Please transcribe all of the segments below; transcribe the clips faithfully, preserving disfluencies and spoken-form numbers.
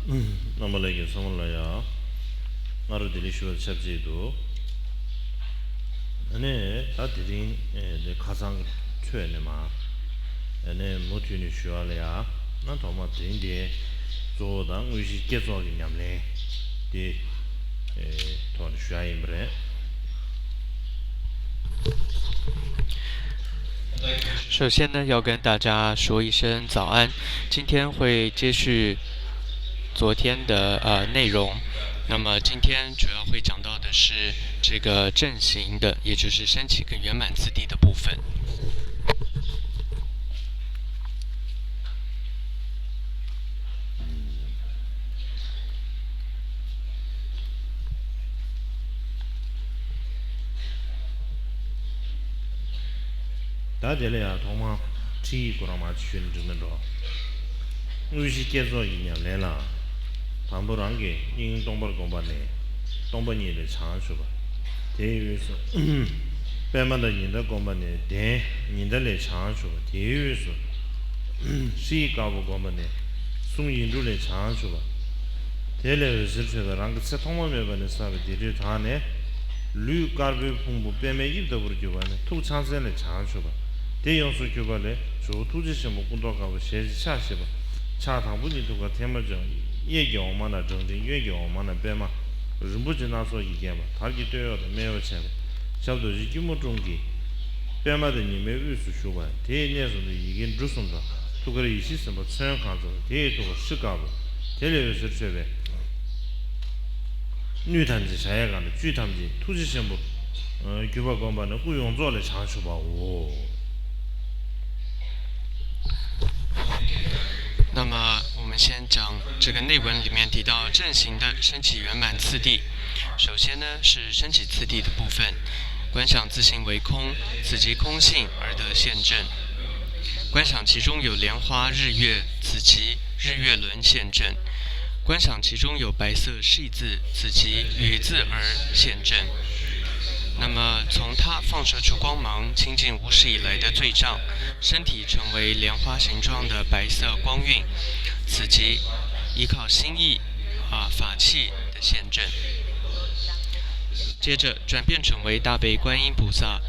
རྣམ་པ་ལྷན་རྒྱས་ཚང་མ་ལ་ཡང་སྔ་དྲོ་བདེ་ལེགས་ཞུ་བ་ཆབས་ཅིག་ཏུ། ཨ་ནི་ད་དེ་རིང་ཨེ་འདི་ཁ་སང་གི་ཁྲོད་ནས་མ་ཨ་ནི་མུ་མཐུད་ནས་ཞུ་བ་ལ་ཡང་ན་ཐོག་མ་དེ་རིང་འདི་གཙོ་བོ་དང་དངོས་གཞི་བསྐྱེད་རྫོགས་ཀྱི་ཉམས་ལེན་དེ་ཨེ་ཐོག་ནས་ཞུ་ཡ་ཡིན་པ་རེད། 首先呢，要跟大家说一声早安。今天会接续昨天的呃内容，那么今天主要会讲到的是这个正行的，也就是升起跟圆满次第的部分。 ད་དེ་ལ་ཡང་ཐོག་མར་ཁྲིད་ཡིག་ཁོ་རང་མར་ཅིག་ཞུས་ན་འགྲིག་མེད་འགྲོ། དངོས་གཞི་བསྐྱེད་རྫོགས་ཀྱི་ཉམས་ལེན་ལ། དང་པོ་རང་གི་དབྱིངས་སྟོང་པར་བསྒོམ་པ་ནས་སྟོང་པ་ཉིད་ལས་བྱང་ཆུབ་པ། དེའི་དབུས་སུ་པདྨ་དང་ཉི་ཟླ་བསྒོམ་པ་ནས་གདན་ཉི་ཟླ་ལས་བྱང་ཆུབ་པ། དེའི་དབུས་སུ་ཧྲཱིཿདཀར་པོ་བསྒོམ་པ་ནས་གསུང་ཡིག་འབྲུ་ལས་བྱང་ཆུབ་པ། དེ་ལས་འོད་ཟེར་འཕྲོས་པས་རང་གི་ཚེ་ཐོག་མ་མེད་པ་ནས་བསགས་པའི་སྡིག་སྒྲིབ་དག་ནས། ལུས་དཀར་པོའི་ཕུང་པོ་པདྨའི་དབྱིབས་ལྟ་བུར་གྱུར་པ་ནི་ཐུགས་ཕྱག་མཚན་ལས་བྱང་ཆུབ་པ། དེ་ཡོངས་སུ་གྱུར་པ་ལས་ཇོ་བོ་ཐུགས་རྗེ་ཆེན་པོ་སྐུ་མདོག་དཀར་པོ་ཞལ་གཅིག་ཕྱག་བཞི་པ། ཕྱག་དང་པོ་གཉིས་ཐུགས་ཀར་ཐལ་མོ་སྦྱར་བ། གཡས་ཀྱི་འོག་མ་ན་བགྲང་འཕྲིན། གཡོན་གྱི་འོག་མ་ན་པདྨ། རིན་པོ་ཆེ་སྣ་ཚོགས་ཀྱིས་བརྒྱན་པ། དར་གྱི་སྟོད་གཡོགས་དང་སྨད་གཡོགས་བྱས་པ། ཞབས་རྡོ་རྗེ་སྐྱིལ་མོ་ཀྲུང་གིས། པདྨ་དང་ཉི་མའི་དབུས་སུ་བཞུགས་པ། དེའི་གནས་སུ་ཡི་གེ་འབྲུ་གསུམ་དང་ཐུགས་ཀར་ཡེ་ཤེས་སེམས་དཔའ་ཚོན་གང་ཚང་། དེའི་ཐུགས་ཀར་ཧྲཱིཿདཀར་པོ། དེ་ལས་འོད་ཟེར་འཕྲོས་པས། སྣོད་ཐམས་ཅད་བྱ་ཡས་གང་དང་བཅུད་ཐམས་ཅད་ཐུགས་རྗེ་ཆེན་པོ་གྱུར་པ་བསྒོམ་པ་ནི་སྐུ་ཡོངས་རྫོགས་ལས་བྱང་ཆུབ་པའོ། 那么我们先讲这个内文里面提到正行的升起圆满次第。首先呢是升起次第的部分，观想自性为空，此即空性而得现证。观想其中有莲花、日月，此即日月轮现证。观想其中有白色 篆字，此即雨字而现证。那么从它放射出光芒，倾尽无始以来的罪障，身体成为莲花形状的白色光晕，此即依靠心意啊法器的现证。接着转变成为大悲观音菩萨，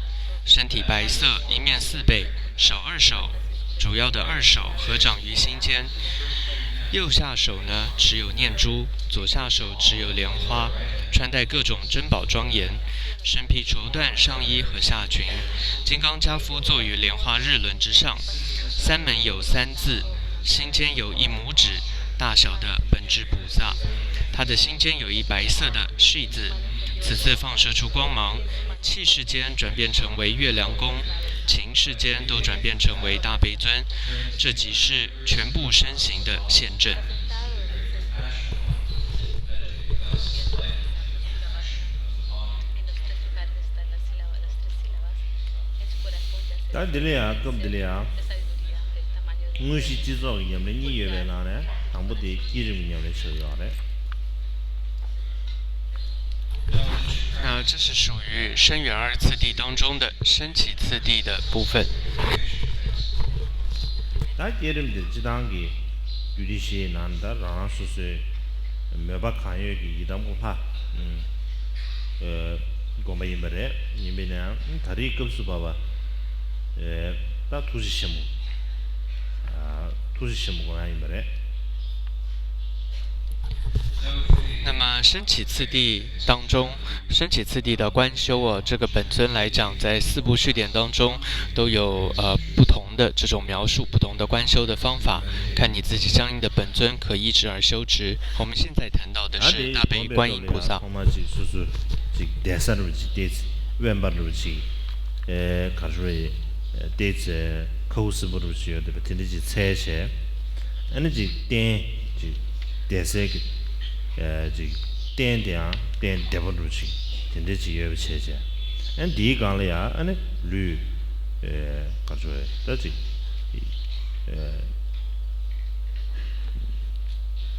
身体白色，一面四臂，手二手，主要的二手合掌于心间。右下手呢持有念珠，左下手持有莲花，穿戴各种珍宝庄严，身披绸缎上衣和下裙。金刚跏趺坐于莲花日轮之上，三门有三字，心间有一拇指大小的本质菩萨，他的心间有一白色的 篆字，此字放射出光芒，气世间转变成为月亮宫，情世间都转变成为大悲尊，这即是全部身形的现证。 ད་འདི་ལ་ཡང་སྐབས་འདི་ལ་ཡང་དངོས་གཞི་སྤྱི་ཚོགས་ཀྱི་ཉམས་ལེན་གཉིས་ཡོད་པའི་ནང་ནས་དང་པོ་དེ་བསྐྱེད་རིམ་གྱི་ཉམས་ལེན་ཆགས་ཡོད་རེད། 那这是属于深远二次第当中的升起次第的部分。 ད་བསྐྱེད་རིམ་འདིར་སྤྱི་བཏང་གི་རྒྱུད་སྡེ་བཞིའི་ནང་ནས་ད་རང་རང་སོ་སོའི་མོས་པ་གང་ཡོད་ཀྱིས་ཡི་དམ་ཀུན་ལྷ། ཨ། བསྒོམ་པ་ཡིན་པ་རེད། ཡིན་པས་ན་ད་རེས་སྐབས་སུ་བབ་པ། ཨ། ད་ཐུགས་རྗེ་ཆེན་པོ། ཨ། ཐུགས་རྗེ་ཆེན་པོ་ཁོ་རང་ཡིན་པ་རེད། 那么升起次第当中，升起次第的观修哦，这个本尊来讲，在四部续典当中都有呃不同的这种描述，不同的观修的方法，看你自己相应的本尊可依之而修持。我们现在谈到的是大悲观音菩萨。 ཐོག་མ་གཅིག་སོ་སོ་གཅིག་བསྡད་ས་རུ་གཅིག་བལྟས་ཚེ། དབེན་པ་རུ་གཅིག་ཨེ། ག་རེ་ཟེར། བལྟས་ཚེ་ཁ་ཁུ་སིམ་པོ་རུ་གཅིག་ཡོད་བསྡད་པ་དེ་འདྲ་གཅིག་འཚལ་བྱས། ཨ་ནི་གཅིག་རྟེན་གཅིག་བསྡད་སའི་གི་ཨེ། གཅིག་རྟེན་དེའང་རྟེན་བདེ་པོ་རུ་གཅིག་དེ་འདྲ་གཅིག་ཡོད་པ་བྱས་བྱས། ཨ་ནི་དེའི་སྒང་ལ་ཡང་ཨ་ནི་ལུས་ཨེ། ག་རེ་ཟེར། ད་གཅིག་ཨེ།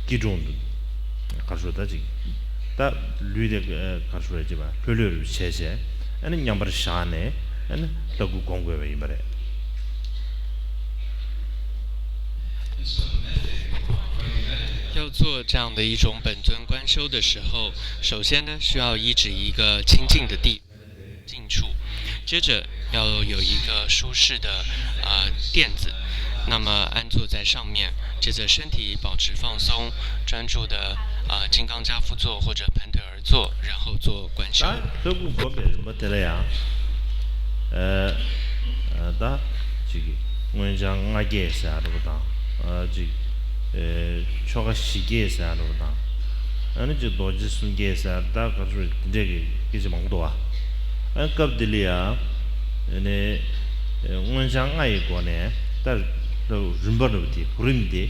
སྐྱིལ་ཀྲུང་དུ་ག་རེ་ཟེར། ད་ཅིག་ད་ལུས་དེ་ག་རེ་ཟེར་ཅེས་པ་ལྷོད་ལྷོད་རུ་བྱས་བྱས། ཨ་ནི་མཉམ་པར་བཞག་ནས་ཨ་ནི་ལྷ་སྐུ་བསྒོམ་དགོས་པ་ཡིན་པ་རེད། 要要做这样的一种本尊观修的时候，首先呢，需要依止一个清净的地，静处，接着要有一个舒适的呃垫子，那么安坐在上面，接着身体保持放松，专注的呃金刚跏趺坐或者盘腿而坐，然后做观修。 ད་ལྷ་སྐུ་བསྒོམ་པའི་རིམ་པ་དེ་ལ་ཡང་ཨ་ཨ་ད་ཅིག་མངོན་བྱང་ལྔ་བསྐྱེད་ཟེར་ཡ་འདྲ་པོ་དང་ཨ་ཅིག་ཨ་ཆོ་ག་བཞི་བསྐྱེད་ཟེར་ཡ་འདྲ་པོ་དང་། ཨ་ནི་ཅིག་རྡོ་རྗེ་གསུམ་བསྐྱེད་ཟེར་ཡ་ད་ག་ཚོད་དེ་འདྲས་ཀྱི་སྐད་ཆ་མང་པོ་འདུག་བ། ཨ་སྐབས་འདི་ལ་ཡང་ཨ་ནི་མངོན་བྱང་ལྔ་ཡི་སྒོ་ནས་ད་རིམ་པ་འདྲ་པོ་དེ་གོ་རིམ་དེ་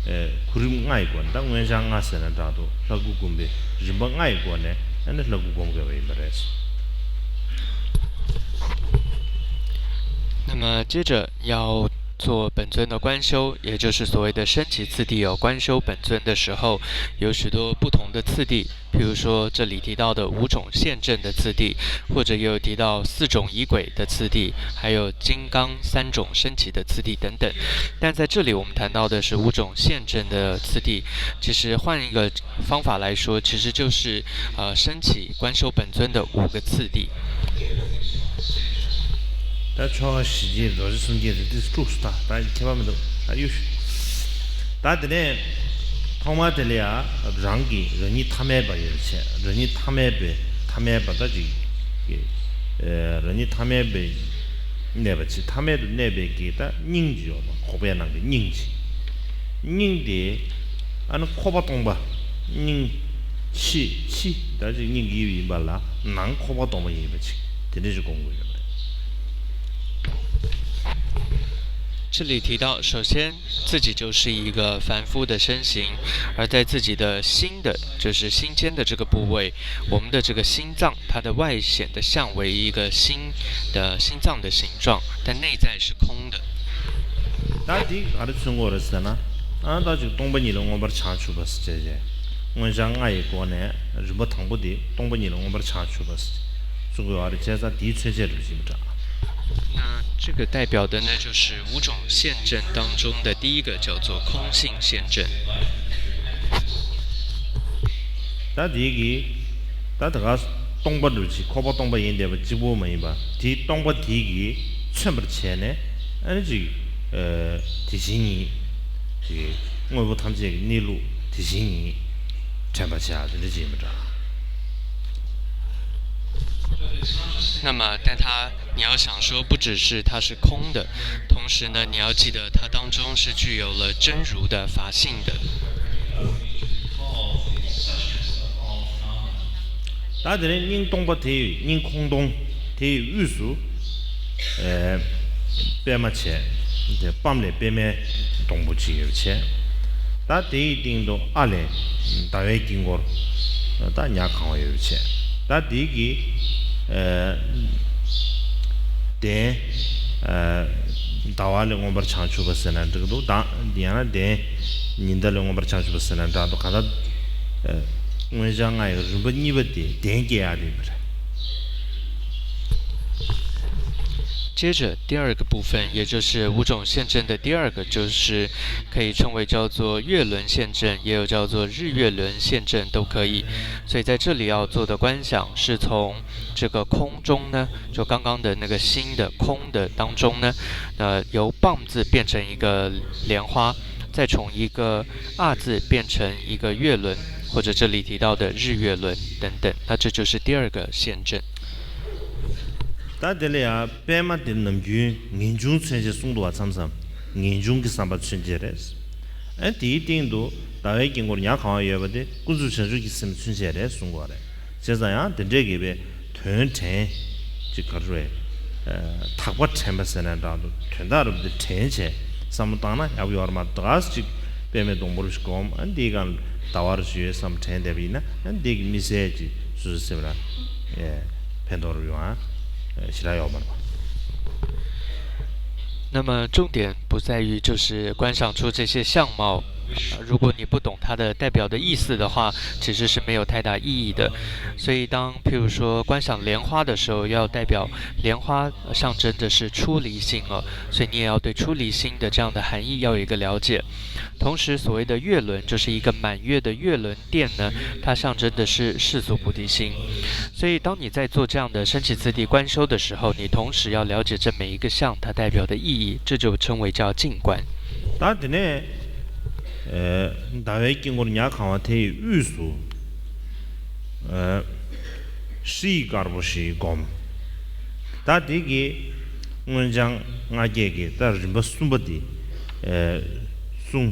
ཨ་གོ་རིམ་ལྔ་ཡི་སྒོ་ནས་ད་མངོན་བྱང་ལྔ་ཟེར་ན་འདྲ་འདུག་ལྷ་སྐུ་བསྒོམ་པའི་རིམ་པ་ལྔ་ཡི་སྒོ་ནས་ཨ་ནི་ལྷ་སྐུ་བསྒོམ་དགོས་པ་ཡིན་པ་རེད། 那么接着要做本尊的观修，也就是所谓的升起次第哦。观修本尊的时候，有许多不同的次第，譬如说这里提到的五种现证的次第，或者也有提到四种仪轨的次第，还有金刚三种升起的次第等等。但在这里我们谈到的是五种现证的次第，其实换一个方法来说，其实就是呃升起观修本尊的五个次第。 ད་ཆོ་ག་བཞི་བསྐྱེད་རྡོ་རྗེ་གསུམ་བསྐྱེད་དེ་དུས་དཀྲུགས་སུ་ད་ད་ཁྱད་པར་མི་འདུག་ད་གཡུ་ཞུ། ད་དེ་ནས་ཐོག་མ་དེ་ལ་ཡང་རང་གི་རང་ཉིད་ཐ་མལ་པ་ཡོད་བྱས་རང་ཉིད་ཐ་མལ་པའི་ཐ་མལ་པ་ད་ཅིག་ཨ་རང་ཉིད་ཐ་མལ་པའི་གནས་པ་ཅིག་ཐ་མལ་དུ་གནས་པའི་གི་ད་སྙིང་ཅིག་ཡོད་པ་ཁོག་པའི་ནང་གི་སྙིང་ཅིག་སྙིང་དེ་ཨ་ནི་ཁོག་པ་སྟོང་པ་སྙིང་ཕྱི་ཕྱི་ད་ཅིག་སྙིང་གི་དབྱིབས་ཡིན་པ་ལ་ནང་ཁོག་པ་སྟོང་པ་ཡིན་པ་ཅིག་དེ་འདྲ་ཞིག་སྒོམ་དགོས་ཡོད་པ་རེད། 这里提到，首先自己就是一个凡夫的身形，而在自己的心的，就是心间的这个部位，我们的这个心脏，它的外显的相为一个心的心脏的形状，但内在是空的。 ད་འདི་ག་རེ་མཚོན་གྱི་ཡོད་རེད་ཟེར་ན། ཨ་ད་ཅིག་སྟོང་པ་ཉིད་ལ་མངོན་པར་བྱང་ཆུབ་པ་ཟེར་བྱས། མངོན་བྱང་ལྔ་ཡི་སྒོ་ནས་རིམ་པ་དང་པོ་འདི་སྟོང་པ་ཉིད་ལ་མངོན་པར་བྱང་ཆུབ་པ་ཟེར་གསུང་གི་ཡོད་རེད་བྱས་ཙང་དེའི་མཚོན་བྱེད་རེད་ཅེས་མི་འདྲ། 那这个代表的呢，就是五种现证当中的第一个叫做空性现证。 ད་དེ་གི་ད་ད་ག་སྟོང་པ་འདྲ་ཅིག་ཁོག་པ་སྟོང་པ་ཡིན་བསྡད་པ་གཅིག་པོ་མ་ཡིན་པ་དེ་སྟོང་པ་དེ་གིས་མཚོན་པར་བྱས་ནས་ཨ་ནི་ཅིག་ཨ་དེ་བཞིན་ཉིད་ཀྱི་དངོས་པོ་ཐམས་ཅད་ཀྱི་གནས་ལུགས་དེ་བཞིན་ཉིད་དྲན་པར་བྱ་དེ་འདྲ་ཅིག་ཡིན་པ་འདྲ། 那么，但它，你要想说，不只是它是空的，同时呢，你要记得它当中是具有了真如的法性的。 ད་དེ་ནས་སྙིང་སྟོང་པ་དེ་ཡི་སྙིང་ཁོང་སྟོང་དེ་ཡི་དབུས་སུ་ཨེ་པདྨ་བྱས། དེ་པདྨ་ལས་པདྨའི་སྡོང་པོ་གཅིག་ཡོད་བྱས། ད་དེ་ཡི་སྟེང་དུ་ཨ་ལས་ཟླ་བའི་དཀྱིལ་འཁོར་ད་ཉ་གང་བ་ཡོད་བྱས། ད་དེ་གི་ཨེ་གདན་ཨེ་ཟླ་བ་ལས་མངོན་པར་བྱང་ཆུབ་པ་ཟེར་ན་འགྲིག་འདུག་ད་ཡང་ན་གདན་ཉི་ཟླ་ལས་མངོན་པར་བྱང་ཆུབ་པ་ཟེར་ན་འདྲ་འདུག་གང་ལྟར་ཨེ་མངོན་བྱང་ལྔ་ཡི་རིམ་པ་གཉིས་པ་དེ་གདན་སྐྱེ་ཡག་དེ་ཡིན་པ་རེད། 接着第二个部分，也就是五种现证的第二个，就是可以称为叫做月轮现证，也有叫做日月轮现证都可以。所以在这里要做的观想是从这个空中呢，就刚刚的那个心的空的当中呢，呃，由棒字变成一个莲花，再从一个啊字变成一个月轮，或者这里提到的日月轮等等。那这就是第二个现证。 ད་དེ་ལ་ཡང་པདྨ་དེ་ནམ་རྒྱུན་ངེས་འབྱུང་མཚོན་བྱེད་གསུངས་འདུག་བ། མཚམས་མཚམས་ངེས་འབྱུང་གི་བསམ་པ་མཚོན་བྱེད་རེད། ཨ་དེའི་སྟེང་དུ་ཟླ་བའི་དཀྱིལ་འཁོར་ཉ་གང་བ་ཡོད་པ་དེ་ཀུན་རྫོབ་བྱང་ཆུབ་ཀྱི་སེམས་མཚོན་བྱེད་རེད་གསུང་གི་ཡོད་རེད། བྱས་ཙང་ཡང་དེ་འདྲས་ཀྱི་བའི་དོན་དྲན་ཅིག་ག་རེ་རེད། ཨ་དག་པ་དྲན་པ་ཟེར་ན་འདྲ་འདུག་དོན་དག་རབ་དེ་དྲན་བྱས་བསམ་བློ་བཏང་ན་ཡག་པོ་ཡོད་རེད་མ་གཏོགས་ཅིག་པདྨའི་སྡོང་པོ་རུ་ཞིག་བསྒོམ། ཨ་འདིའི་སྒང་ཟླ་བ་རུ་ཞིག་ཡོད་བསམ་དྲན་བསྡད་པ་ཡིན་ན་ཨ་འདི་གི་དམིགས་བསལ་གྱི་སོ་སོའི་སེམས་ལ་ཨེ་ཕན་ཐོགས་རུ་ཡོང་ཨ་ཞེ་དྲག་ཡོད་མ་རེད་པ། 那么重点不在于就是观想出这些相貌，呃如果你不懂它的代表的意思的话，其实是没有太大意义的。所以当譬如说观想莲花的时候，要代表莲花象征的是出离心哦，所以你也要对出离心的这样的含义要有一个了解。同时，所谓的月轮，就是一个满月的月轮殿呢，它象征的是世俗菩提心。所以，当你在做这样的升起次第观修的时候，你同时要了解这每一个相它代表的意义，这就称为叫静观。 ད་དེ་ནས་ཟླ་བའི་དཀྱིལ་འཁོར་ཉ་གང་བ་དེའི་དབུས་སུ་ཧྲཱིཿདཀར་པོ་ཞིག་བསྒོམ། ད་དེ་གི་མངོན་བྱང་ལྔ་བརྒྱད་ཀྱི་ད་རིམ་པ་གསུམ་པ་དེ་གསུང་།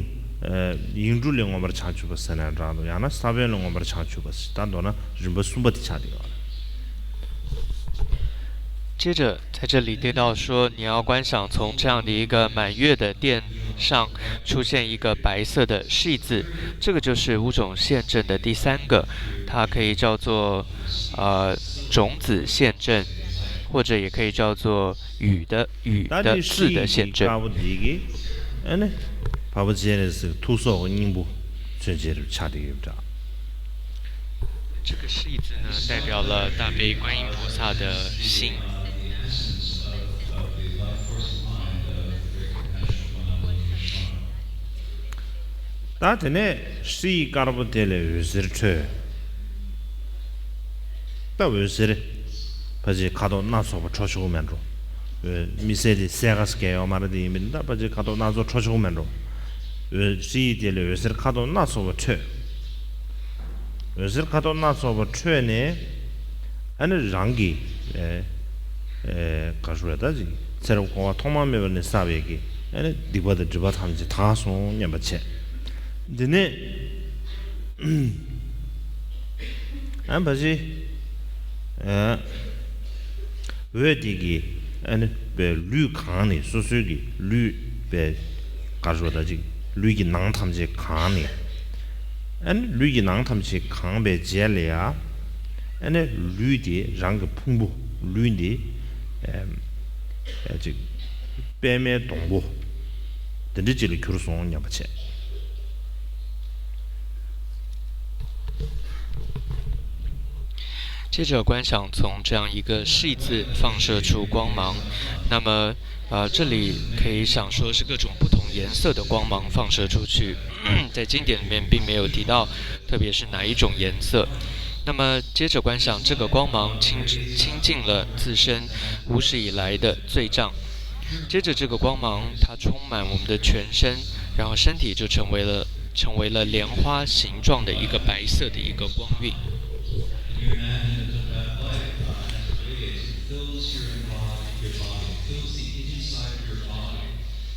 ཡིག་འབྲུ་ལས་མངོན་པར་བྱང་ཆུབ་པ་ཟེར་ན་འདྲ་འདུག་ཡང་ན་ས་བོན་ལས་མངོན་པར་བྱང་ཆུབ་པ་ཟེར། ད་མདོར་ན་རིམ་པ་གསུམ་པ་དེ་ཆགས་བསྡད་ཡོད་རེད། 接着，在这里提到说，你要观想从这样的一个满月的殿上出现一个白色的 sh 字，这个就是五种现证的第三个，它可以叫做呃种子现证，或者也可以叫做雨的雨的字的现证。 དཀར་པོ་འདི་གི་ཨ་ནི་བ་པ་ཅན་རེད་ཟེར་ཐུགས་སྲོག་གི་སྙིང་པོ་མཚོན་བྱེད་རུ་ཆགས་བསྡད་ཡོད་འདྲ། 这个 sh 字呢，代表了大悲观音菩萨的心。 ད་དེ་ནས་ཧྲཱིཿདཀར་པོ་དེ་ལས་འོད་ཟེར་འཕྲོས། ད་འོད་ཟེར་ཕལ་ཆེར་ཁ་དོག་སྣ་ཚོགས་པ་འཕྲོ་ཆོག་མེད་འགྲོ། དམིགས་བསལ་དེ་གསལ་ཁ་སྐད་ཡོད་མ་རེད། དེ་ཡིན་མིན་ད་ཕལ་ཆེར་ཁ་དོག་སྣ་ཚོགས་འཕྲོ་ཆོག་མེད་འགྲོ། ཧྲཱིཿདེ་ལས་འོད་ཟེར་ཁ་དོག་སྣ་ཚོགས་པ་འཕྲོས། འོད་ཟེར་ཁ་དོག་སྣ་ཚོགས་པ་འཕྲོས་ནས་ཨ་ནི་རང་གི་ཨེ་ཨེ་ག་རེ་ཟེར་ད་ཅིག་ཚེ་རབས་འཁོར་བ་ཐོག་མ་མེད་པ་ནས་བསགས་པའི་གི་ཨ་ནི་སྡིག་པ་དང་སྒྲིབ་པ་ཐམས་ཅད་དག་སོང་སྙམ་པ་བྱས། འདི་ནས་ཨ་ནི་ཕལ་ཆེར་ཨེ་འོད་དེ་གིས་ཨ་ནི་པའི་ལུས་གང་ནས་སོ་སོའི་གི་ལུས་པའི་ག་རེ་ཟེར་ད་ཅིག་ལུས་ཀྱི་ནང་ཐམས་ཅད་གང་ནས། ཨ་ནི་ལུས་ཀྱི་ནང་ཐམས་ཅད་གང་བའི་རྗེས་ལ་ཡ། ཨ་ནི་ལུས་དེ་རང་གི་ཕུང་པོ་ལུས་འདི་ཨེམ་ཨེ་ཅིག་པདྨའི་སྡོང་པོ་འདི་འདྲ་ཅིག་ལ་གྱུར་སོང་སྙམ་པ་བྱས། 接着观想从这样一个 sh 字放射出光芒，那么呃，这里可以想说是各种不同颜色的光芒放射出去，在经典里面并没有提到，特别是哪一种颜色。那么接着观想这个光芒清清净了自身无始以来的罪障，接着这个光芒它充满我们的全身，然后身体就成为了成为了莲花形状的一个白色的一个光晕。 And you imagine that that light uh, as it radiates, it fills your embody, your body, fills the inside of your body,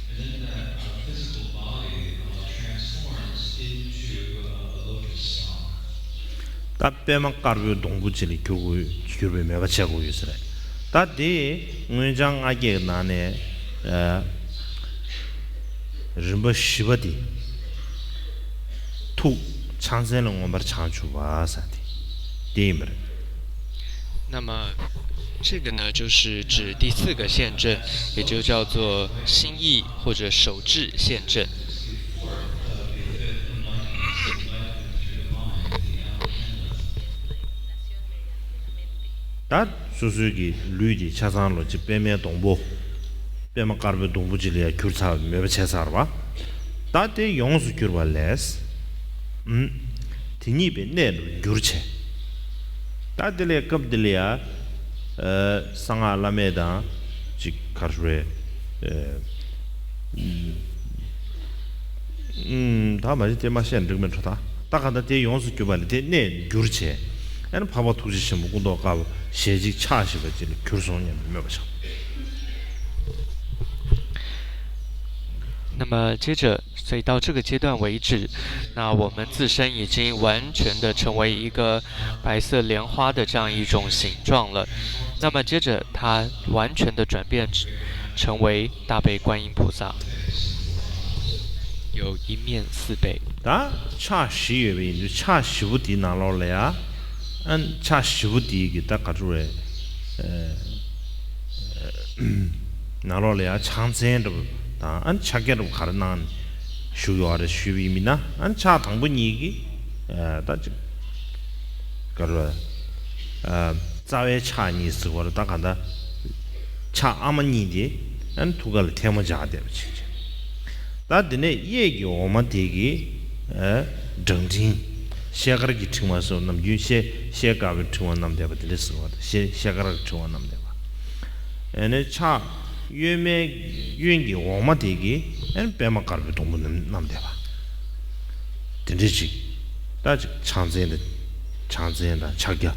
and then that uh, physical body uh, transforms into uh, a lotus flower. ད་པདྨ་དཀར་པོའི་སྡོང་པོ་ཅིག་ལ་གྱུར་དགོས་གྱུར་པའི་མོས་པ་བྱེད་དགོས་ཡོད་ས་རེད། ད་དེ་མངོན་བྱང་ལྔ་བརྒྱའི་ནང་ནས་ཨ་རིམ་པ་བཞི་པ་དེ། ཐུགས་ཕྱག་མཚན་ལ་མངོན་པར་བྱང་ཆུབ་པ་ཟེར་དེ་དེ་ཡིན་པ་རེད། 那么，这个呢，就是指第四个现证，也就叫做心意或者手智现证。 ད་སོ་སོའི་གི་ལུས་དེ་ཆ་ཚང་ལོ་ཅིག་པདྨའི་སྡོང་པོ། པདྨ་དཀར་པོའི་སྡོང་པོ་ཅིག་ལ་ཡང་གྱུར་ཚར་བའི་མོས་པ་བྱས་ཚར་བ། ད་དེ་ཡོངས་སུ་གྱུར་པ་ལས། ཨུམ། དེ་ཉིད་པའི་གནས་ལ་འགྱུར་བྱས། ད་དེ་ལས་སྐབས་འདི་ལ་ཡང་། ཨ་གསང་སྔགས་བླ་མེད་དང་། ཅིག་ག་རེ་རེད། ཨ་ཨུམ། ཨུམ། ད་མ་གཞི་དེ་མ་བཤད་ན་འགྲིག་མེད་འགྲོ་ད། ད་ག་ད་དེ་ཡོངས་སུ་གྱུར་པ་ལས་དེ་གནས་འགྱུར་བྱས། ཨ་ནི་འཕགས་པ་ཐུགས་རྗེ་ཆེན་པོ་སྐུ་མདོག་དཀར་པོ་ཞལ་གཅིག་ཕྱག་བཞི་པ་ཅིག་ལ་གྱུར་སོང་སྙམ་པའི་མོས་པ་བྱ། 那么接着，所以到这个阶段为止，那我们自身已经完全的成为一个白色莲花的这样一种形状了。那么接着，它完全的转变成为大悲观音菩萨，有一面四臂。 ད་ཕྱག་བཞི་ཡོད་པ་ཡིན་དུས་ཕྱག་བཞི་པོ་དེའི་ནང་ལོགས་ལ་ཡ། ཨ་ནི་ཕྱག་བཞི་པོ་དེའི་གི་ད་ག་རེ་རེད། ཨ་ནང་ལོགས་ལ་ཡ་ཕྱག་མཚན་འདྲ་པོ་དང་ཨ་ནི་ཕྱག་རྒྱ་འདྲ་པོ་ག་རེ་གནང་ནས། ཞུ་ཡོད་རེད། ཞུས་པ་ཡིན་ན་ཨ་ནི་ཕྱག་དང་པོ་གཉིས་ཀྱི་ཨ་ད་ཅིག་ག་རེ་ཨ་རྩ་བའི་ཕྱག་གཉིས་ཟེར་བ་རེད། ད་ག་ད་ཕྱག་ཨ་མ་གཉིས་དེ་ཨ་ནི་ཐུགས་ཀ་ལ་ཐལ་མོ་སྦྱར་བསྡད་པ་བྱེད་ཀྱི། ད་དེ་ནས་གཡས་ཀྱི་འོག་མ་དེ་གི་ཨ་བྲང་ཕྲེང་། ཤེལ་དཀར་གྱི་ཕྲེང་བ་སོགས། ནམ་རྒྱུན་ཤེལ་ཤེལ་དཀར་པོའི་ཕྲེང་བ་བསྣམས་བསྡད་པ་དེ་འདྲ་ཟེར་བ་དང་། ཤེལ་ཤེལ་དཀར་གྱི་ཕྲེང་བ་བསྣམས་བསྡད་པ། ཨ་ནི་ཕྱག་གཡོན་མའི་གཡོན་གྱི་འོག་མ་དེ་གི་ཨ་ནི་པད་མ་དཀར་པོའི་སྡོང་པོ་བསྣམས་བསྣམས་བསྡད་པ། དེ་འདྲ་ཅིག་ད་ཅིག་ཕྱག་མཚན་དང་། ཕྱག་མཚན་དང་ཕྱག་རྒྱ།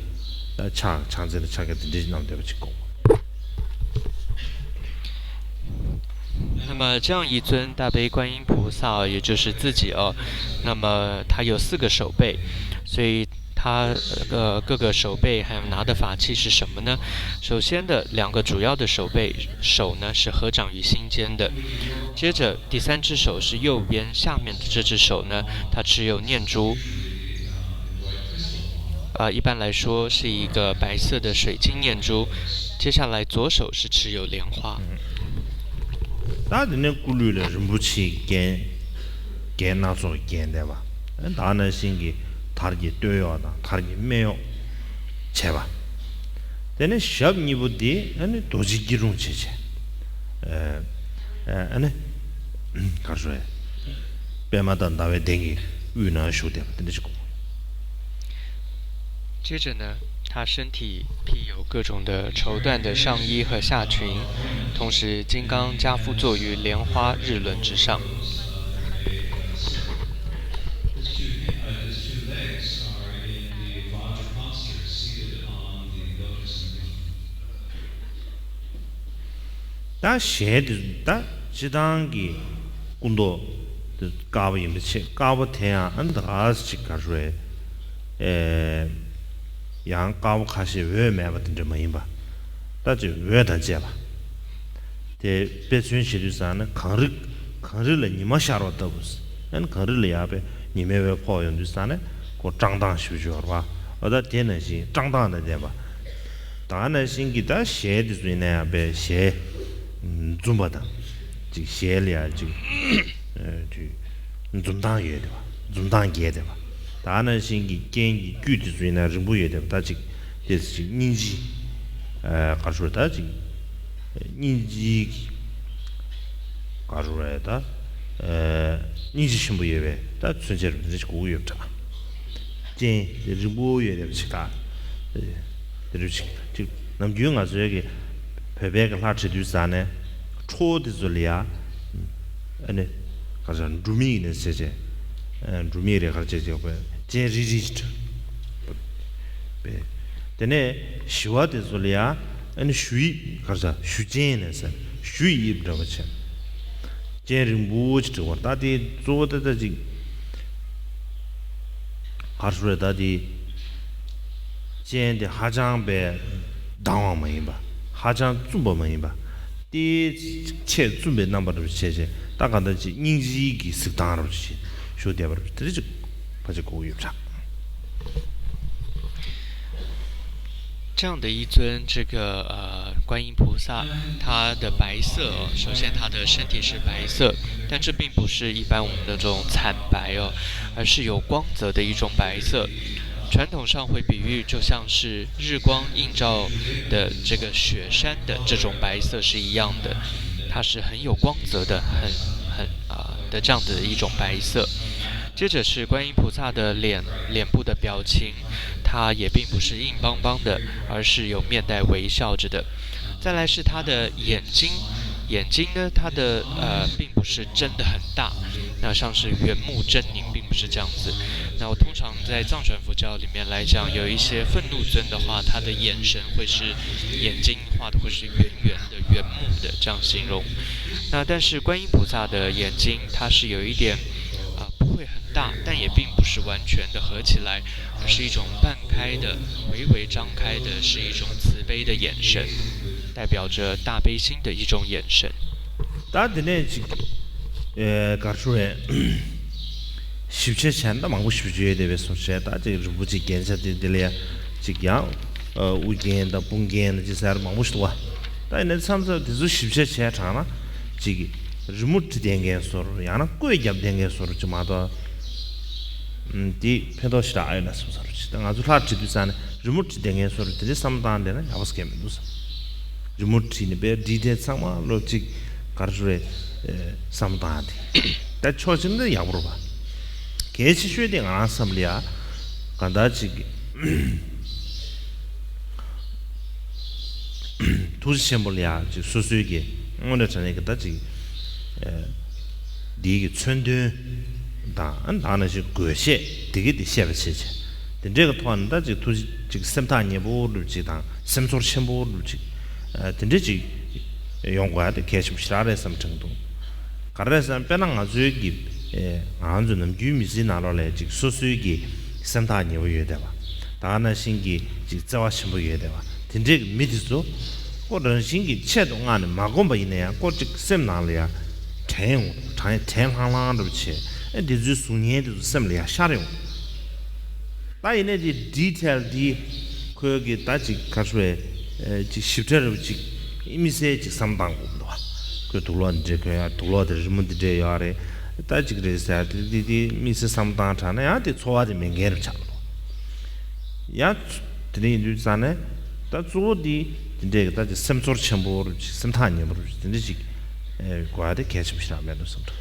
ད་ཕྱག་ཕྱག་མཚན་དང་ཕྱག་རྒྱ་དེ་འདྲ་ཅིག་བསྣམས་བསྡད་པ་ཅིག་གོ། 那么这样一尊大悲观音菩萨啊，也就是自己啊，那么他有四个手背，所以他呃各个手背还有拿的法器是什么呢？首先的两个主要的手背手呢是合掌于心间的，接着第三只手是右边下面的这只手呢，它持有念珠，呃，一般来说是一个白色的水晶念珠。接下来左手是持有莲花。 ད་དེ་ནས་སྐུ་ལུས་ལ་རིན་པོ་ཆེའི་རྒྱན། རྒྱན་སྣ་ཚོགས་བརྒྱན་བསྡད་པ། ད་ནང་བཞིན་གྱི་དར་གྱི་སྟོད་གཡོགས་དང་དར་གྱི་སྨད་གཡོགས་བྱས་པ། དེ་ནས་ཞབས་གཉིས་པོ་འདི་ཨ་ནི་རྡོ་རྗེ་སྐྱིལ་ཀྲུང་བྱས་བྱས། ཨ་ནི་ག་རེ་ཟེར། པད་མ་དང་ཟླ་བའི་གདན་གྱི་དབུས་ན་བཞུགས་བསྡད་པ་དེ་འདྲ་ཞིག་གོ། 接着呢，他身体披有各种的绸缎的上衣和下裙，同时金刚跏趺坐于莲花日轮之上。 ད་ཞལ་དེ་ད་སྤྱིར་བཏང་གི་སྐུ་མདོག་དེ་དཀར་པོ་ཡིན་པ་བྱས། དཀར་པོ་དེ་ཡང་ཨ་ནི་ད་ག་ཅིག་ག་རེ་ཟེར། ཡང་དཀར་པོ་ཁ་ཤས་འོད་མེད་པ་དེ་འདྲ་མ་ཡིན་པ། ད་ཅིག་འོད་དང་བཅས་པ། དེ་དཔེ་མཚོན་བྱེད་དུས་ཙང་ནས་གངས་རི། གངས་རི་ལ་ཉི་མ་ཤར་བ་ལྟ་བུ། ཨ་ནི་གངས་རི་ལ་ཡར་པའི་ཉི་མའི་འོད་ཕོག་ཡོང་དུས་ཙང་ནས་ཁོ་བཀྲག་མདངས་ཞེ་པོ་ཅིག་ཡོད་རེད་པ། འོ་ད་དེ་ནང་བཞིན་བཀྲག་མདངས་དང་ལྡན་པ། ད་ནང་བཞིན་གྱི་ད་ཞལ་དེ་ཚོ་ཡིན་ན་ཡང་པའི་ཞལ་འཛུམ་པ་དང་། ཅིག་ཞལ་ལ་ཡང་ཅིག་ཨ་ཅིག་འཛུམ་མདངས་ཡོད་བསྡད་པ། འཛུམ་མདངས་རྒྱས་བསྡད་པ། ད་ནང་བཞིན་གྱི་རྐན་གྱི་རྒྱུད་དེ་ཚོ་ཡིན་ན་རིང་པོ་ཡོད་བསྡད་པ། ད་ཅིག་དེ་ཅིག་སྙིང་རྗེ། ཨ་ག་རེ་ཟེར། ད་ཅིག་སྙིང་རྗེ་གི་ག་རེ་ཟེར། ད་ཨ་སྙིང་རྗེ་ཆེན་པོ་ཡོད་པའི་ད་མཚོན་བྱེད་རུ་འདི་འདྲ་ཞིག་གོ་གི་ཡོད་པ་འདྲ། སྤྱན་དེ་རིང་པོ་ཡོད་བསྡད་པ་ཞིག་ད། དེ་འདྲ་ཞིག་ཅིག་ནམ་རྒྱུན་ང་ཚོའི་གི་བོད་པའི་གི་ལྷ་བྲིས་དུས་ཙང་ནས་ཁྲོ་བོ་དེ་ཚོ་ལ་ཡ། ཨ་ནི་ག་རེ་ཟེར། འབྲུ་མིག་ནས་བྱས་བྱས། ཨ་འབྲུ་མིག་རེད། ག་རེ་བྱས་བྱས་པའི་སྤྱན་རིལ་རིལ་ཅིག་བྲིས། དེ་ནས་ཞི་བ་དེ་ཚོ་ལ་ཡ་ཨ་ནི་ཞུ་དབྱིབས། ག་རེ་ཟེར། ཞུ་སྤྱན་ནས་ཟེར། ཞུ་དབྱིབས་འདྲ་བོ་བྱས། སྤྱན་རིང་པོ་ཅིག་བྲིས་པ་རེད། ད་དེ་གཙོ་བོ་ད་ལྟ་ཅིག་ག་རེ་ཟེར། ད་དེ་སྤྱན་དེ་ཧ་ཅང་པའི་དྭངས་པ་མ་ཡིན་པ། ཧ་ཅང་བཙུམས་པ་མ་ཡིན་པ། དེ་ཆེས་བཙུམས་པའི་རྣམ་པ་རུ་བྱས་བྱས། ད་ག་འདྲ་ཅིག་སྙིང་རྗེའི་གི་གཟིགས་སྟངས་རུ་བྱས་བཞུགས་བསྡད་པ་རུ་དེ་འདྲ་ཅིག་ཕལ་ཆེར་གོ་གི་ཡོད་པ་འདྲ། 这样的一尊这个呃观音菩萨，它的白色哦，首先它的身体是白色，但这并不是一般我们的这种惨白哦，而是有光泽的一种白色。传统上会比喻就像是日光映照的这个雪山的这种白色是一样的，它是很有光泽的，很很啊、的这样的一种白色。接着是观音菩萨的脸，脸部的表情，它也并不是硬邦邦的，而是有面带微笑着的。再来是他的眼睛，眼睛呢，它的呃并不是真的很大，那像是圆目狰狞，并不是这样子。那我通常在藏传佛教里面来讲，有一些愤怒尊的话，他的眼神会是眼睛画的会是圆圆的、圆目的这样形容。那但是观音菩萨的眼睛，它是有一点啊、不会很大，但也并不是完全的合起来，而是一种半开的、微微张开的，是一种慈悲的眼神，代表着大悲心的一种眼神。 ད་དེ་ནས་ཅིག་ཨེ་ག་རེ་ཞུ་རེད། ཞིབ་ཆ་བྱས་ན་ད་མང་པོ་ཞིབ་ཆ་ཡོད་བསྡད་པའི་བཟོ་བྱས། ད་ཅིག་རིན་པོ་ཆེ་རྒྱན་ཆ་དེ་དེ་ལ་ཡ་ཅིག་ཡང་ཨ་དབུ་རྒྱན་དང་དཔུང་རྒྱན་དང་ཅིག་ཟེར་མང་པོ་ཞིག་འདུག་པ། ད་ཡིན་ན་མཚམས་མཚམས་དེ་ཚོ་ཞིབ་ཆ་བྱས་དྲགས་ན་ཅིག་ རི་མོ་བྲིས་བསྡད་མཁན་བཟོ་འདྲ། ཡང་ན་བརྐོས་བརྒྱབ་བསྡད་མཁན་བཟོ་འདྲ་ཅིག་མ་གཏོགས། ཨམ། དེ་ཕན་ཐོགས་ཞེ་དྲག་ཨ་ཡོད་ན་བསམ་ས་རུ་ཅིག་ད་ང་ཚོ་ལྷག་བྲིས་དུས་ཙང་ནས་རི་མོ་བྲིས་བསྡད་མཁན་བཟོ་འདྲ་དེ་འདྲའི་བསམ་བློ་བཏང་བསྡད་ན་ཡག་པོ་ཟེར་མཁན་མི་འདུག་བསམ། རི་མོ་བྲིས་ནས་པའི་ཌི་ཊེལ་ཚང་མ་ལོ་གཅིག་ག་རེ་རེད། ཨེ། བསམ་བློ་བཏང་ཡ་དེ། ད་ཕྱོགས་གཅིག་ནས་ཡག་པོ་རེད་པ། གལ་ཆེ་ཤོས་དེ་ང་རང་བསམ་ལ་ཡ། གང་ལྟར་ཅིག་ཐུགས་རྗེ་ཆེན་པོ་ལ་ཡ་ཅིག་སོ་སོའི་གི་དངོས་གནས་དྲང་གནས་ཀྱི་ད་ཅིག་ཨེ། འདིའི་གི་མཚོན་དོན་དང་། ཨ། ད་ནང་བཞིན་དགོས་ཆེད་དེ་གི་དེ་བཤད་པ་བྱེད་བྱེད། དེ་འདྲའི་གི་ཐོག་ནས་ད་ཅིག་ཐུགས་རྗེ་ཅིག་སེམས་ཐག་ཉེ་པོ་འདྲ་ཅིག་དང་སེམས་ཚོར་ཆེན་པོ་འདྲ་ཅིག་ཨ། དེ་འདྲ་ཅིག་ཡོང་དགོས་ཡ་དེ་གལ་ཆེན་པོ་ཞེ་དྲག་རེད་བསམ་དྲན་འདུག་ག་རེ་ཟེར་ན། དཔེར་ན་ང་ཚོའི་གི། ཨེ། ང་ཚོ་ནམ་རྒྱུན་མི་ཚེའི་ནང་ལོགས་ལ་ཅིག་སོ་སོའི་གི་སེམས་ཐག་ཉེ་པོ་ཡོད་བསྡད་པ། ད་ག་ནང་བཞིན་གྱི་ཅིག་བརྩེ་བ་ཆེན་པོ་ཡོད་བསྡད་པ། དེ་འདྲའི་གི་མི་དེ་ཚོ་ཁོ་རང་བཞིན་གྱི་ཆེད་དུ་མངགས་ནས་མ་བསྒོམས་པ་ཡིན་ན་ཡང་། ཁོ་ཅིག་སེམས་ནང་ལ་ཡང་དྲན་ཡོང་། དྲན། དྲན་ལྷང་ལྷང་འདྲ་པོ་བྱས། ཨེ། དེ་ཚོའི་གཟུགས་བརྙན་དེ་ཚོ་སེམས་ལ་ཡང་ཤར་ཡོང་། ད་ཡིན་ནའི་དེ་ཌི་ཊེལ་འདི་ཁོའི་གི་ད་ཅིག་ག་རེ་རེད། ཨེ། ཅིག་ཞིབ་ཕྲ་རུ་ཅིག་དམིགས་བསལ་ཅིག་བསམ་བློ་བཏང་དགོས་འདུག་པ། ཁོའི་དུག་ལོག་འདི་འདྲ་གྱོན་ཡ། དུག་ལོག་དེ་རི་མོ་འདི་འདྲ་ཡོད་རེད། ད་ཅིག་རེད་ཟེར་ཡ་དེ་དེ་དེ་དམིགས་བསལ་བསམ་བློ་བཏང་དྲགས་ན་ཡང་དེ་ཚོར་བ་དེ་མེད་མཁན་རུ་ཆགས་འདུག་ཡ། དེ་འདྲ་ཡིན་དུས་ཙང་ནས་ད་གཙོ་བོ་དེ་དེ་འདྲའི་གི་ད་ཅིག་སེམས་ཚོར་ཆེན་པོ་རུ་ཅིག་སེམས་ཐག་ཉེ་པོ་རུ་ཅིག་དེ་འདྲ་ཅིག་ཨེ། དགོས་ཡ་དེ་གལ་ཆེན་པོ་ཞེ་དྲག་མེད་འགྲོ་བསམ་འདུག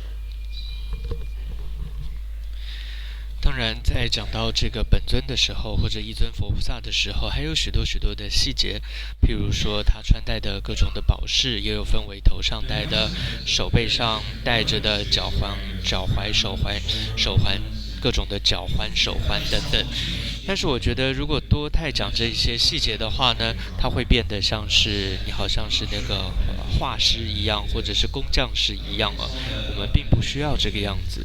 当然，在讲到这个本尊的时候，或者一尊佛菩萨的时候，还有许多许多的细节，譬如说他穿戴的各种的宝饰，也有分为头上戴的、手背上戴着的、脚环、脚踝、手环、手环、各种的脚环、手环等等。但是我觉得，如果多太讲这些细节的话呢，它会变得像是你好像是那个画师一样，或者是工匠师一样啊。我们并不需要这个样子。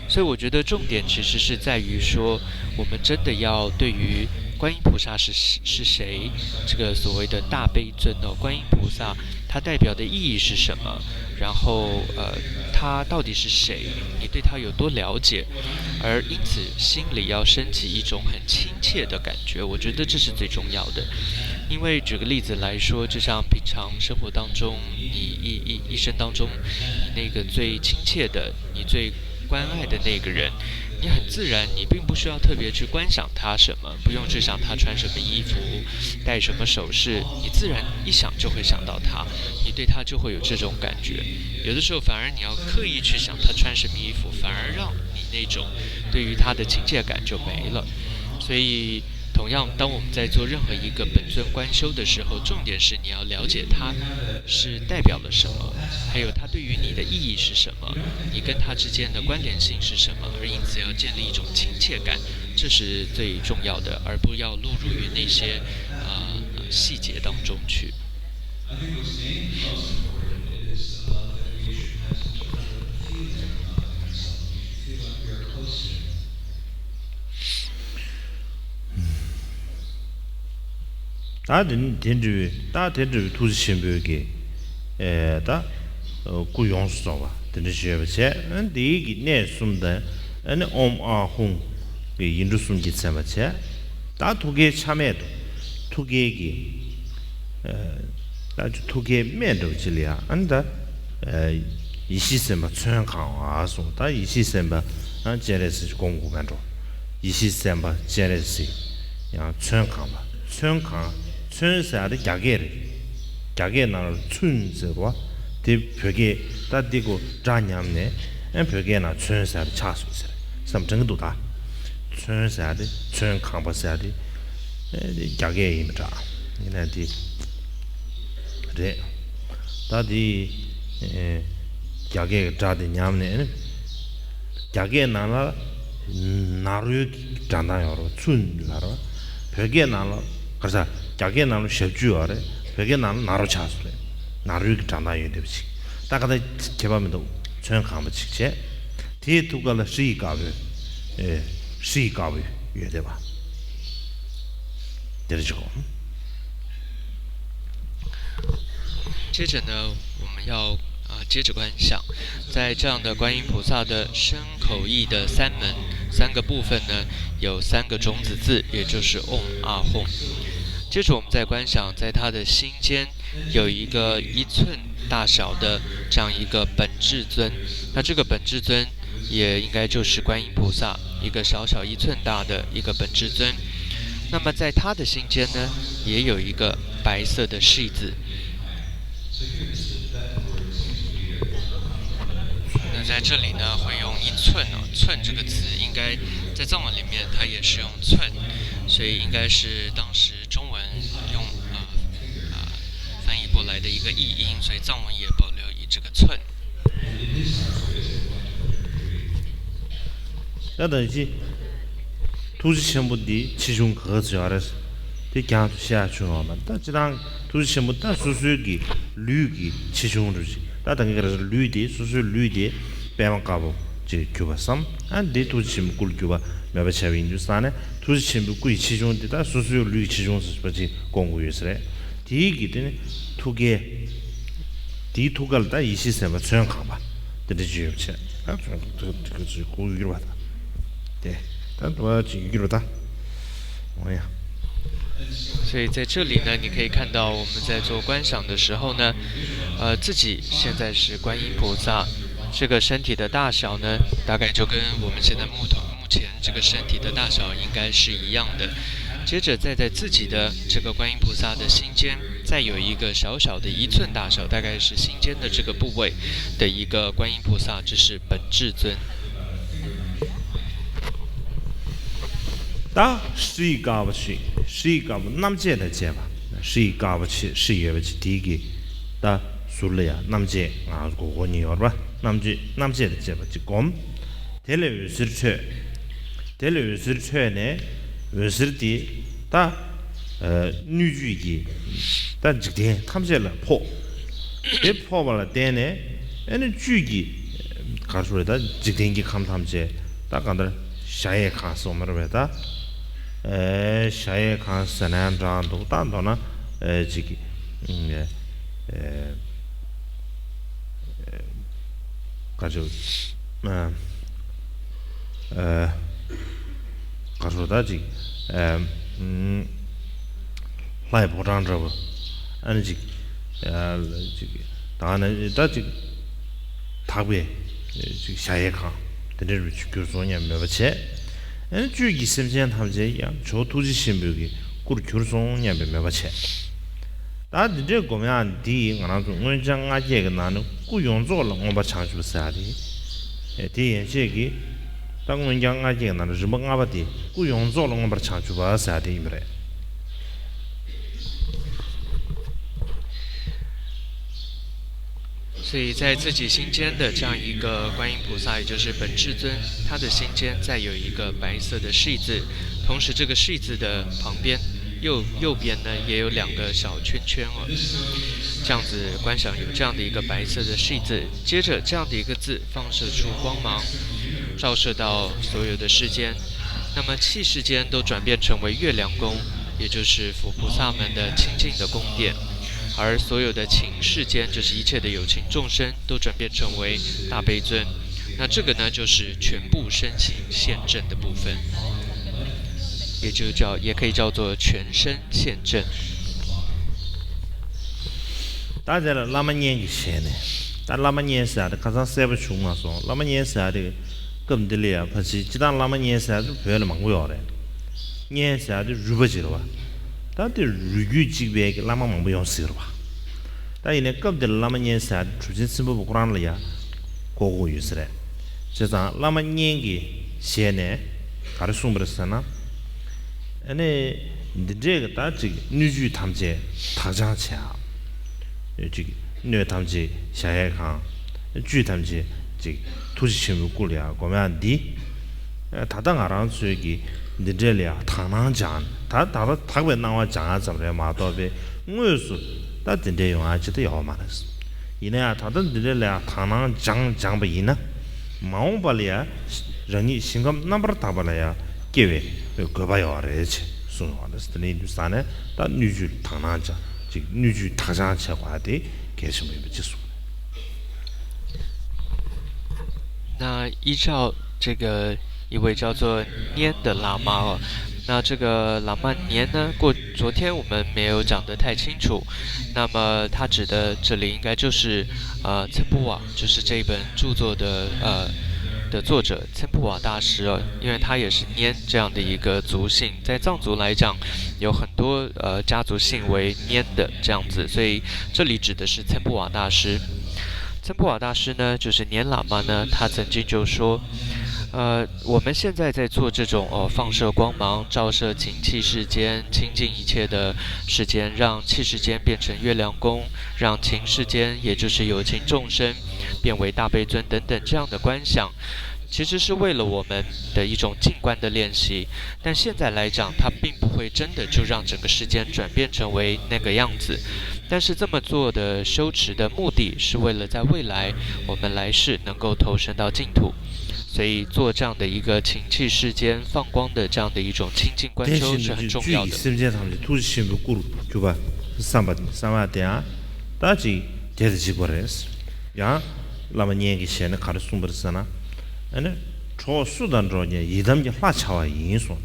所以我觉得重点其实是在于说，我们真的要对于观音菩萨是是谁，这个所谓的大悲尊哦，观音菩萨它代表的意义是什么？然后呃，他到底是谁？你对他有多了解？而因此心里要升起一种很亲切的感觉，我觉得这是最重要的。因为举个例子来说，就像平常生活当中，你一一一生当中，你那个最亲切的、你最关爱的那个人，你很自然，你并不需要特别去观想他什么，不用去想他穿什么衣服、戴什么首饰，你自然一想就会想到他，你对他就会有这种感觉。有的时候反而你要刻意去想他穿什么衣服，反而让你那种对于他的亲切感就没了。所以。同样，当我们在做任何一个本尊观修的时候，重点是你要了解它是代表了什么，还有它对于你的意义是什么，你跟它之间的关联性是什么，而因此要建立一种亲切感，这是最重要的，而不要落入于那些呃细节当中去。 ད་དེ་དེ་འདྲ་བའི་ད་དེ་འདྲ་བའི་ཐུགས་རྗེ་ཆེན་པོའི་གི་ཨེ་ད་སྐུ་ཡོངས་སུ་རྫོགས་པ་དེ་འདྲ་ཞིག་ཡོད་པ་བྱས། ཨ་ནི་དེའི་གི་གནས་གསུམ་དང་། ཨ་ནི་ཨོཾ་ཨཱཿཧཱུྃ་གི་ཡིག་འབྲུ་གསུམ་གྱིས་མཚན་པ་བྱས། ད་ཐུགས་ཀའི་ཆ་སྨད་དུ་ཐུགས་ཀའི་གི་ཨེ་ད་ཐུགས་ཀའི་སྨད་འདྲ་བོ་ཅིག་ལ་ཡ། ཨ་ནི་ད་ཨེ་ཡེ་ཤེས་སེམས་དཔའ་མཚོན་གང་བ་གསུངས། ད་ཡེ་ཤེས་སེམས་དཔའ་ཨ་སྤྱན་རས་གཟིགས་ཀྱི་སྒོམ་དགོས་མེད་འགྲོ། ཡེ་ཤེས་སེམས་དཔའ་སྤྱན་རས་གཟིགས། ཡང་མཚོན་གང་བ། མཚོན་གང་། མཚོན་ཟེར་ཡ་དེ་རྒྱ་སྐད་རེད། རྒྱ་སྐད་ནང་ལ་མཚུན་ཟེར་བ། དེ་བོད་སྐད། ད་འདི་གོ་སྒྲ་ཉམས་ནས་ཨ་བོད་སྐད་ནང་མཚོན་ཟེར་ཡ་དེ་ཆགས་སོང་ཟེར་བསམ་དྲན་གྱི་འདུག་ད་མཚོན་ཟེར་ཡ་དེ། མཚོན་གང་བ་ཟེར་ཡ་དེ་ཨ་དེ་རྒྱ་སྐད་ཡིན་པ་འདྲ། ཡིན་ན་དེ་རེད། ད་དེ་ཨེ་རྒྱ་སྐད་ཀྱི་སྒྲ་དེ་ཉམས་ནས་ཨ་ནི། རྒྱ་སྐད་ནང་ལ་ནཱ་རོའི་སྒྲ་གདངས་ཡོད་རེད། མཚུན་ལབ་རེད། བོད་སྐད་ནང་ལ་ག་རེ་ཟ། རྒྱ་སྐད་ནང་ལ་ཞབས་ཀྱུ་ཡོད་རེད། བོད་སྐད་ནང་ལ་ནཱ་རོ་ཆགས་སོང་རེད། ནཱ་རོའི་སྒྲ་གདངས་ཡོད་བསྡད་པ་ཅིག་ད་ག་ད་ཁྱད་པར་མི་འདུག་མཚོན་གང་བ་ཅིག་བྱས། དེའི་ཐུགས་ཀ་ལ་ཧྲཱིཿདཀར་པོ། ཨེ་ཧྲཱིཿདཀར་པོ་ཡོད་བསྡད་པ། དེ་རེད་ཅིག་གོ། 接着呢，我们要啊接着观想，在这样的观音菩萨的身口意的三门三个部分呢，有三个种子字，也就是嗡、啊、吽。接着我们再观想，在他的心间有一个一寸大小的这样一个本质尊。那这个本质尊也应该就是观音菩萨，一个小小一寸大的一个本质尊。那么在他的心间呢，也有一个白色的世子。那在这里呢，会用一寸哦，寸这个词应该在藏文里面它也是用寸，所以应该是当时中文用呃呃翻译过来的一个译音，所以藏文也保留以这个寸。 ད་ད་ཅི། ཐུགས་རྗེ་ཆེན་པོ་འདི་ཆེ་ཆུང་ག་ག་ཚོད་ཡོད་རེད། དེ་རྒྱང་དུ་བཤད་ཆུང་བ་མ་ད་སྤྱིར་བཏང་ཐུགས་རྗེ་ཆེན་པོ་ད་སོ་སོའི་གི་ལུས་ཀྱི་ཆེ་ཆུང་རུ་ཅིག་ད་ད་ག་རེ་ལུས་དེ་སོ་སོའི་ལུས་དེ་པད་མ་དཀར་པོ་ཅིག་གྱུར་པ་བསམ། ཨ་འདི་ཐུགས་རྗེ་ཆེན་པོའི་སྐུ་ལ་གྱུར་པ་མོས་པ་བྱས་པ་ཡིན་དུས་ཙང་ནས་ཐུགས་རྗེ་ཆེན་པོའི་སྐུ་ཡི་ཆེ་ཆུང་དེ་ད་སོ་སོའི་ལུས་ཀྱི་ཆེ་ཆུང་ཟེར་བ་ཅིག་སྐོང་དགོས་ཡོད་ས་རེད། དེའི་གི་དེ་ནི་ཐུགས་ཀའི། དེའི་ཐུགས་ཀ་ལ་ད་ཡེ་ཤེས་སེམས་དཔའ་ཚོན་གང་པ་དེ་འདྲ་ཅིག་ཡོད་པ་བྱས། ད་ཚོན་གང་དེ་ག་ཚོད་གོ་ཡོད་པ་ད། དེ་ད་འདུ་བ་ཅིག་ཡོད་པ་ད། འོ་ཡ། 所以在这里呢，你可以看到我们在做观想的时候呢，呃，自己现在是观音菩萨，这个身体的大小呢，大概就跟我们现在木头目前这个身体的大小应该是一样的。接着再在自己的这个观音菩萨的心间，再有一个小小的一寸大小，大概是心间的这个部位的一个观音菩萨，这是本至尊。 ད་ཧྲཱིཿ་དཀར་པོ་ཆེ། ཧྲཱིཿ་དཀར་པོ་རྣམ་བཅད་དང་བཅས་པ། ཧྲཱིཿ་དཀར་པོ་ཆེ་ཧྲཱིཿ་ཡོད་པ་ཅིག་དེའི་གི་ད་ཟུར་ལ་ཡང་རྣམ་བཅད་ང་ཚོ་གོ་གོ་ཉིད་ཡོད་རེད་པ། རྣམ་བཅད་རྣམ་བཅད་དང་བཅས་པ་ཅིག་བསྒོམ། དེ་ལས་འོད་ཟེར་འཕྲོས། དེ་ལས་འོད་ཟེར་འཕྲོས་ནས་འོད་ཟེར་དེ་ད་སྣོད་བཅུད་ཀྱི་ད་འཇིག་རྟེན་ཐམས་ཅད་ལ་ཕོག་དེ་ཕོག་པ་ལ་བརྟེན་ནས་ཨ་ནི་བཅུད་ཀྱི་ག་རེ་ཟེར་ད་འཇིག་རྟེན་གྱི་ཁམས་ཐམས་ཅད་ད་གང་ལྟར་གཞལ་ཡས་ཁང་ཟེར་བ་མ་རེད་པས་ད། ཨེ་གཞལ་ཡས་ཁང་ཟེར་ན་ཡང་འདྲ་འདུག་ད་མདོར་ན་ཨེ་ཅིག་ཨེ་ག་རེ་ཟེར་ཨ་ཨེ་ག་རེ་ཟེར་ད་ཅིག་ཨེ་ལྷའི་ཕོ་བྲང་འདྲ་བོ་ཨ་ནི་ཅིག་ཨེ་ཅིག་ད་ནི་ད་ཅིག་དག་པའི་ཅིག་གཞལ་ཡས་ཁང་དེ་འདྲ་རུ་ཅིག་གྱུར་སོང་སྙམ་མོས་པ་བྱས། ཨ་ནི་བཅུད་ཀྱི་སེམས་ཅན་ཐམས་ཅད་ཡང་ཇོ་བོ་ཐུགས་རྗེ་ཆེན་པོའི་གི་སྐུར་གྱུར་སོང་སྙམ་པའི་མོས་པ་བྱས། ད་འདི་འདྲའི་སྒོམ་ཡག་འདི་ཡིས་ང་རང་ཚོ་མངོན་བྱང་ལྔ་བརྒྱད་ཀྱི་ནང་ནས་སྐུ་ཡོངས་རྫོགས་ལ་མངོན་པར་བྱང་ཆུབ་ཟེར་ཡག་དེ། དེ་ཡན་ཆད་ཀྱིས་ད་མངོན་བྱང་ལྔ་བརྒྱད་ཀྱི་ནང་ནས་རིམ་པ་ལྔ་པ་དེ་སྐུ་ཡོངས་རྫོགས་ལ་མངོན་པར་བྱང་ཆུབ་པ་ཟེར་ཡག་དེ་ཡིན་པ་རེད། 所以在自己心间的这样一个观音菩萨，也就是本至尊，他的心间再有一个白色的世子，同时这个世子的旁边，右右边呢也有两个小圈圈哦，这样子观想有这样的一个白色的世子，接着这样的一个字放射出光芒，照射到所有的世间，那么气世间都转变成为月亮宫，也就是佛菩萨们的清净的宫殿。 而所有的情世间，就是一切的有情众生，都转变成为大悲尊。那这个呢，就是全部身心现证的部分，也就叫，也可以叫做全身现证。 ད་དེ་ལ་བླ་མ་མཉན་གྱི་ཞལ་ནས། ད་བླ་མ་མཉན་ཟེར་ཡག་དེ་ཁ་སང་གསལ་པོ་བྱུང་མ་སོང་། བླ་མ་མཉན་ཟེར་ཡག་དེ་སྐབས་འདི་ལ་ཡ་ཕལ་ཆེར་སྤྱིར་བཏང་བླ་མ་མཉན་ཟེར་ཡག་དེ་བོད་ལ་མང་པོ་ཡོད་རེད། མཉན་ཟེར་ཡག་དེ་རུས་པ་ཅིག་རེད་བ། ད་དེ་རུས་རྒྱུད་གཅིག་པའི་གི་བླ་མ་མང་པོ་ཡོང་སྲིད་རེད་བ། ད་ཡིན་ནའི་སྐབས་འདིར་བླ་མ་མཉན་ཟེར་ཡག་དེ་གྲུབ་ཆེན་སྲིན་པོ་པོ་ཁོ་རང་ལ་ཡ་གོ་དགོས་ཡོད་ས་རེད། བྱས་ཙང་བླ་མ་མཉན་གྱི་ཞལ་ནས་ག་རེ་གསུངས་པ་རེད་ཟེར་ན། ཨ་ནི་འདི་འདྲས་ཀྱི་ད་ཅིག་སྣོད་བཅུད་ཐམས་ཅད་དག་སྦྱང་བྱེད་ཡག་ཅིག་སྣོད་ཐམས་ཅད་གཞལ་ཡས་ཁང་། བཅུད་ཐམས་ཅད་ཅིག་ཐུགས་རྗེ་ཆེན་པོའི་སྐུ་ལ་ཡ་སྒོམ་ཡག་འདི། ད་ལྟ་ང་རང་ཚོའི་གི་འདི་འདྲས་ལ་ཡ་དག་སྣང་སྦྱང་ད་ད་ལྟ་དག་པའི་སྣང་བ་སྦྱང་ཡག་ཙམ་རེད་མ་གཏོགས་པའི་དངོས་སུ་ད་འདི་འདྲས་ཡོང་ཡག་ཅིག་ད་ཡོད་མ་རེད། ཡིན་ན་ཡང་ད་ལྟ་འདི་འདྲས་ལ་ཡ་དག་སྣང་སྦྱང་སྦྱངས་པ་ཡིན་ན། མ་འོངས་པ་ལ་ཡ་རང་ཉིད་ཞིང་ཁམས་རྣམ་པར་དག་པ་ལ་ཡ་སྐྱེ་བའི་དགོས་པ་ཡོད་རེད་ཅེས་གསུངས་ཡོད་རེད། དེ་ནས་ཡིན་དུས་ཙང་ནས་ད་སྣོད་བཅུད་དག་སྣང་སྦྱང་ཅིག་སྣོད་བཅུད་དག་སྦྱང་བྱེད་དགོས་ཡག་དེ་གལ་ཆེན་པོ་ཡིན་པ་ཅིག་གསུངས། 那依照这个一位叫做拈的喇嘛哦，那这个喇嘛年呢，过昨天我们没有讲得太清楚，那么它指的这里应该就是呃参谋瓦，就是这一本著作的呃的作者参谋瓦大师啊，因为他也是年这样的一个族姓，在藏族来讲，有很多呃家族姓为年的这样子，所以这里指的是参谋瓦大师。参谋瓦大师呢，就是年喇嘛呢，他曾经就说，呃，我们现在在做这种哦放射光芒，照射情器世间，清净一切的世间，让器世间变成月亮宫，让情世间，也就是有情众生，变为大悲尊等等这样的观想，其实是为了我们的一种静观的练习。但现在来讲，它并不会真的就让整个世间转变成为那个样子。但是这么做的修持的目的是为了在未来我们来世能够投身到净土。所以做这样的一个情器世间放光的这样的一种清净观修是很重要的。 སེམས་ཅན་ཐམས་ཅད་ཐུགས་རྗེ་ཆེན་པོའི་སྐུར་གྱུར་པ་བསམ་པ་བསམ་པ་དེའང་ད་ཅིག་དེ་དང་གཅིག་པ་རེད། ཡང་བླ་མ་གཉན་གྱི་ཞལ་ནས་ག་རེ་གསུངས་པ་རེད་ཟེར་ན། ཨ་ནི་གྲོགས་སུ་དང་འགྲོགས་ཀྱང་ཡི་དམ་གྱི་ལྷ་བྱ་བ་ཡིན་གསུངས།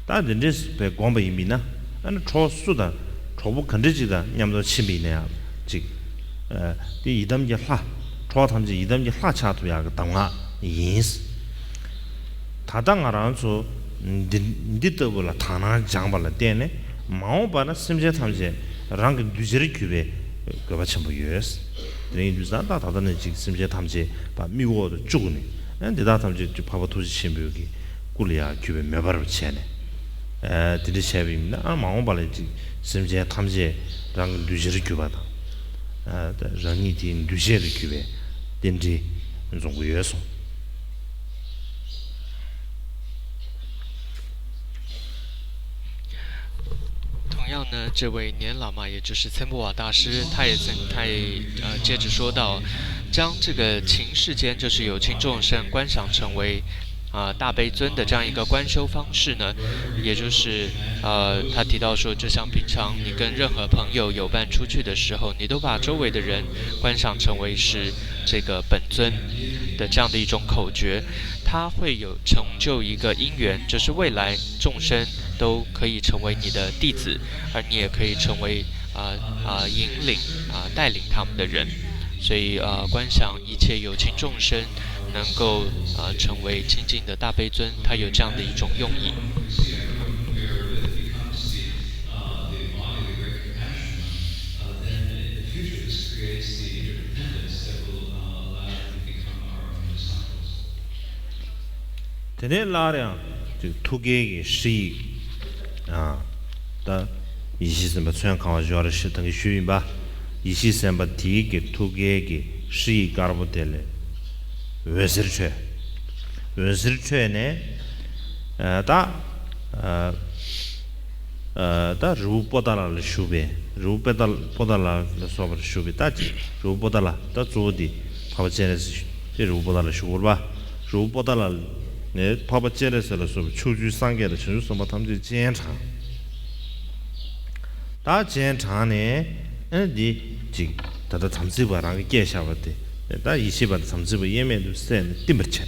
ད་འདི་འདྲས་པའི་དགོངས་པ་ཡིན་པས་ན། ཨ་ནི་གྲོགས་སུ་དང་གྲོགས་པོ་ག་འདྲ་ཅིག་དང་མཉམ་དུ་ཕྱིན་པ་ཡིན་ན་ཡང་ཅིག་ཨ་དེ་ཡི་དམ་གྱི་ལྷ། གྲོགས་ཐམས་ཅད་ཡི་དམ་གྱི་ལྷ་ཆགས་ཐུབ་ཡག་གི་གདམས་ངག་ཡིན། ད་ལྟ་ང་རང་ཚོ་འདི་འདི་ལྟ་བུ་ལ་དག་སྣང་སྦྱངས་པ་ལ་བརྟེན་ནས་མ་འོངས་པ་ན་སེམས་ཅན་ཐམས་ཅད་རང་གི་གདུལ་བྱར་གྱུར་པའི་དགོས་པ་ཆེན་པོ་ཡོད། དེ་རིང་དུས་སང་ད་ད་ལྟ་ནས་ཅིག་སེམས་ཅན་ཐམས་ཅད་པ་མིག་འོག་ཏུ་བཅུག་ནས་ཨ་འདི་དག་ཐམས་ཅད་ཅིག་འཕགས་པ་ཐུགས་རྗེ་ཆེན་པོའི་གི་སྐུ་ལ་ཡང་གུས་པས་མོས་པར་བྱས་ནས། ཨ་དེ་འདྲ་བྱས་པ་ཡིན་ན་ཨ་མ་འོངས་པ་ལ་ཅིག་སེམས་ཅན་ཐམས་ཅད་རང་གི་གདུལ་བྱར་གྱུར་པ་དང་། ཨ་ད་རང་ཉིད་དེའི་འདུས་བྱས་དུ་གྱུར་པའི་རྟེན་འབྲེལ་འཛོམས་ཀྱི་ཡོད་གསུངས། 同样呢，这位年老嘛，也就是参谋瓦大师，他也曾，他也呃接着说到，将这个情世间，就是有情众生观想成为啊、大悲尊的这样一个观修方式呢，也就是呃他提到说，就像平常你跟任何朋友有伴出去的时候，你都把周围的人观想成为是这个本尊的这样的一种口诀，它会有成就一个因缘，就是未来众生都可以成为你的弟子，而你也可以成为啊啊、引领啊、带领他们的人。所以呃，观想一切有情众生能够呃成为清净的大悲尊，它有这样的一种用意。 དེ་ནས་སླར་ཡང་ཅིག་ཐུགས་བསྐྱེད་ཀྱི་ཧྲཱིཿ་ཡིག་ད་ཡེ་ཤེས་སེམས་དཔའ་ཚོན་གང་བ་སྦྱོར་ཞེས་ད་གིན་ཞུས་ཡིན་པ། ཡེ་ཤེས་སེམས་དཔའ་དེའི་གི་ཐུགས་བསྐྱེད་ཀྱི་ཧྲཱིཿ་ཡིག་དཀར་པོ་དེ་ལས་འོད་ཟེར་འཕྲོས། འོད་ཟེར་འཕྲོས་ནས་ད་ད་རི་བོ་པོ་ཏ་ལ་ལ་བཞུགས་པའི་རི་བོ་པོ་ཏ་པོ་ཏ་ལ་ལ་སོགས་པར་བཞུགས་པའི་ད་ཅིག་རི་བོ་པོ་ཏ་ལ་ད་གཙོ་བོ་དེ་འཕགས་པ་སྤྱན་རས་གཟིགས་དེ་རི་བོ་པོ་ཏ་ལ་བཞུགས་པ་རེད་པ། རི་བོ་པོ་ཏ་ལ་ནས་འཕགས་པ་སྤྱན་རས་གཟིགས་ལ་སོགས་པའི་ཕྱོགས་བཅུའི་སངས་རྒྱས་དང་བྱང་ཆུབ་སེམས་དཔའ་ཐམས་ཅད་སྤྱན་དྲངས། ད་སྤྱན་དྲངས་ནས་ཨ་ནི་འདི་ཅིག་ད་ལྟ་དམ་ཚིག་པ་རང་གི་བསྐྱེད་བཞག་པ་དེ་ད་ཡེ་ཤེས་པ་དང་དམ་ཚིག་པ་དབྱེར་མེད་དུ་བསྲེས་ནས་བསྟིམ་པར་བྱས།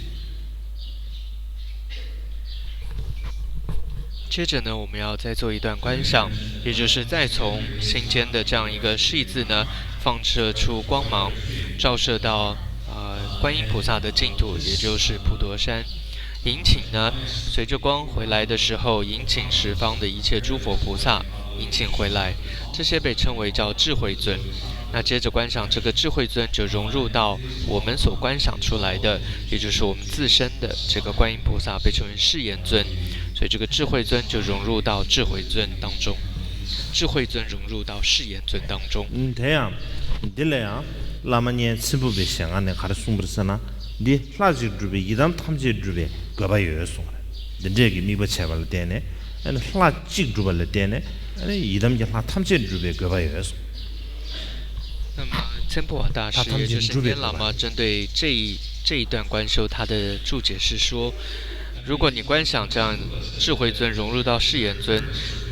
接着呢，我们要再做一段观想，也就是再从心间的这样一个 ཧྲཱིཿ 字呢，放射出光芒，照射到呃观音菩萨的净土，也就是普陀山。引请呢，随着光回来的时候，引请十方的一切诸佛菩萨引请回来，这些被称为叫智慧尊。那接着观想这个智慧尊就融入到我们所观想出来的，也就是我们自身的这个观音菩萨，被称为誓言尊。所以这个智慧尊就融入到智慧尊当中，智慧尊融入到誓言尊当中。 དེ་ཡང་འདི་ལ་ཡང་བླ་མ་གཉན་ཚེ་འཕོས་པའི་ཞལ་སྔ་ནས་ག་རེ་གསུངས་པ་རེད་ཟེར་ན། འདི་ལྷ་གཅིག་སྒྲུབ་པའི་ཡི་དམ་ཐམས་ཅད་སྒྲུབ་པའི་དགོས་པ་ཡོད་གསུངས་པ་རེད། འདི་འདྲས་ཀྱི་དམིགས་པ་བྱས་པ་ལ་བརྟེན་ནས་ཨ་ནི་ལྷ་གཅིག་སྒྲུབ་པ་ལ་བརྟེན་ནས་ཨ་ནི་ཡི་དམ་གྱི་ལྷ་ཐམས་ཅད་སྒྲུབ་པའི་དགོས་པ་ཡོད་གསུངས། 那么参谋瓦大师，也就是年老嘛，针对这一这一段观修，他的注解是说，如果你观想这样智慧尊融入到誓言尊，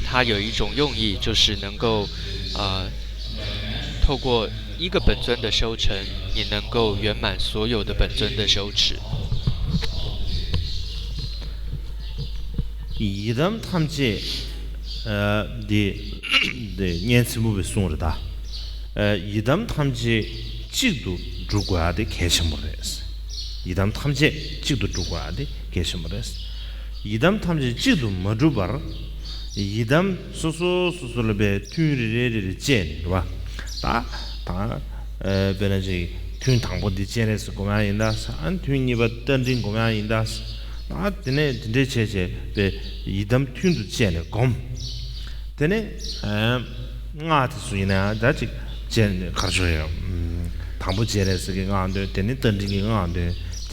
它有一种用意，就是能够呃透过一个本尊的修成，你能够圆满所有的本尊的修持。ཡི་དམ་ཐམས་ཅད་ཨ་འདི་འདི་སྙན་ཚིམ་པོ་བའི་གསུང་རེད་ད། ཨ་ཡི་དམ་ཐམས་ཅད་གཅིག་ཏུ་སྒྲུབ་དགོས་ཡ་དེ་གལ་ཆེན་པོ་རེད། ཡི་དམ་ཐམས་ཅད་གཅིག་ཏུ་སྒྲུབ་དགོས་ཡ་དེ་གལ་ཆེན་པོ་རེད། ཡི་དམ་ཐམས་ཅད་གཅིག་ཏུ་མ་གྲུབ་པར། ཡི་དམ་སོ་སོ་སོ་སོ་ལ་པའི་ཐུན་རེ་རེ་རེ་རེ་བཅད་ནས་རེད་བ། ད་ད་ཨ་དཔེར་ན་ཅིག་ཐུན་དང་པོ་འདི་སྤྱན་རས་གཟིགས་སྒོམ་ཡ་ཡིན་ད། ཨ་ཐུན་གཉིས་པ་རྟ་མགྲིན་སྒོམ་ཡ་ཡིན་ད། ད་དེ་ནས་དེ་འདྲས་བྱས་བྱས་པའི་ཡི་དམ་ཐུན་དུ་བཅད་ནས་སྒོམ། དེ་ནས་ཨ་སྔགས་དེ་ཚོ་ཡིན་ན་ཡང་ད་ཅིག་བཅད་ནས་གར་ཤོར་ཡ། དང་པོ་སྤྱན་རས་གཟིགས་ཀྱི་སྔགས་འདོན། དེ་ནས་རྟ་མགྲིན་གྱི་སྔགས་འདོན། དེ་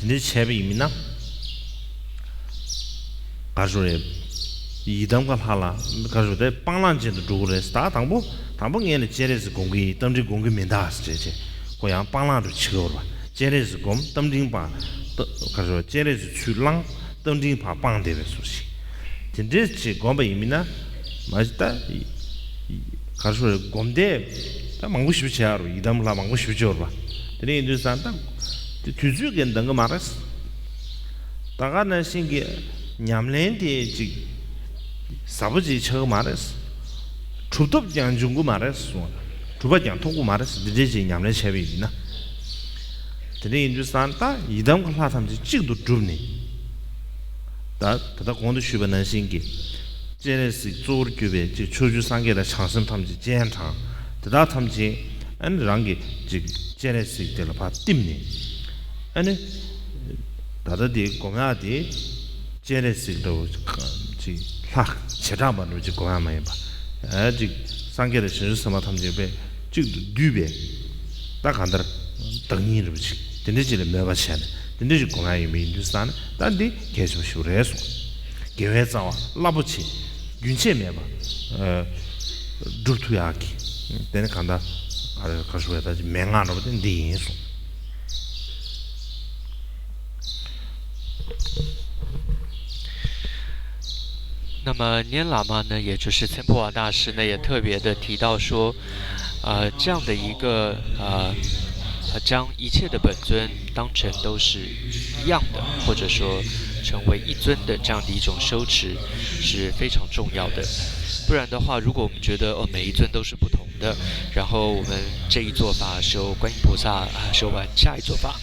འདྲས་བྱས་པ་ཡིན་མིན་ན། ག་རེ་ཞུ་རེད། ཡི་དམ་ག་ལྷ་ལ་ག་རེ་ཞུ་དེ་སྤང་བླང་ཅན་དུ་འགྲོ་གི་རེད། ད་དང་པོ་དང་པོ་ངས་ནི་སྤྱན་རས་གཟིགས་སྒོམ་གི་ཡིན། རྟ་མགྲིན་སྒོམ་གི་མིན་ད་ཟེར་བྱས་བྱས་ཁོ་ཡང་སྤང་བླང་དུ་བྱེད་ཀྱི་ཡོད་རེད་པ། སྤྱན་རས་གཟིགས་སྒོམ། རྟ་མགྲིན་ཕར་ག་རེ་ཞུ། སྤྱན་རས་གཟིགས་ཚུར་བླང་། རྟ་མགྲིན་ཕར་སྤང་བསྡད་པའི་བཟོ་ཞིག་དེ་འདྲས་ཅིག་སྒོམ་པ་ཡིན་མིན་ན། མ་གཞི་ད་ག་རེ་ཞུ་རེད། སྒོམ་བཟླས་ད་མང་པོ་ཞིག་བྱེད་ཡ་རེད། ཡི་དམ་ལྷ་མང་པོ་ཞིག་བྱེད་ཡོད་རེད་པ། དེ་འདྲ་ཡིན་དུས་ཙང་ད་དེ་དུས་ཚོད་ཀྱིས་འདང་གི་མ་རེད། ད་ག་ནང་བཞིན་གྱི་ཉམས་ལེན་དེ་ཅིག་ཟབ་པོ་ཅིག་ཆགས་ཀྱི་མ་རེད། གྲུབ་ཐོབ་ཀྱང་འབྱུང་གི་མ་རེད་གསུངས། གྲུབ་པ་ཀྱང་ཐོབ་ཀྱི་མ་རེད། འདི་འདྲས་ཅིག་ཉམས་ལེན་བྱས་པ་ཡིན་ན། དེ་འདྲ་ཡིན་དུས་ཙང་ད་ཡི་དམ་གྱི་ལྷ་ཐམས་ཅད་གཅིག་ཏུ་བསྒྲུབས་ནས། ད་ད་ལྟ་གོང་དུ་ཞུས་པ་ནང་བཞིན་གྱི། སྤྱན་རས་གཟིགས་གཙོ་བོར་གྱུར་པའི་ཅིག་ཕྱོགས་བཅུའི་སངས་རྒྱས་དང་བྱང་སེམས་ཐམས་ཅད་སྤྱན་དྲངས། དེ་དག་ཐམས་ཅད་ཨ་ནི་རང་གི་ཅིག་སྤྱན་རས་གཟིགས་དེ་ལ་ཕར་བསྟིམ་ནས། ཨ་ནི་ད་ལྟ་དེ་སྒོམ་ཡག་དེ་སྤྱན་རས་གཟིགས་འདྲ་བོ་ཅིག་ལྷ་བྱེ་བྲག་པ་འདྲ་བོ་ཅིག་སྒོམ་ཡག་མ་ཡིན་པ། ཨ་ཅིག་སངས་རྒྱས་དང་བྱང་ཆུབ་སེམས་དཔའ་ཐམས་ཅད་པས་གཅིག་ཏུ་བསྡུས་པའི། ད་གང་ལྟར་བདག་ཉིད་རིན་པོ་ཆེ་དེ་འདྲ་ཅིག་ལ་མོས་པ་བྱས་ནས་དེ་འདྲ་ཅིག་སྒོམ་ཡག་ཡིན་པ་ཡིན་དུས་ཙང་ནས། ད་འདི་གལ་ཆེན་པོ་ཞིག་རེད་གསུངས། དགེ་བའི་རྩ་བ་རླབས་པོ་ཆེ་རྒྱུན་ཆད་མེད་པ་ཨ་སྒྲུབ་ཐུབ་ཡག་གི། དེ་ནི་གང་ལྟར་ག་རེ་ག་རེ་ཞུ་བའི་ད་ཅིག་མན་ངག་འདྲ་བོ་དེ་འདི་ཡིན་གསུངས། 那么拈喇嘛呢，也就是千波瓦大师呢，也特别的提到说，呃，这样的一个呃，呃将一切的本尊当成都是一样的，或者说成为一尊的这样的一种修持是非常重要的。不然的话，如果我们觉得哦每一尊都是不同的，然后我们这一做法修观音菩萨啊，修完下一做法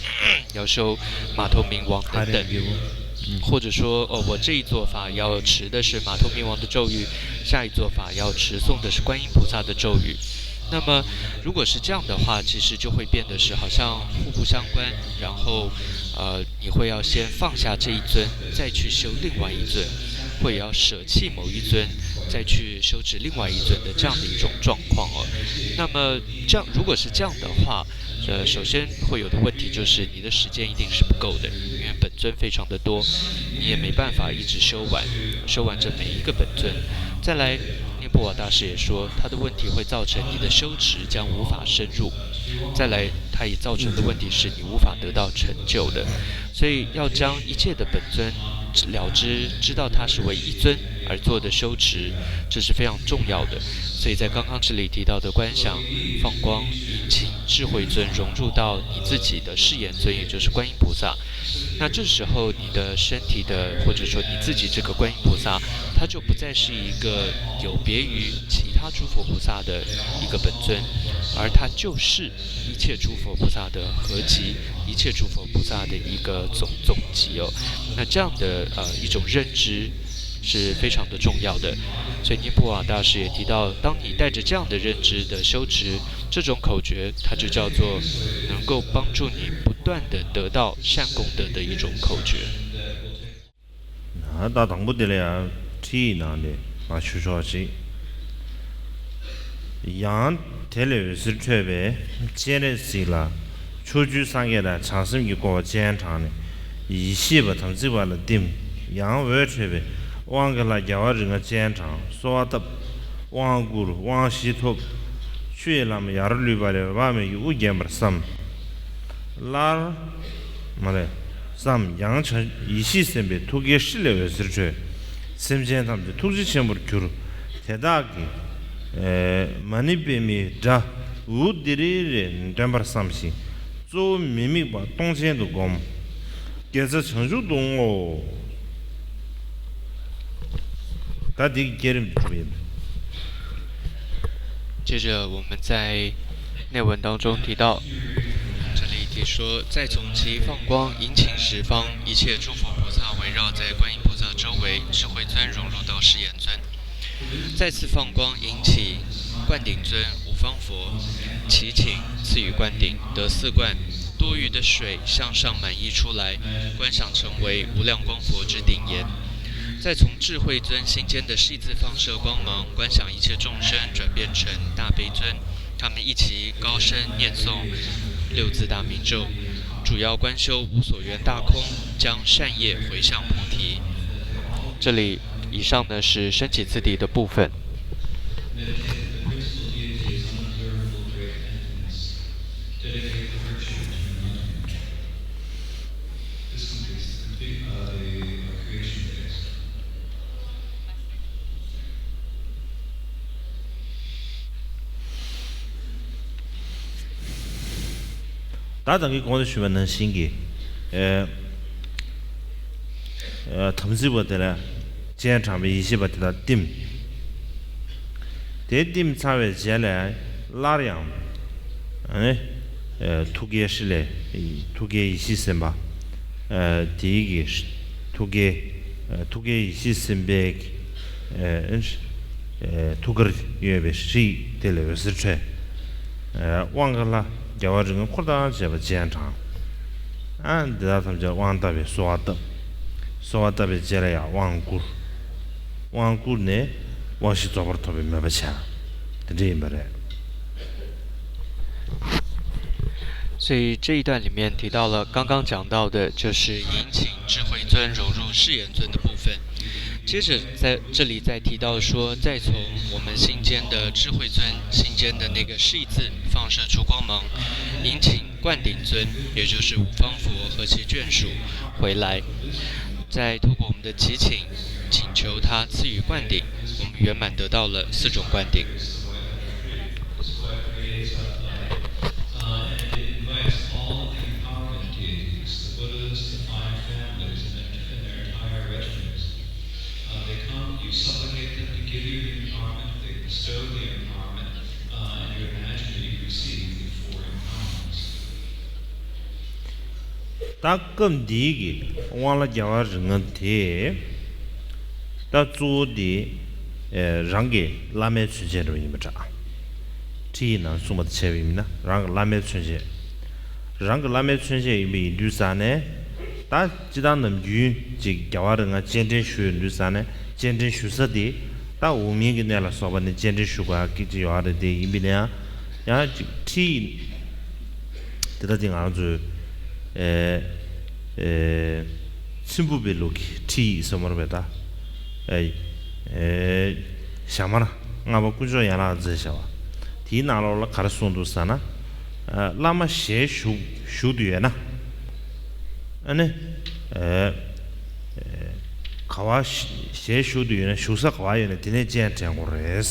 要修马头明王等等。或者说，哦，我这一做法要持的是马头明王的咒语，下一做法要持诵的是观音菩萨的咒语。那么，如果是这样的话，其实就会变得是好像互不相关，然后，呃，你会要先放下这一尊，再去修另外一尊，或者要舍弃某一尊，再去修持另外一尊的这样的一种状况哦。那么，这样如果是这样的话，呃，首先会有的问题就是你的时间一定是不够的，因为本尊非常的多，你也没办法一直修完，修完这每一个本尊。再来，念波瓦大师也说，他的问题会造成你的修持将无法深入。再来，他也造成的问题是你无法得到成就的。所以要将一切的本尊了知，知道它是唯一尊而做的修持，这是非常重要的。所以在刚刚这里提到的观想、放光、引请智慧尊融入到你自己的誓言尊，也就是观音菩萨。那这时候你的身体的，或者说你自己这个观音菩萨，它就不再是一个有别于其他诸佛菩萨的一个本尊，而它就是一切诸佛菩萨的合集，一切诸佛菩萨的一个总总集哦。那这样的呃一种认知是非常的重要的。所以尼布瓦大师也提到，当你带着这样的认知的修持，这种口诀它就叫做能够帮助你不断的得到善功德的一种口诀。 ད་དང་པོ་དེ་ལ་ཡང་ཁྲིད་ཡིག་ནང་ནས་མར་ཞུ་ཆོག་ཅིག་ཡང་དེ་ལས་འོད་ཟེར་འཕྲོས་པས་སྤྱན་རས་གཟིགས་ལ་ཕྱོགས་བཅུའི་སངས་རྒྱས་དང་བྱང་སེམས་ཀྱི་སྐུ་པར་སྤྱན་དྲངས་ནས་ཡེ་ཤེས་པ་དམ་ཚིག་པ་ལ་བསྟིམ། ཡང་འོད་འཕྲོས་པས་དབང་གི་ལྷ་རྒྱལ་བ་རིགས་ལྔ་སྤྱན་དྲངས་གསོལ་བ་བཏབ། དབང་བསྐུར། དབང་བཞི་ཐོབ། ཆུ་ཡི་ལམ་ཡར་ལུད་པ་ལས་འོད་དཔག་མེད་ཀྱི་དབུ་བརྒྱན་པར་བསམ། སླར། མ་རེད། བསམ། ཡང་བྱ་ཡེ་ཤེས་སེམས་དཔའི་ཐུགས་ཀའི་ཧྲཱི་ལས་འོད་ཟེར་འཕྲོས། སེམས་ཅན་ཐམས་ཅད་ཐུགས་རྗེ་ཆེན་པོར་གྱུར། དེ་དག་གི་ཨེ་མ་ཎི་པདྨའི་སྒྲ་འུ་དི་རི་རེ་འདོན་པར་བསམ་ཞིང་། གཙོ་བོ་མི་དམིགས་པ་སྟོང་ཆེན་དུ་བསྒོམ། དགེ་རྩ་བྱང་ཆུབ་ཏུ་བསྔོའོ། ད་འདི་གི་བསྐྱེད་རིམ་དུ་གྲུབ་ཡིན།接着我们在内文当中提到，这里提说，再从其放光引请十方一切诸佛菩萨围绕在观音菩萨周围，智慧尊融入到誓言尊。再次放光引起灌顶尊、五方佛，祈请赐予灌顶得四灌，多余的水向上满溢出来，观想成为无量光佛之顶岩。再从智慧尊心间的十字放射光芒，观想一切众生转变成大悲尊，他们一起高声念诵六字大明咒，主要观修无所缘大空，将善业回向菩提。这里以上呢是升起次第的部分。ད་ད་གིན་གོང་དུ་ཞུས་པ་ནང་བཞིན་གྱི། ཨེ། ཨེ། དམ་ཚིག་པ་དེ་ལ་སྤྱན་དྲངས་པའི་ཡེ་ཤེས་པ་དེ་དག་བསྟིམ། དེ་བསྟིམ་ཚར་བའི་རྗེས་ལ་སླར་ཡང་། ཨ་ནི། ཨེ། ཐུགས་ཀའི་ཧྲཱི་ལས་ཐུགས་ཀའི་ཡེ་ཤེས་སེམས་དཔའ། ཨེ། དེའི་གི་ཐུགས་ཀའི། ཨེ། ཐུགས་ཀའི་ཡེ་ཤེས་སེམས་དཔའི་གི། ཨེ། ཨེ། ཐུགས་ཀར་ཡོད་པའི་ཧྲཱིཿདེ་ལེགས་འོད་ཟེར་འཕྲོས། ཨེ། དབང་གི་ལྷ་རྒྱལ་བ་རིགས་ལྔ་འཁོར་དང་བཅས་པ་སྤྱན་དྲངས། ཨ། འདི་དག་ཐམས་ཅད་དབང་བཏབ་པའི་གསོལ་བ་བཏབ། གསོལ་བ་བཏབ་པའི་རྗེས་ལ་ཡང་དབང་བསྐུར། དབང་བསྐུར་ནས་དབང་བཞི་རྫོགས་པར་ཐོབ་པའི་མོས་པ་བྱས། དེ་འདྲ་ཡིན་པ་རེད། 所以这一段里面提到了刚刚讲到的，就是引请智慧尊融入誓言尊的部分。接着在这里再提到说，再从我们心间的智慧尊心间的那个誓字放射出光芒，引请灌顶尊，也就是五方佛和其眷属回来，再透过我们的祈请，请求他赐予灌顶，我们圆满得到了四种灌顶。ད་སྐབས་འདིའི་གི་དབང་ལྷ་རྒྱལ་བ་རིགས་ལྔ་དེ། ད་གཙོ་བོ་དེ། ཨེ། རང་གི་བླ་མའི་མཚོན་བྱེད་འདྲ་བོ་ཡིན་པ་འདྲ། ཁྲིད་ཡིག་ནང་གསུངས་པ་དང་བྱས་པ་ཡིན་ན་རང་གི་བླ་མའི་མཚོན་བྱེད། རང་གི་བླ་མའི་མཚོན་བྱེད་ཡིན་པ་ཡིན་དུས་ཙང་ནས། ད་སྤྱིར་བཏང་ནམ་རྒྱུན་ཅིག་རྒྱལ་བ་རིགས་ལྔ་སྤྱན་འདྲེན་ཞུ་ཡོང་དུས་ཙང་ནས་སྤྱན་འདྲེན་ཞུ་ས་དེ། ད་འོག་མིན་གྱི་གནས་ལ་སོགས་པ་ནས་སྤྱན་འདྲེན་ཞུ་དགོས་ཡག་སྐད་ཅིག་ཡོད་རེད། དེ་ཡིན་པ་ཡིན་ན་ཡང་། ཡང་ཅིག་ཁྲིད་ཡིག་དེ་ལྟ་དེ་ང་རང་ཚོའི། ཨེ། ཨེ། ཚེམ་བུ་པའི་ལུགས་ཀྱི་ཁྲིད་ཡིག་ཟེར་མ་རེད་པས་ད། ཨེ། ཨེ། ཞྭ་དམར་ལྔ་པ་དཀོན་མཆོག་ཡན་ལག་མཛེས་བྱ་བ། དེའི་ནང་ལོགས་ལ་ག་རེ་གསུངས་འདུག་ཟེར་ན། ཨ། བླ་མ་ཞལ་བཞུགས་བཞུགས་དུ་ཡོད་ན། ཨ་ནི། ཨེ། ཨེ། ག་བ་ཞལ་བཞུགས་དུ་ཡོད་ན་བཞུགས་ས་ག་བ་ཡོད་ན་དེ་ནས་སྤྱན་དྲངས་དགོས་རེད།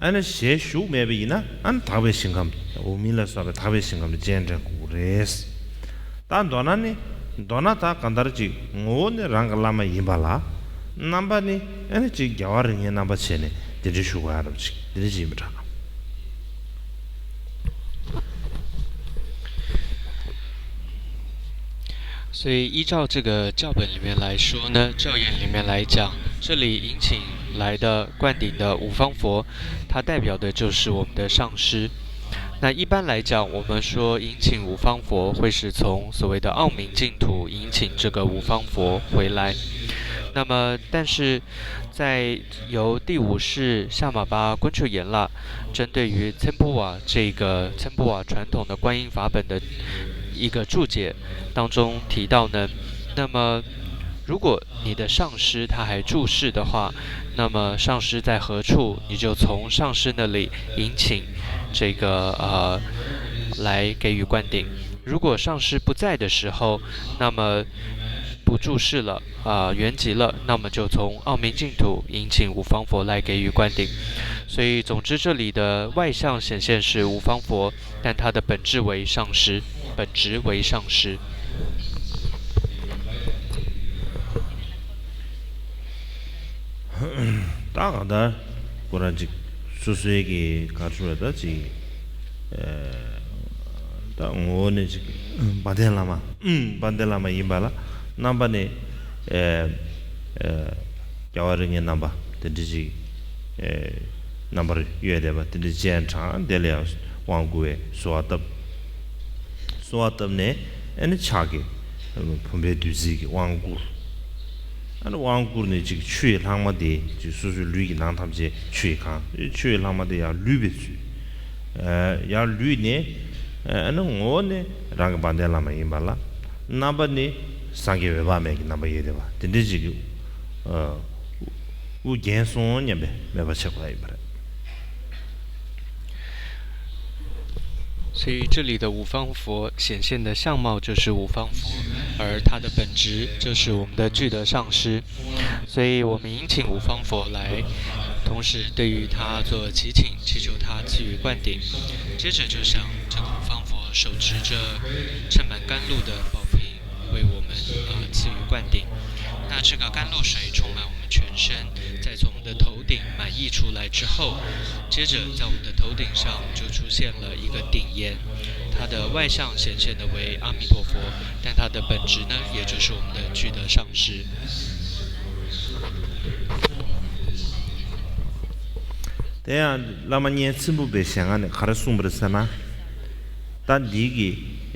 ཨ་ནི་ཞལ་བཞུགས་མེད་པ་ཡིན་ན་ཨ་ནི་དག་པའི་ཞིང་ཁམས། འོག་མིན་ལ་སོགས་པའི་དག་པའི་ཞིང་ཁམས་ལ་སྤྱན་དྲངས་དགོས་རེད། ད་མདོར་ན་ནི། མདོར་ན་ད་གང་ལྟར་ཅིག་ངོ་བོ་ནི་རང་གི་བླ་མ་ཡིན་པ་ལ། རྣམ་པ་ནི་ཨ་ནི་ཅིག་རྒྱལ་བ་རིགས་ལྔའི་རྣམ་པ་བྱས་ནས་དེ་འདྲའི་བཞུགས་པ་རབ་ཅིག་དེ་འདྲ་ཅིག་ཡིན་པ་འདྲ། 所以依照这个教本里面来说呢，教言里面来讲，这里引请来的灌顶的五方佛，它代表的就是我们的上师。那一般来讲，我们说引请五方佛，会是从所谓的奥明净土引请这个五方佛回来。那么，但是在由第五世夏玛巴昆丘延拉针对于参普瓦这个参普瓦传统的观音法本的一个注解当中提到呢，那么如果你的上师他还住世的话，那么上师在何处，你就从上师那里引请这个呃来给予灌顶。如果上师不在的时候，那么不住世了，啊、圆寂了，那么就从奥明净土引请五方佛来给予灌顶。所以，总之，这里的外相显现是五方佛，但它的本质为上师，本质为上师。ད་གང་ལྟར་ཁོ་རང་ཅིག་སོ་སོའི་གི་ག་རེ་ཞུ་དགོས་རེད། ད་ཅིག་ཨ་ད་ངོ་བོ་ནས་ཅིག་དཔལ་ལྡན་བླ་མ། དཔལ་ལྡན་བླ་མ་ཡིན་པ་ལ་རྣམ་པ་ནས་ཨ་ཨ་རྒྱལ་བ་རིགས་ལྔའི་རྣམ་པ་དེ་འདྲ་ཅིག་ཨ་རྣམ་པར་གཡོས་བསྡད་པ་དེ་འདྲ་སྤྱན་དྲངས། དེ་ལ་ཡང་དབང་བསྐུར་བའི་གསོལ་བ་བཏབ། གསོལ་བ་བཏབ་ནས་ཨ་ནི་ཕྱག་གི་བུམ་པའི་བདུད་རྩི་གི་དབང་བསྐུར། ཨ་ནི་དབང་བསྐུར་ནས་ཅིག་ཆུ་ཡི་ལྷག་མ་དེ་ཅིག་སོ་སོའི་ལུས་ཀྱི་ནང་ཐམས་ཅད་ཆུ་ཡིས་གང་། ཆུ་ཡི་ལྷག་མ་དེ་ཡར་ལུད་པའི་ཚུལ། ཨ་ཡར་ལུད་ནས་ཨ་ནི་ངོ་བོ་ནས་རང་གི་དཔལ་ལྡན་བླ་མ་ཡིན་པ་ལ་རྣམ་པ་ནི་སངས་རྒྱས་འོད་དཔག་མེད་ཀྱི་རྣམ་པ་ཡོད་བསྡད་པ་དེ་འདྲ་ཅིག་གི་ཨ་དབུ་རྒྱན་སོང་སྙམ་པའི་མོས་པ་བྱེད་དགོས་ཡིན་པ་རེད། 所以这里的五方佛显现的相貌就是五方佛，而它的本质就是我们的具德上师。所以我们迎请五方佛来，同时对于他做祈请，祈求他赐予灌顶。接着就向这个五方佛手持着盛满甘露的宝瓶，为我们呃赐予灌顶。那这个甘露水充满我们全身，再从我们的头顶满溢出来之后，接着在我们的头顶上就出现了一个顶岩，它的外相显现的为阿弥陀佛，但它的本质呢，也就是我们的具德上师。 དེ་ཡང་བླ་མ་སྙན་ཚིམ་པོ་པའི་ཞལ་སྔ་ནས་ག་རེ་གསུངས་པ་རེད་ཟེར་ན། ད་འདི་གི་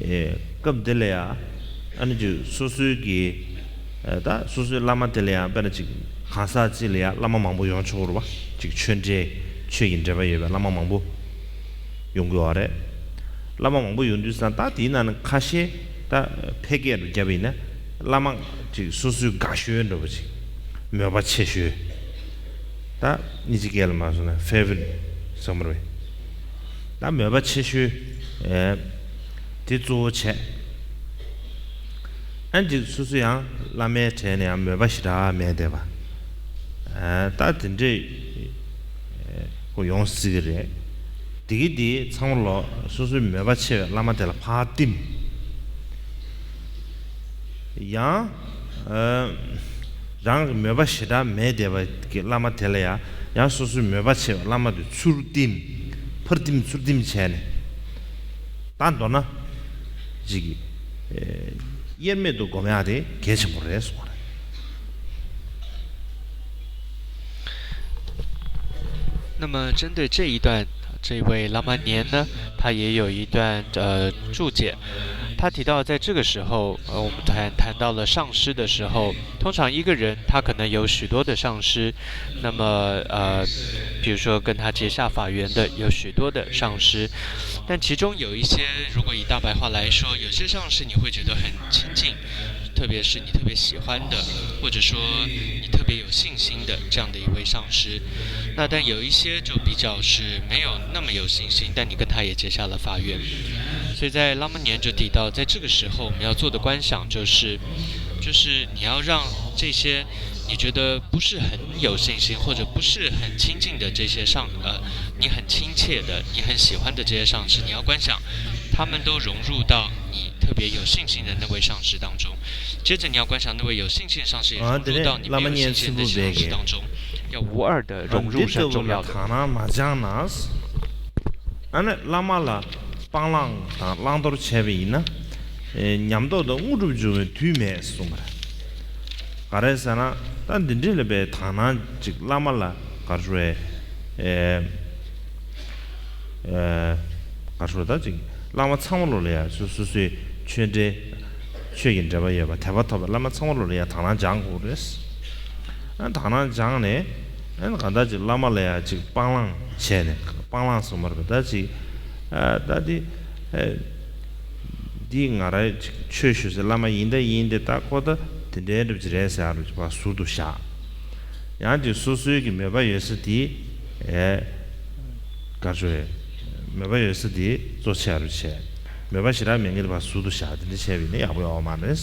ཨེ་སྐབས་འདི་ལ་ཡ་ཨ་ནི་ཅིག་སོ་སོའི་གི་ཨེ་ད་སོ་སོའི་བླ་མ་དེ་ལ་ཡང་དཔེར་ན་ཅིག་གང་ཟག་ཅིག་ལ་ཡང་བླ་མ་མང་པོ་ཡོང་ཆོག་རེད་བ། ཅིག་ཆོས་འབྲེལ་ཆོས་ཀྱི་འབྲེལ་བ་ཡོད་པའི་བླ་མ་མང་པོ་ཡོང་གི་ཡོད་རེད། བླ་མ་མང་པོ་ཡོང་དུས་ཙང་ད་དེའི་ནང་ནས་ཁ་ཤས་ད་ཕལ་སྐད་དུ་བརྒྱབ་པ་ཡིན་ན་བླ་མ་ཅིག་སོ་སོའི་དགའ་ཤོས་འདྲ་པོ་ཅིག་མོས་པ་ཆེ་ཤོས། ད་ཨིན་ཇི་སྐད་ལ་མ་སོང་ན་ཕེ་ཝར་ཟེར་མ་རེད། ད་མོས་པ་ཆེ་ཤོས་ཨེ་དེ་གཙོ་བོ་བྱས། ཨ་ནི་སོ་སོ་ཡང་བླ་མའི་གྲས་ནས་ཡང་མོས་པ་ཞེ་དྲག་མེད་བསྡད་པ། ཨ་ད་དེ་འདྲས་ཨེ་ཁོ་ཡོང་སྲིད་ཀྱི་རེད། དེ་གི་དེ་ཚང་མ་ལོ་སོ་སོའི་མོས་པ་ཆེ་བའི་བླ་མ་དེ་ལ་ཕར་བསྟིམ། ཡང་ཨ་རང་གི་མོས་པ་ཞེ་དྲག་མེད་བསྡད་པ་གི་བླ་མ་དེ་ལ་ཡང་ཡང་སོ་སོའི་མོས་པ་ཆེ་བའི་བླ་མ་དེ་ཚུར་བསྟིམ། ཕར་བསྟིམ་ཚུར་བསྟིམ་བྱས་ནས་ད་མདོར་ན་ཅིག་ཨེ་དབྱེར་མེད་དུ་སྒོམ་ཡག་དེ་གལ་ཆེན་པོ་རེད་གསུངས་པ་རེད། 那么针对这一段，这位拉玛年呢，他也有一段呃注解。他提到，在这个时候，呃，我们谈谈到了上师的时候，通常一个人他可能有许多的上师，那么呃，比如说跟他结下法缘的有许多的上师，但其中有一些，如果以大白话来说，有些上师你会觉得很亲近，特别是你特别喜欢的，或者说你特别有信心的这样的一位上师。那但有一些就比较是没有那么有信心，但你跟他也结下了法缘。所以在拉玛年就提到，在这个时候我们要做的观想就是，就是你要让这些你觉得不是很有信心或者不是很亲近的这些上呃，你很亲切的、你很喜欢的这些上师，你要观想他们都融入到你特别有信心的那位上师当中。接着你要观想那位有信心的上师也融入到你没有信心的上师当中，要无二的融入是很重要的。 ཨ་ནི་བླ་མ་ལ་སྤང་བླང་དང་བླང་དོར་བྱས་པ་ཡིན་ན་ཉམས་རྟོགས་དང་དངོས་གྲུབ་འབྱུང་བའི་དུས་མེད་གསུངས་པ་རེད། ག་རེ་ཟེར་ན་ད་འདི་འདྲའི་ལ་བའི་དག་སྣང་ཅིག་བླ་མ་ལ་ག་རེ་ཞུ་ཨེ་ཨེ་ག་རེ་ཞུ་ད་ཅིག་བླ་མ་ཚང་མ་ལོ་ལ་ཡ་སོ་སོ་སོའི་ཆོས་འབྲེལ་ཆོས་ཀྱི་འབྲེལ་བ་ཡོད་པ་དད་པ་ཐོབ་པའི་བླ་མ་ཚང་མ་ལོ་ལ་ཡ་དག་སྣང་སྦྱང་དགོས་རེད། ཨ་དག་སྣང་སྦྱངས་ནས་ཨ་གང་ལྟར་ཅིག་བླ་མ་ལ་ཡ་ཅིག་སྤང་བླང་བྱས་ནས་སྤང་བླང་སོང་མ་རེད་པ། ད་ཅིག་ཨ་ད་འདི་ཨ་འདི་ང་རའི་ཅིག་ཆོས་ཞུ་སའི་བླ་མ་ཡིན་ད་ཡིན་ཏེ་ད་ཁོ་ད་དེ་འདྲའི་འགྲུབ་ཀྱི་རེད་ཟེར་ཨ་རུ་ཅིག་ཕར་ཟུར་དུ་བཞག་ཡང་ཅིག་སོ་སོའི་གི་མོས་པ་ཡོད་ས་དེ་ཨེ་དགའ་ཆོས་མོས་པ་ཡོད་ས་དེ་གཙོ་ཆེ་ཨ་རུ་བྱས། མོས་པ་ཞེ་དྲག་མེད་མཁན་དེ་ཕར་ཟུར་དུ་བཞག་དེ་འདྲ་བྱས་པ་ཡིན་ན་ཡག་པོ་ཡོད་མ་རེད།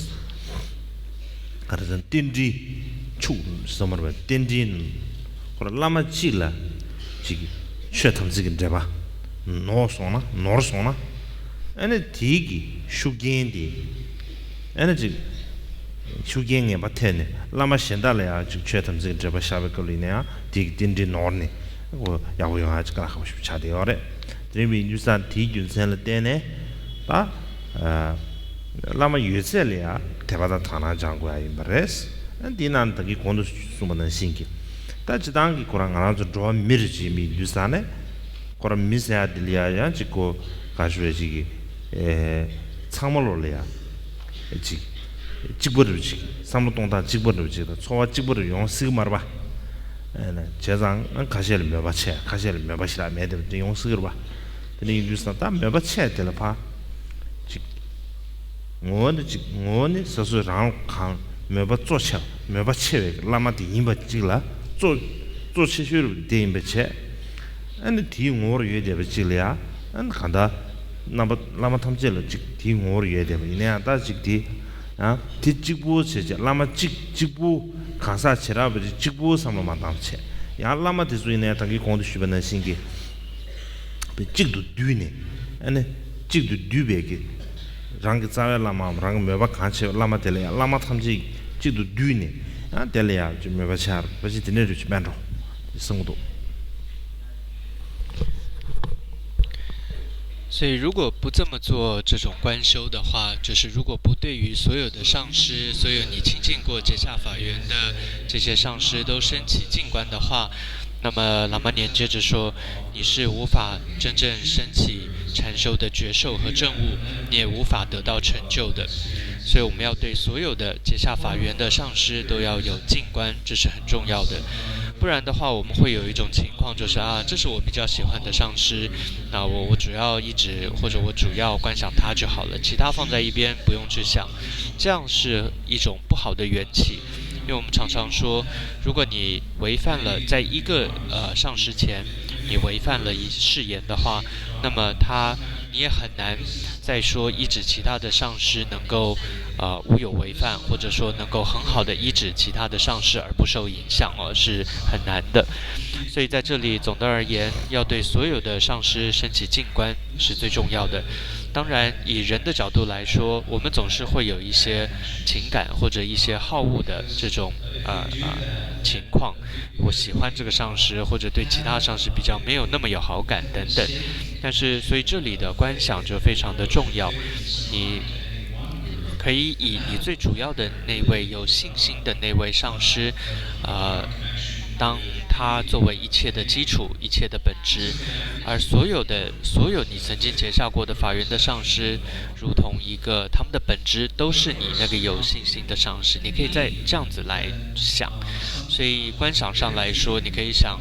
ག་རེ་ཟེར་ན་རྟེན་འབྲེལ་ཕྱུག་ཟེར་མ་རེད་པ། རྟེན་འབྲེལ་ཁོ་རང་བླ་མ་གཅིག་ལ་ཅིག་ཆོས་དམ་ཚིག་གི་འབྲེལ་བ་ནོར་སོང་ན་ནོར་སོང་ན་ཨ་ནི་དེའི་གི་ཤུགས་རྐྱེན་དེ་ཨ་ནི་ཅིག་ ཤུགས་རྐྱེན་ངན་པ་ཐེབས་ནས་བླ་མ་གཞན་དག་ལ་ཡང་ཅིག་ཆོས་དམ་ཚིག་གི་འབྲེལ་པ་བཞག་པའི་སྐབས་ལ་ཡིན་ན་ཡང་དེ་གི་རྟེན་འབྲེལ་ནོར་ནས་ཡག་པོ་ཡོང་ཡ་ཅིག་དཀའ་ལས་ཁག་པོ་ཞིག་ཆགས་བསྡད་ཡོད་རེད། དེ་རིང་བའི་དུས་སང་དེའི་རྒྱུ་མཚན་ལ་བརྟེན་ནས་ད་བླ་མ་ཡོད་ཚད་ལ་ཡང་དད་པ་དང་དག་སྣང་སྦྱང་དགོས་ཡ་ཡིན་པ་རེད། འདི་ནང་ད་གིན་གོང་དུ་གསུངས་པ་ནང་བཞིན་གྱི་ད་སྤྱིར་བཏང་གི་ཁོ་རང་ང་རང་ཚོ་འགྲོ་བ་མི་རེད་ཅེས་མི་དུས་སང་ནས་ཁོ་རང་མི་ཟེར་ཡ་དེ་ལ་ཡ་ཡང་ཅིག་གོ་ག་ཞུ་བའི་ཅིག་གི་ཚང་མ་ལོ་ལ་ཡ་ཅིག་གཅིག་པ་རེད་ཅིག་བསམ་བློ་གཏོང་སྟངས་གཅིག་པ་རེད་ཅིག་དང་ཚོར་བ་གཅིག་པ་རེད་ཡོང་སྲིད་ཀྱི་མ་རེད་པ། བྱས་ཙང་ཁ་ཤས་ལ་མོས་པ་ཆེ་ཁ་ཤས་ལ་མོས་པ་ཞེ་དྲག་མེད་དེ་ཡོང་སྲིད་ཀྱི་རེད་པ། དེ་ནས་ཡིན་དུས་ཙང་ད་མོས་པ་ཆེ་དེ་ལ་ཕ་ཅིག་ངོ་བོ་ནི་ཅིག་ངོ་བོ་ནི་ས་སོས་རང་གང་མོས་པ་གཙོ་ཆེ་བ་མོས་པ་ཆེ་བའི་བླ་མ་དེ་ཡིན་པ་ཅིག་ལ་གཙོ་གཙོ་ཆེ་ཤོས་རུ་དེ་ཡིན་པ་བྱས། ཨ་ནི་དེའི་ངོ་བོར་ཡོད་བསྡད་པ་ཅིག་ལ་ཡ་ཨ་ནི་གང་ལྟར་རྣམ་པ་བླ་མ་ཐམས་ཅད་ལ་ཅིག་དེའི་ངོ་བོར་ཡོད་བསྡད་པ་ཡིན་ན་ཡང་ད་ཅིག་དེ་ཡང་དེ་གཅིག་པུ་བྱས་བྱས་བླ་མ་གཅིག་གཅིག་པུ་གང་ཟག་བྱེ་བྲག་པ་ཅིག་གཅིག་པུ་བསམ་བློ་མ་བཏང་བྱས་ཡང་བླ་མ་དེ་ཚོ་ཡིན་ན་ཡང་ད་གིན་གོང་དུ་ཞུས་པ་ནང་བཞིན་གྱི་པའི་གཅིག་ཏུ་བསྡུས་ནས་ཨ་ནི་གཅིག་ཏུ་བསྡུས་པའི་གི་རང་གི་རྩ་བའི་བླ་མའམ་རང་གི་མོས་པ་གང་ཆེ་བའི་བླ་མ་དེ་ལ་ཡང་བླ་མ་ཐམས་ཅད་གཅིག་ཏུ་བསྡུས་ནས་ཡང་དེ་ལ་ཡང་ཅིག་མོས་པ་ཆེ་བ་ཅིག་དེ་འདྲ་རུ་ཅིག་དཔལ་འགྲོ་དེ་གསུང་གི་འདུག 所以，如果不这么做这种观修的话，就是如果不对于所有的上师、所有你亲近过结夏法缘的这些上师都升起静观的话，那么喇嘛年接着说，你是无法真正升起禅修的觉受和证悟，你也无法得到成就的。所以，我们要对所有的结夏法缘的上师都要有静观，这是很重要的。不然的话，我们会有一种情况，就是啊，这是我比较喜欢的上师，那我我主要一直或者我主要观想他就好了，其他放在一边不用去想，这样是一种不好的缘起。因为我们常常说，如果你违反了在一个呃上师前，你违反了一誓言的话，那么他你也很难再说依止其他的上师能够呃无有违犯，或者说能够很好的依止其他的上师而不受影响哦，是很难的。所以在这里，总的而言，要对所有的上师升起静观是最重要的。当然，以人的角度来说，我们总是会有一些情感或者一些好恶的这种呃呃情况。我喜欢这个上师，或者对其他上师比较没有那么有好感等等。但是，所以这里的观想就非常的重要。你可以以你最主要的那位有信心的那位上师，呃，当他作为一切的基础、一切的本质，而所有的所有你曾经结下过的法缘的上师，如同一个他们的本质都是你那个有信心的上师，你可以再这样子来想。所以观想上来说，你可以想，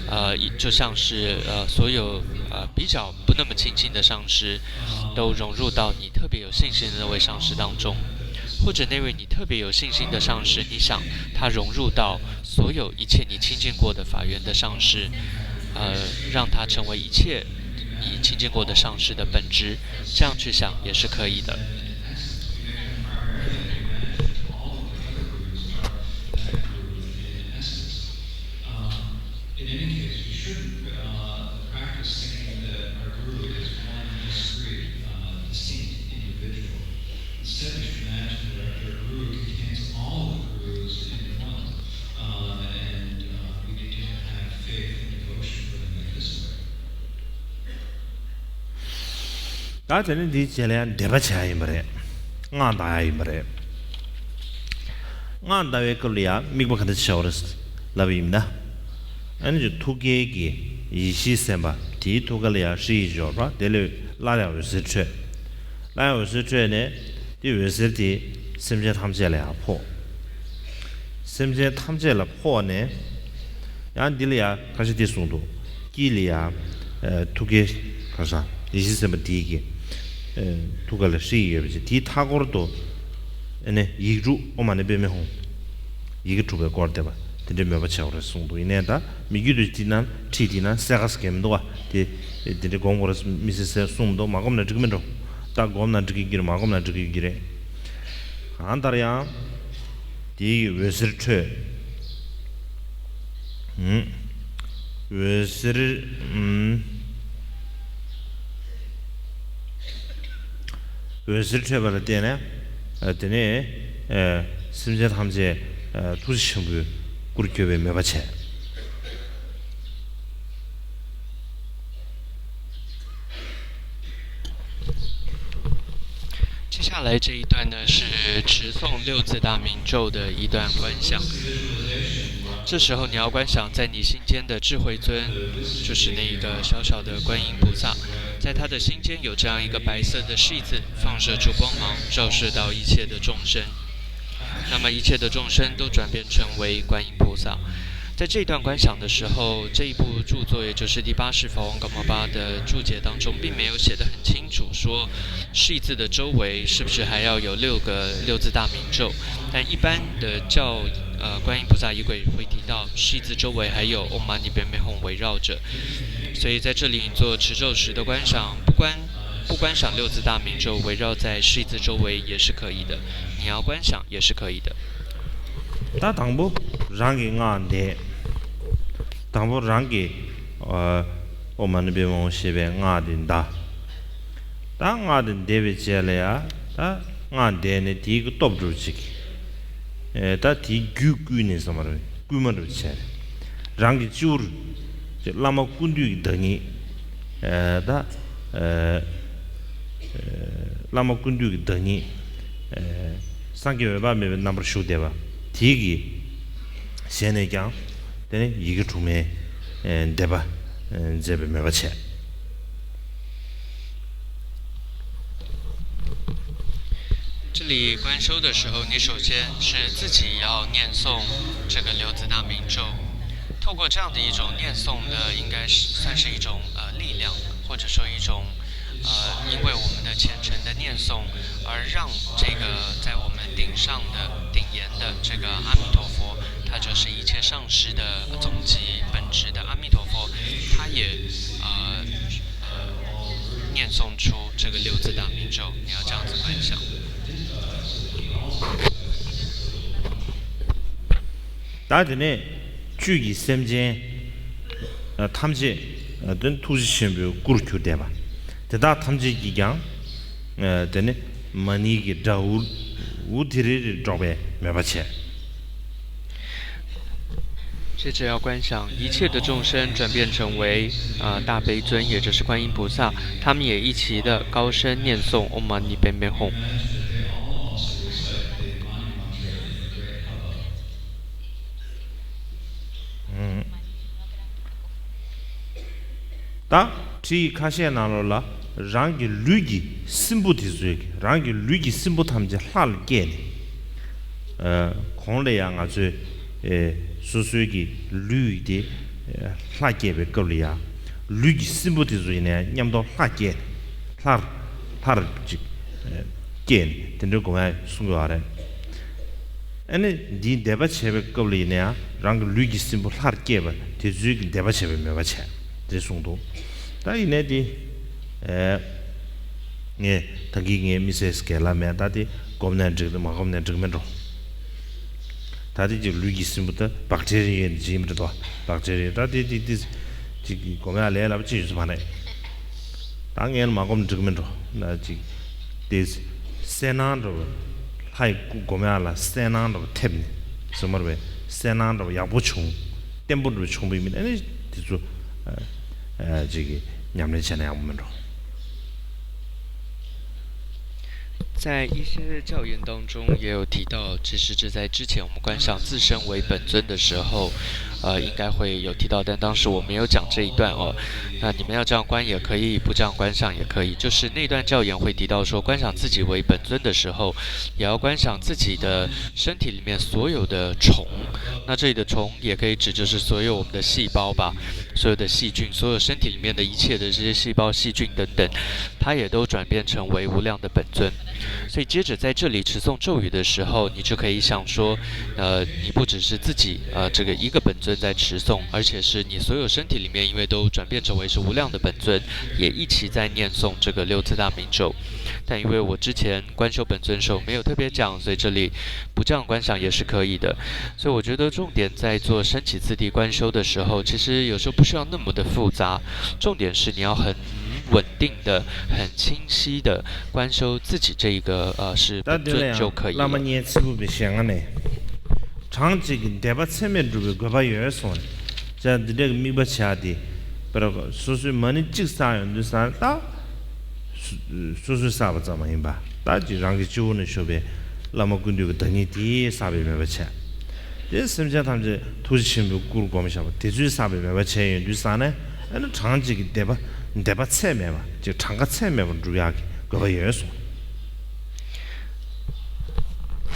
呃，就像是呃所有呃比较不那么亲近的上师，都融入到你特别有信心的那位上师当中，或者那位你特别有信心的上师，你想他融入到所有一切你亲近过的法缘的上师，呃，让他成为一切你亲近过的上师的本质，这样去想也是可以的。ད་དེ་ནི་འདིའི་རྗེས་ལ་ཡང་འགྲེལ་པ་བྱ་ཡ་ཡིན་པ་རེད། སྔགས་བཟླ་ཡ་ཡིན་པ་རེད། སྔགས་བཟླ་བའི་སྐབས་ལ་ཡང་དམིགས་པ་ག་འདྲ་བྱ་བ་རེད་ལབ་པ་ཡིན་ན། ཨ་ནི་ཐུགས་ཀའི་གི་ཡེ་ཤེས་སེམས་དཔའ་དེའི་ཐུགས་ཀ་ལ་ཡང་ཧྲཱིཿ་ཡིག་འབྱོར་བ་དེ་ལས་སླར་ཡང་འོད་ཟེར་འཕྲོས། སླར་ཡང་འོད་ཟེར་འཕྲོས་ནས་དེ་འོད་ཟེར་དེ་སེམས་ཅན་ཐམས་ཅད་ལ་ཡང་ཕོག་སེམས་ཅན་ཐམས་ཅད་ལ་ཕོག་ནས། ཡང་འདི་ལ་ཡང་ཁ་ཤས་དེ་གསུངས་འདུག་དཀྱིལ་ལ་ཡང་། ཐུགས་ཀའི་ག་ས་ཡེ་ཤེས་སེམས་དཔའ་དེའི་གི་ཐུགས་ཀ་ལ་ཧྲཱིཿ་ཡོད་པ་ཅིག་དེའི་མཐའ་སྐོར་དུ། ཨ་ནི་ཡིག་དྲུག་ཨོཾ་མ་ཎི་པདྨེ་ཧཱུྃ། ཡི་གེ་དྲུག་པའི་སྐོར་བསྡེབས་པ་དེ་འདྲའི་མོས་པ་བྱེད་དགོས་རེད་གསུངས་འདུག་ཡིན་ནའི་ད་མི་རྒྱུད་དུ་དེ་ན་ཁྲིད་དེ་ན་གསལ་ཁ་གསལ་མི་འདུག་བ། དེ་དེ་འདྲའི་སྒོམ་དགོས་རེད་མི་སྲིད་ཟེར་གསུངས་མི་འདུག་མ་སྒོམ་ན་འགྲིག་གི་མི་འགྲོ། ད་སྒོམ་ན་འགྲིག་གི་རེད་མ་སྒོམ་ན་འགྲིག་གི་རེད། གང་ལྟར་ཡང་། དེའི་འོད་ཟེར་འཕྲོས། འོད་ཟེར། འོད་ཟེར་འཕྲོས་པ་ལ་བརྟེན་ནས། དེ་ནས། སེམས་ཅན་ཐམས་ཅད་ཐུགས་རྗེ་ཆེན་པོའི་སྐུར་གྱུར་པའི་མོས་པ་བྱས། 接下来这一段呢，是持诵六字大明咒的一段观想。这时候你要观想，在你心间的智慧尊，就是那个小小的观音菩萨，在他的心间有这样一个白色的拭子，放射出光芒，照射到一切的众生。那么一切的众生都转变成为观音菩萨。在这一段观想的时候，这一部著作，也就是第八世法王噶玛巴的注解当中，并没有写得很清楚，说拭子的周围是不是还要有六个六字大明咒。但一般的教，呃，观音菩萨仪轨会提到拭子周围还有 Om Mani Padme Hum 围绕着。所以在这里做持咒时的观想，不观不观想六字大明咒，围绕在拭子周围也是可以的。你要观想也是可以的。 ད་དང་པོ་རང་གི་སྔགས་བཟླས། དང་པོ་རང་གི་ཨོཾ་མ་ཎི་པདྨེ་ཧཱུྃ་ཞེས་པའི་སྔགས་དེ་བཟླས། ད་སྔགས་དེ་བཟླས་པའི་རྗེས་ལ་ཡ་ད་སྔགས་བཟླས་ནས་དེའི་གི་སྟོབས་འདྲ་བོ་ཅིག་ཨེ་ད་དེའི་རྒྱུད་བསྐུལ་ནས་ཟེར་མ་རེད། བསྐུལ་མ་འདྲ་བོ་བྱས། རང་གི་སྤྱི་བོར་བླ་མ་ཀུན་འདུས་ཀྱི་བདག་ཉིད་ཨེ་ད་ཨེ་བླ་མ་ཀུན་འདུས་ཀྱི་བདག་ཉིད་ཨེ་སངས་རྒྱས་འོད་དཔག་མེད་པའི་རྣམ་པར་བཞུགས་བསྡད་པ་དེའི་གི་ཞལ་ནས་ཀྱང་དེ་ནས་ཡི་གེ་དྲུག་མའི་ཨེ་བཟླས་པ་ཨེ་མཛད་པའི་མོས་པ་བྱས། 这里观修的时候，你首先是自己要念诵这个六字大明咒，透过这样的一种念诵呢，应该是算是一种呃力量，或者说一种呃，因为我们的虔诚的念诵，而让这个在我们顶上的顶沿的这个阿弥陀佛，它就是一切上师的总集本质的阿弥陀佛，他也呃呃念诵出这个六字大明咒，你要这样子观想。 ད་དེ་ནས་བཅུད་ཀྱི་སེམས་ཅན་ཐམས་ཅད་དེ་ཐུགས་རྗེ་ཆེན་པོའི་སྐུར་གྱུར་བསྡད་པ་དེ་དག་ཐམས་ཅད་ཀྱིས་ཀྱང་དེ་ནས་མ་ཎི་གི་སྒྲ་འུར་འུར་དི་རི་རི་སྒྲོག་པའི་མོས་པ་བྱས། 接着要观想一切的众生转变成为啊、呃、大悲尊，也就是观音菩萨，他们也一起的高声念诵 Om Mani Padme Hum。 ད་ཁྲིད་ཡིག་ཁ་ཤས་ནང་ལོགས་ལ་རང་གི་ལུས་ཀྱི་སྲིན་བུ་དེ་ཚོས་རང་གི་ལུས་ཀྱི་སྲིན་བུ་ཐམས་ཅད་ལྷར་བསྐྱེད་ནས། གོང་ལ་ཡང་ང་ཚོས་སོ་སོའི་གི་ལུས་དེ་ལྷར་བསྐྱེད་པའི་སྐབས་ལ་ཡང་ལུས་ཀྱི་སྲིན་བུ་དེ་ཚོ་ཡིན་ནའི་མཉམ་དུ་ལྷར་བསྐྱེད་ནས་ལྷར་ལྷར་ཅིག་བསྐྱེད་ནས་དེ་འདྲའི་སྒོམ་ཡ་གསུང་གི་ཡོད་རེད། ཨ་ནི་འདིའི་བཟླས་པ་བྱེད་པའི་སྐབས་ལ་ཡིན་ན་ཡང་རང་གི་ལུས་ཀྱི་སྲིན་བུ་ལྷར་བསྐྱེད་པ་དེ་ཚོའི་གི་བཟླས་པ་བྱེད་པའི་མོས་པ་བྱས་དེ་གསུངས་འདུག་ད་ཡིན་ནའི་དེ་ངས་ད་གིན་ངའི་མི་ཚེ་སྐལ་ལ་མེད་ད་དེ་སྒོམ་ནས་འགྲིག་དེ་མ་སྒོམ་ནས་འགྲིག་མེད་འགྲོ། ད་དེ་ཅིག་ལུས་ཀྱི་སྲིན་བུ་ད་བག་ཁྲེ་རེ་ཡོད་ཅིག་མི་འགྲོ་ད་བག་ཁྲེ་རེ་ད་དེ་དེ་དེ་ཅིག་སྒོམ་ཡ་ལས་སླ་པོ་ཅིག་ཡོད་ས་མ་རེད། ད་ངས་མ་སྒོམ་འགྲིག་མི་འགྲོ་ན་ཅིག་དེ་གསལ་སྣང་འདྲ་བོ། ལྷ་ཡི་སྐུ་སྒོམ་ཡག་ལ་གསལ་སྣང་འདྲ་བོ་ཐེབས་ནས་ཟེར་མར་བའི་གསལ་སྣང་འདྲ་བོ་ཡག་པོ་བྱུང་། བརྟན་པོ་འདྲ་བོ་བྱུང་བའི་མི་ཨ་ནི་དེ་ཚོ་ཅིག་གི་ཉམས་ལེན་བྱས་ན་ཡག་པོ་མིན་འགྲོ། 在一些教言当中也有提到，其实这在之前我们观想自身为本尊的时候，呃，应该会有提到，但当时我没有讲这一段哦。那你们要这样观也可以，不这样观想也可以。就是那段教言会提到说，观想自己为本尊的时候，也要观想自己的身体里面所有的虫。那这里的虫也可以指就是所有我们的细胞吧，所有的细菌，所有身体里面的一切的这些细胞、细菌等等，它也都转变成为无量的本尊。所以接着在这里持诵咒语的时候，你就可以想说，呃，你不只是自己呃这个一个本尊在持诵，而且是你所有身体里面，因为都转变成为是无量的本尊，也一起在念诵这个六字大明咒。但因为我之前观修本尊的时候没有特别讲，所以这里不这样观想也是可以的。所以我觉得重点在做升起次第观修的时候，其实有时候不需要那么的复杂，重点是你要很稳定的、很清晰的观修自己这一个呃是本尊就可以了。 བླ་མ་ངའི་ཚིག་པོ་བའི་ཞལ་སྔ་ནས། གྲངས་གཅིག་གི་བཟླས་པ་ཚད་མས་འགྲུབ་པའི་དགོས་པ་ཡོད་གསུངས། ཅག་འདི་འདྲའི་དམིགས་པ་བྱ་སྟེ། དཔེར་ན་སོ་སོའི་མ་ཎི་གཅིག་བསགས་ཡོང་དུས་ཙང་ད། སོ་སོས་བསགས་པ་ཙམ་མ་ཡིན་པ། ད་ཅིག་རང་གི་སྤྱི་བོ་ནས་ཞུགས་པའི་བླ་མ་ཀུན་འདུས་ཀྱི་བདག་ཉིད་དེས་བསགས་པའི་མོས་པ་བྱས། དེ་སེམས་ཅན་ཐམས་ཅད་ཐུགས་རྗེ་ཆེན་པོའི་སྐུར་བསྒོམ་བཞག་པ་དེ་ཚོས་བསགས་པའི་མོས་པ་བྱས་ཡོང་དུས་ཙང་ནས་ཨ་ནི་གྲངས་གཅིག་གི་བཟླས་པ་བཟླས་པ་ཚད་མེད་པ་ཅིག་གྲངས་ཀ་ཚད་མེད་པར་འགྲུབ་ཡག་གི་དགོས་པ་ཡོད་གསུངས།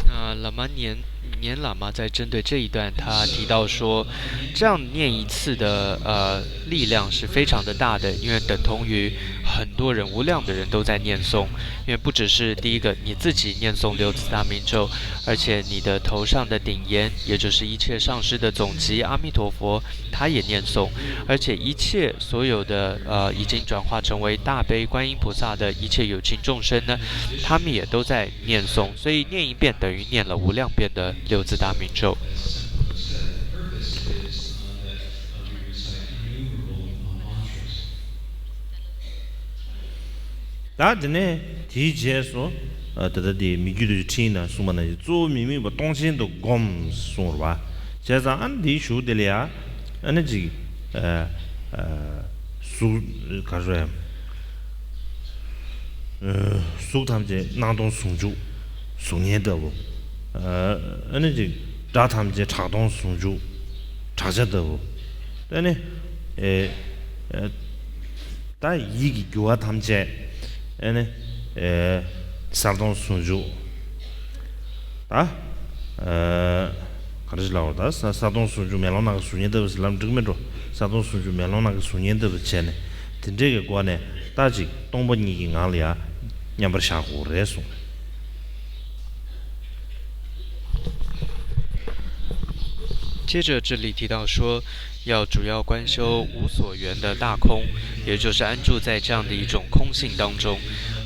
那喇嘛年年喇嘛在针对这一段，他提到说，这样念一次的呃力量是非常的大的，因为等同于很多人、无量的人都在念诵。因为不只是第一个你自己念诵六字大明咒，而且你的头上的顶烟，也就是一切上师的总集阿弥陀佛，他也念诵，而且一切所有的呃已经转化成为大悲观音菩萨的一切有情众生呢，他们也都在念诵，所以念一遍等于念了无量遍的六字大明咒。 ད་དེ་ནས་དེའི་རྗེས་སུ་ད་ལྟ་དེ་མི་རྒྱུད་དུ་ཁྲིད་ན་གསུངས་པ་ན་གཙོ་བོ་མི་དམིགས་པ་སྟོང་ཆེན་དུ་བསྒོམ་གསུངས་ར་བ། བྱས་ཙང་ཨ་ནི་དེའི་གཞུག་དེ་ལ་ཡ་ཨ་ནི་ཅིག་གཟུགས་ག་རེ། གཟུགས་ཐམས་ཅད་སྣང་སྟོང་ཟུང་འཇུག་གཟུགས་བརྙན་ལྟ་བུ། ཨ་ནི་ཅིག་སྒྲ་ཐམས་ཅད་གྲགས་སྟོང་ཟུང་འཇུག་གྲགས་ཆ་ལྟ་བུ། ཨ་ནི་ཨེ་ཨེ་ད་ཡིད་ཀྱི་འགྱུ་བ་ཐམས་ཅད་ཨ་ནི་ཨེ་གསལ་སྟོང་ཟུང་འཇུག་ད་ཨ། ག་རེ་ཞིག་ལབ་དགོས་རེད། ད་གསལ་གསལ་སྟོང་ཟུང་འཇུག་མེ་ལོང་ནང་གི་གཟུགས་བརྙན་ལྟ་བུ་ཟེར་ལབ་འགྲིག་མེད་འགྲོ། གསལ་སྟོང་ཟུང་འཇུག་མེ་ལོང་ནང་གི་གཟུགས་བརྙན་ལྟ་བུ་བྱས་ནས་དེ་འདྲས་ཀྱི་སྒོ་ནས་ད་ཅིག་སྟོང་པ་ཉིད་ཀྱི་ངང་ལ་ཡ་མཉམ་པར་བཞག་དགོས་རེད་གསུངས། 接着这里提到说，要主要观修无所缘的大空，也就是安住在这样的一种空性当中。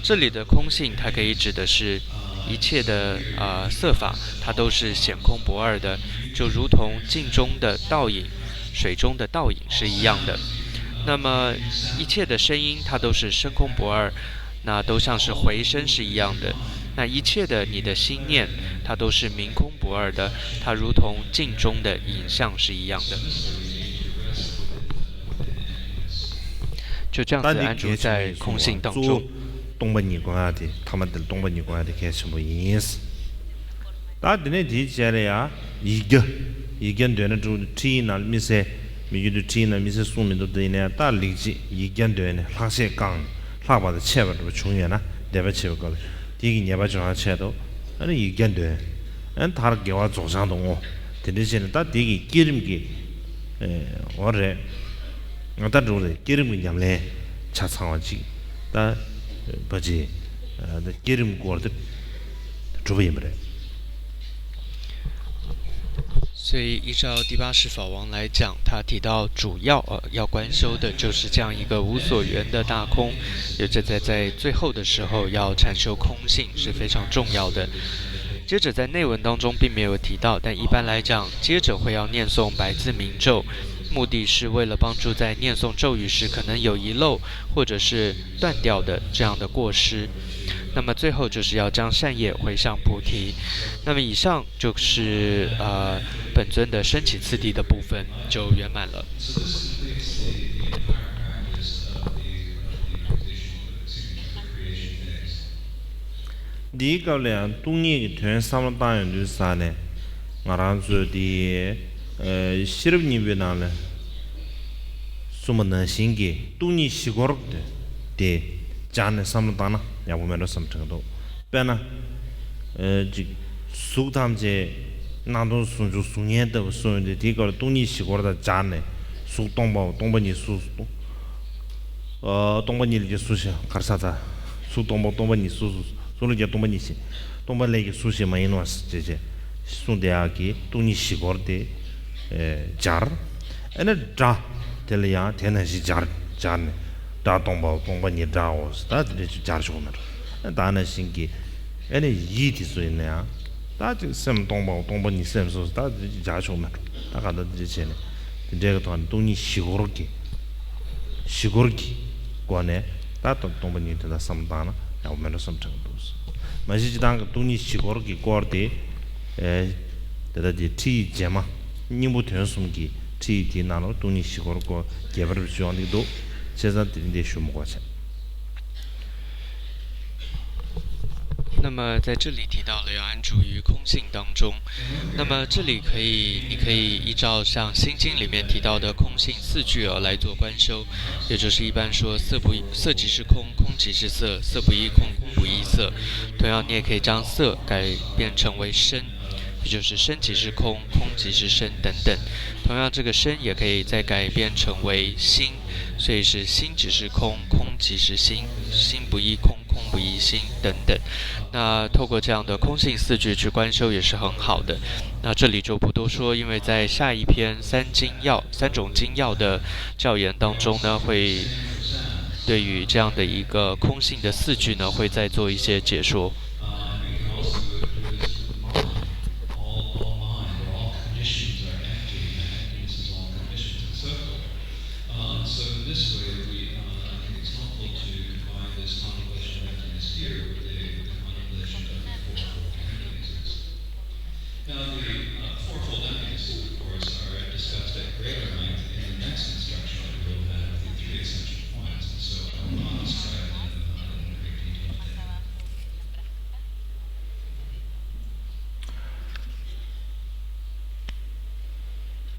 这里的空性，它可以指的是一切的呃色法，它都是显空不二的，就如同镜中的倒影、水中的倒影是一样的。那么一切的声音，它都是声空不二，那都像是回声是一样的。那一切的你的心念，它都是明空不二的，它如同镜中的影像是一样的。就这样子安住在空性当中。 སྟོང་པ་ཉིད་དགོངས་ཡ་དེ་ཐ་མ་དེར་སྟོང་པ་ཉིད་དགོངས་ཡ་དེ་གལ་ཆེན་པོ་ཡིན། ད་དེ་ནས་དེའི་རྗེས་ལ་ཡ་ཡིག་བརྒྱ། ཡིག་བརྒྱ་འདོན་ན་འགྲིག་ཁྲིད་ཡིག་ནང་དམིགས་བསལ་མི་རྒྱུད་དུ་ཁྲིད་ཡིག་ནང་དམིགས་བསལ་གསུངས་མི་འདུག་དེ་ཡིན་ན་ཡང་ད་ལེགས་བྱས་ཡིག་བརྒྱ་འདོན་ནས་ལྷག་བཤད་བསྐང་ལྷག་པ་དང་ཆད་པ་འདྲ་པོ་བྱུང་ཡོད་ན་བཟླས་པ་བྱེད་པའི་སྐབས་དེ་གི་ཉེས་པ་སྦྱོང་ཡ་ཆེད་དུ་ཨ་ནི་ཡིག་བརྒྱ་འདོན། ཨ་ནི་མཐར་དགེ་བ་རྫོགས་བྱང་དུ་བསྔོ། དེ་འདྲ་བྱས་ནས་ད་དེ་གི་བསྐྱེད་རིམ་གྱི་འོ་རེད། ད་འགྲོ་རེད། བསྐྱེད་རིམ་གྱི་ཉམས་ལེན་ཆ་ཚང་བ་ཅིག་ད་བ་ཅི་བསྐྱེད་རིམ་སྐོར་དེ་གྲུབ་པ་ཡིན་པ་རེད། 所以依照第八识法王来讲，他提到主要呃要观修的就是这样一个无所缘的大空，也就在在最后的时候要禅修空性是非常重要的。接着在内文当中并没有提到，但一般来讲，接着会要念诵百字明咒，目的是为了帮助在念诵咒语时可能有遗漏或者是断掉的这样的过失。那么最后就是要将善业回向菩提。那么以上就是呃本尊的升起次第的部分就圆满了。 འདིའི་སྐབས་ལ་ཡང་སྟོང་ཉིད་ཀྱི་དོན་བསམ་བློ་བཏང་ཡོང་དུས་ས་ནས་ང་རང་ཚོས་འདི་ཤེས་རབ་སྙིང་པོའི་ནང་ལ་གསུངས་པ་ནང་བཞིན་གྱི་སྟོང་ཉིད་བཞི་སྐོར་དེ་སྦྱར་ནས་བསམ་བློ་བཏང་ན་ཡག་པོ་མེད་འགྲོ་བསམ་དྲན་གྱི་འདུག་དཔེར་ན། ཅིག་གཟུགས་ཐམས་ཅད་སྣང་སྟོང་ཟུང་འཇུག་གཟུགས་བརྙན་ལྟ་བུ་གསུངས་ཡོད་དེ་དེའི་སྐབས་ལ་སྟོང་ཉིད་བཞི་སྐོར་དང་སྦྱར་ནས་གཟུགས་སྟོང་པའོ་སྟོང་པ་ཉིད་གཟུགས་སྟོང་། སྟོང་པ་ཉིད་ལས་ཀྱང་གཟུགས་ཤིག་གར་ས་ད། གཟུགས་སྟོང་པ་སྟོང་པ་ཉིད་གཟུགས་གཟུགས་ལས་ཀྱང་སྟོང་པ་ཉིད་ཞེས། སྟོང་པ་ལས་ཀྱང་གཟུགས་ཤིག་མ་ཡིན་ནོ་ཞེས་བྱས་གསུངས་དེ་ཡག་གི་སྟོང་ཉིད་བཞི་སྐོར་དེ་སྦྱར། ཨ་ནི་སྒྲ་དེ་ལ་ཡང་དེ་ནང་བཞིན་སྦྱར་སྦྱར་ནས་སྒྲ་སྟོང་པའོ་སྟོང་པ་ཉིད་སྒྲའོ་ད་དེ་འདྲ་ཅིག་སྦྱར་ཆོག་མེད་འགྲོ། ད་ནང་བཞིན་གྱི་ཨ་ནི་ཡིད་དེ་ཚོ་ཡིན་ན་ཡང་ད་ཅིག་སེམས་སྟོང་པའོ་སྟོང་པ་ཉིད་སེམས་སོ་སོ་ད་དེ་འདྲ་ཅིག་སྦྱར་ཆོག་མེད་འགྲོ། ད་ག་ད་དེ་འདྲ་བྱས་ནས་དེ་འདྲའི་གི་ཐོག་ནས་སྟོང་ཉིད་བཞི་སྐོར་གྱི་བཞི་སྐོར་གྱི་སྒོ་ནས། ད་སྟོང་པ་ཉིད་དེ་དག་བསམ་བློ་བཏང་ན་ཡག་པོ་མེད་འགྲོ་བསམ་དྲན་གྱི་འདུག། མ་གཞི་སྤྱིར་བཏང་གི་སྟོང་ཉིད་བཞི་སྐོར་གྱི་སྐོར་དེ། ཨེ། དེ་ལྟ་དེ་ཁྲིད་ཡིག་རྗེས་མ་སྙིང་པོ་དོན་གསུམ་གྱི་ཁྲིད་ཡིག་དེའི་ནང་ལ་སྟོང་ཉིད་བཞི་སྐོར་སྐོར་རྒྱས་པར་ཞུ་ཡོང་གི་འདུག། བྱས་ཙང་དེ་རིང་འདིར་ཞུ་མི་དགོས་བྱས། 那么在这里提到了要安住于空性当中，那么这里可以，你可以依照像《心经》里面提到的空性四句啊来做观修，也就是一般说色不色即是空，空即是色，色不异空，空不异色。同样，你也可以将色改变成为身，也就是身即是空，空即是身等等。同样，这个身也可以再改变成为心，所以是心即是空，空即是心，心不异空，空不异心等等。那透过这样的空性四句去观修也是很好的。那这里就不多说，因为在下一篇三经要、三种经要的教言当中呢，会对于这样的一个空性的四句呢，会再做一些解说。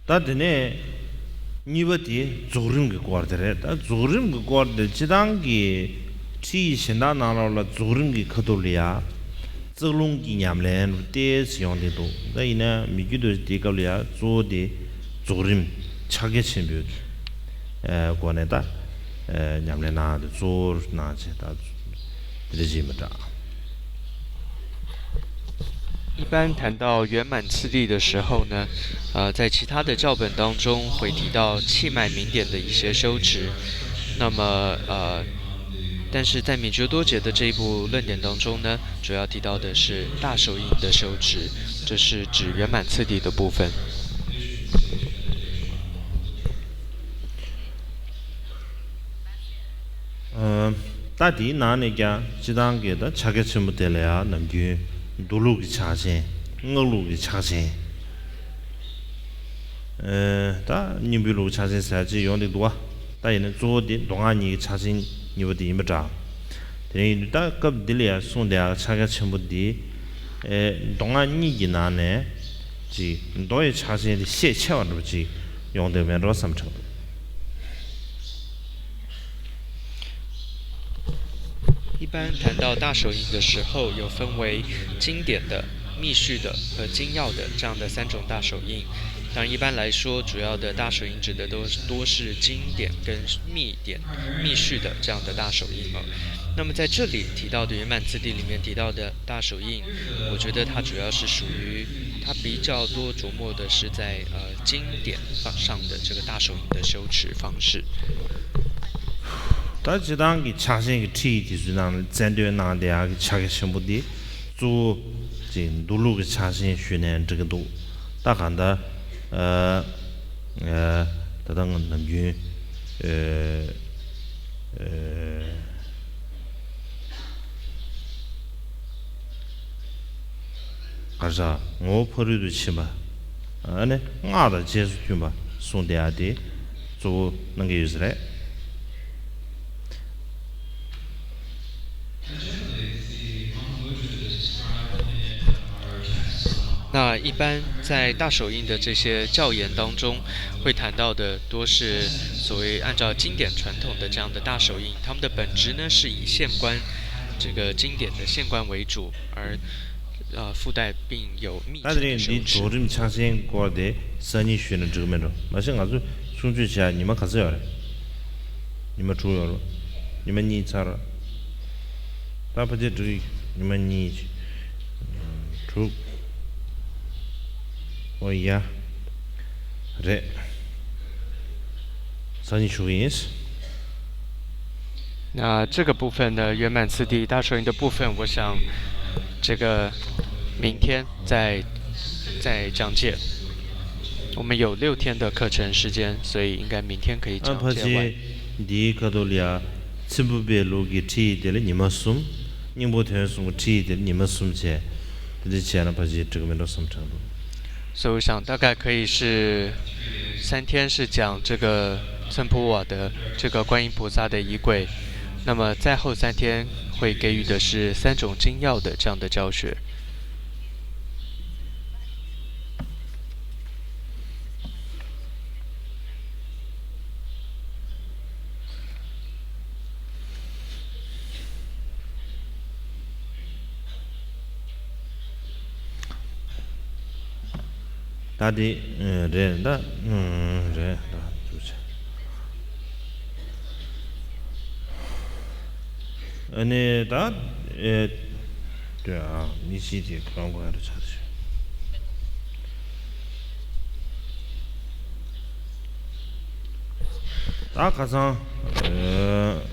ད་དེ་ནས་གཉིས་པ་དེ་རྫོགས་རིམ་གྱི་སྐོར་དེ་རེད། ད་རྫོགས་རིམ་གྱི་སྐོར་དེ་སྤྱིར་བཏང་གི་ཁྲིད་ཡིག་གཞན་དག་ནང་ལོགས་ལ་རྫོགས་རིམ་གྱི་ཁ་ཐུག་ལ་ཡ། རྩ་རླུང་གི་ཉམས་ལེན་ལ་ཏོག་ཙམ་ཡོང་བསྡད་འདུག། ད་ཡིན་ན་མི་རྒྱུད་དུ་དེའི་སྐབས་ལ་ཡ་གཙོ་བོ་དེ་རྫོགས་རིམ་ཕྱག་རྒྱ་ཆེན་པོའི་སྒོ་ནས་ད་ཉམས་ལེན་གནང་དེ་གཙོ་བོར་གནང་བྱས་ད་དེ་འདྲ་ཅིག་མི་འདྲ། 一般谈到圆满次第的时候呢，呃，在其他的教本当中会提到气脉明点的一些修持。那么，呃，但是在《米觉多解》的这一部论点当中呢，主要提到的是大手印的修持，这是指圆满次第的部分。 ད་དེའི་ནང་ནས་ཀྱང་སྤྱིར་བཏང་གི་ད་ཕྱག་རྒྱ་ཆེན་པོ་དེ་ལ་ཡང་ནམ་རྒྱུན་མདོ་ལུགས་ཀྱི་ཕྱག་ཆེན། སྔགས་ལུགས་ཀྱི་ཕྱག་ཆེན། ད་སྙིང་པོའི་ལུགས་ཕྱག་ཆེན་ཟེར་ཅིག་ཡོང་གི་འདུག་བ། ད་ཡིན་ན་གཙོ་བོ་དེ་མདོ་སྔགས་གཉིས་ཀྱི་ཕྱག་ཆེན་གཉིས་པོ་དེ་ཡིན་པ་འདྲ། དེ་ཡིན་དུས་ད་སྐབས་འདི་ལ་ཡང་གསུངས་བསྡད་ཡག་ཕྱག་རྒྱ་ཆེན་པོ་འདི། མདོ་སྔགས་གཉིས་ཀྱི་ནང་ནས་ཅིག་མདོ་ཡི་ཕྱག་ཆེན་དེ་ཤས་ཆེ་བ་འདྲ་པོ་ཅིག་ཡོང་བསྡད་མེད་འགྲོ་བསམ་དྲན་འདུག། 一般谈到大手印的时候，有分为经典的、密续的和精要的这样的三种大手印。当然，一般来说，主要的大手印指的都多是经典跟密典、密续的这样的大手印了。那么在这里提到的圆满次第里面提到的大手印，我觉得它主要是属于它比较多琢磨的是在呃经典上的这个大手印的修持方式。 ད་སྤྱིར་བཏང་གི་ཕྱག་ཆེན་གྱི་ཁྲིད་ཡིག་དེ་ཚོའི་ནང་ལ་རྩལ་འདོན་གནང་བསྡད་ཡག་གི་ཕྱག་རྒྱ་ཆེན་པོ་འདི་གཙོ་བོ་ཅིག་མདོ་ལུགས་ཀྱི་ཕྱག་ཆེན་ཞུས་ནའི་འགྲིག་གི་འདུག། ད་གང་ལྟར་ཨ་ཨ་ད་ལྟ་ང་ནམ་རྒྱུན་ཨ་ཨ་གར་ས་ངོ་བོ་ཕ་རོལ་ཏུ་ཕྱིན་པ། ཨ་ནི་སྔགས་དང་རྗེས་སུ་མཐུན་པ་གསུངས་བསྡད་ཡག་དེ་གཙོ་བོ་གནང་གི་ཡོད་ས་རེད། 那一般在大手印的这些教言当中，会谈到的多是所谓按照经典传统的这样的大手印，他们的本质呢是以现观，这个经典的现观为主，而呃附带并有密集的修持。 ད་དེ་རིང་འདི་རྫོགས་རིམ་ཕྱག་ཆེན་སྐོར་དེ་སང་ཉིན་ཞུས་ན་འགྲིག་གི་མེད་འགྲོ། མ་གཞི་ང་ཚོ་གསུང་ཆོས་བྱེད་ཡག་ཉི་མ་ག་ཚོད་ཡོད་རེད། ཉི་མ་དྲུག་ཡོད་རེད། ཉི་མ་གཉིས་ཚར། ད་ཕལ་ཆེར་འགྲིག་ཉི་མ་གཉིས། དྲུག། ཨོ་ཡ། རེད། སང་ཉིན་ཞུ་གི་ཡིན། 那这个部分的圆满次第大手印的部分，我想这个明天再再讲解。我们有六天的课程时间，所以应该明天可以讲解完。 འདིའི་ཁ་ཐོག་ལ་ཡ་ ཚེམ་བུ་པའི་ལུགས་ཀྱི་ཁྲིད་ཡིག་དེ་ལ་ཉི་མ་གསུམ། སྙིང་པོ་དོན་གསུམ་གྱི་ཁྲིད་ཡིག་དེ་ལ་ཉི་མ་གསུམ་བྱས། དེ་འདྲ་བྱས་ན་ཕལ་ཆེར་འགྲིག་གི་མེད་འགྲོ་བསམ་དྲན་འདུག། 所以我想大概可以是三天是讲这个村普瓦的这个观音菩萨的仪轨，那么再后三天会给予的是三种经要的这样的教学。 ད་དེ་རེད་ད། རེད་ད། ཨ་ནི་ད། ཨེ། དེ་ཨ་མི་ཤེས་དེ་ཁོ་རང་གོ་ཡ་རུ་ཆགས་ཤག། ད་ཁ་སང་། ཨེ།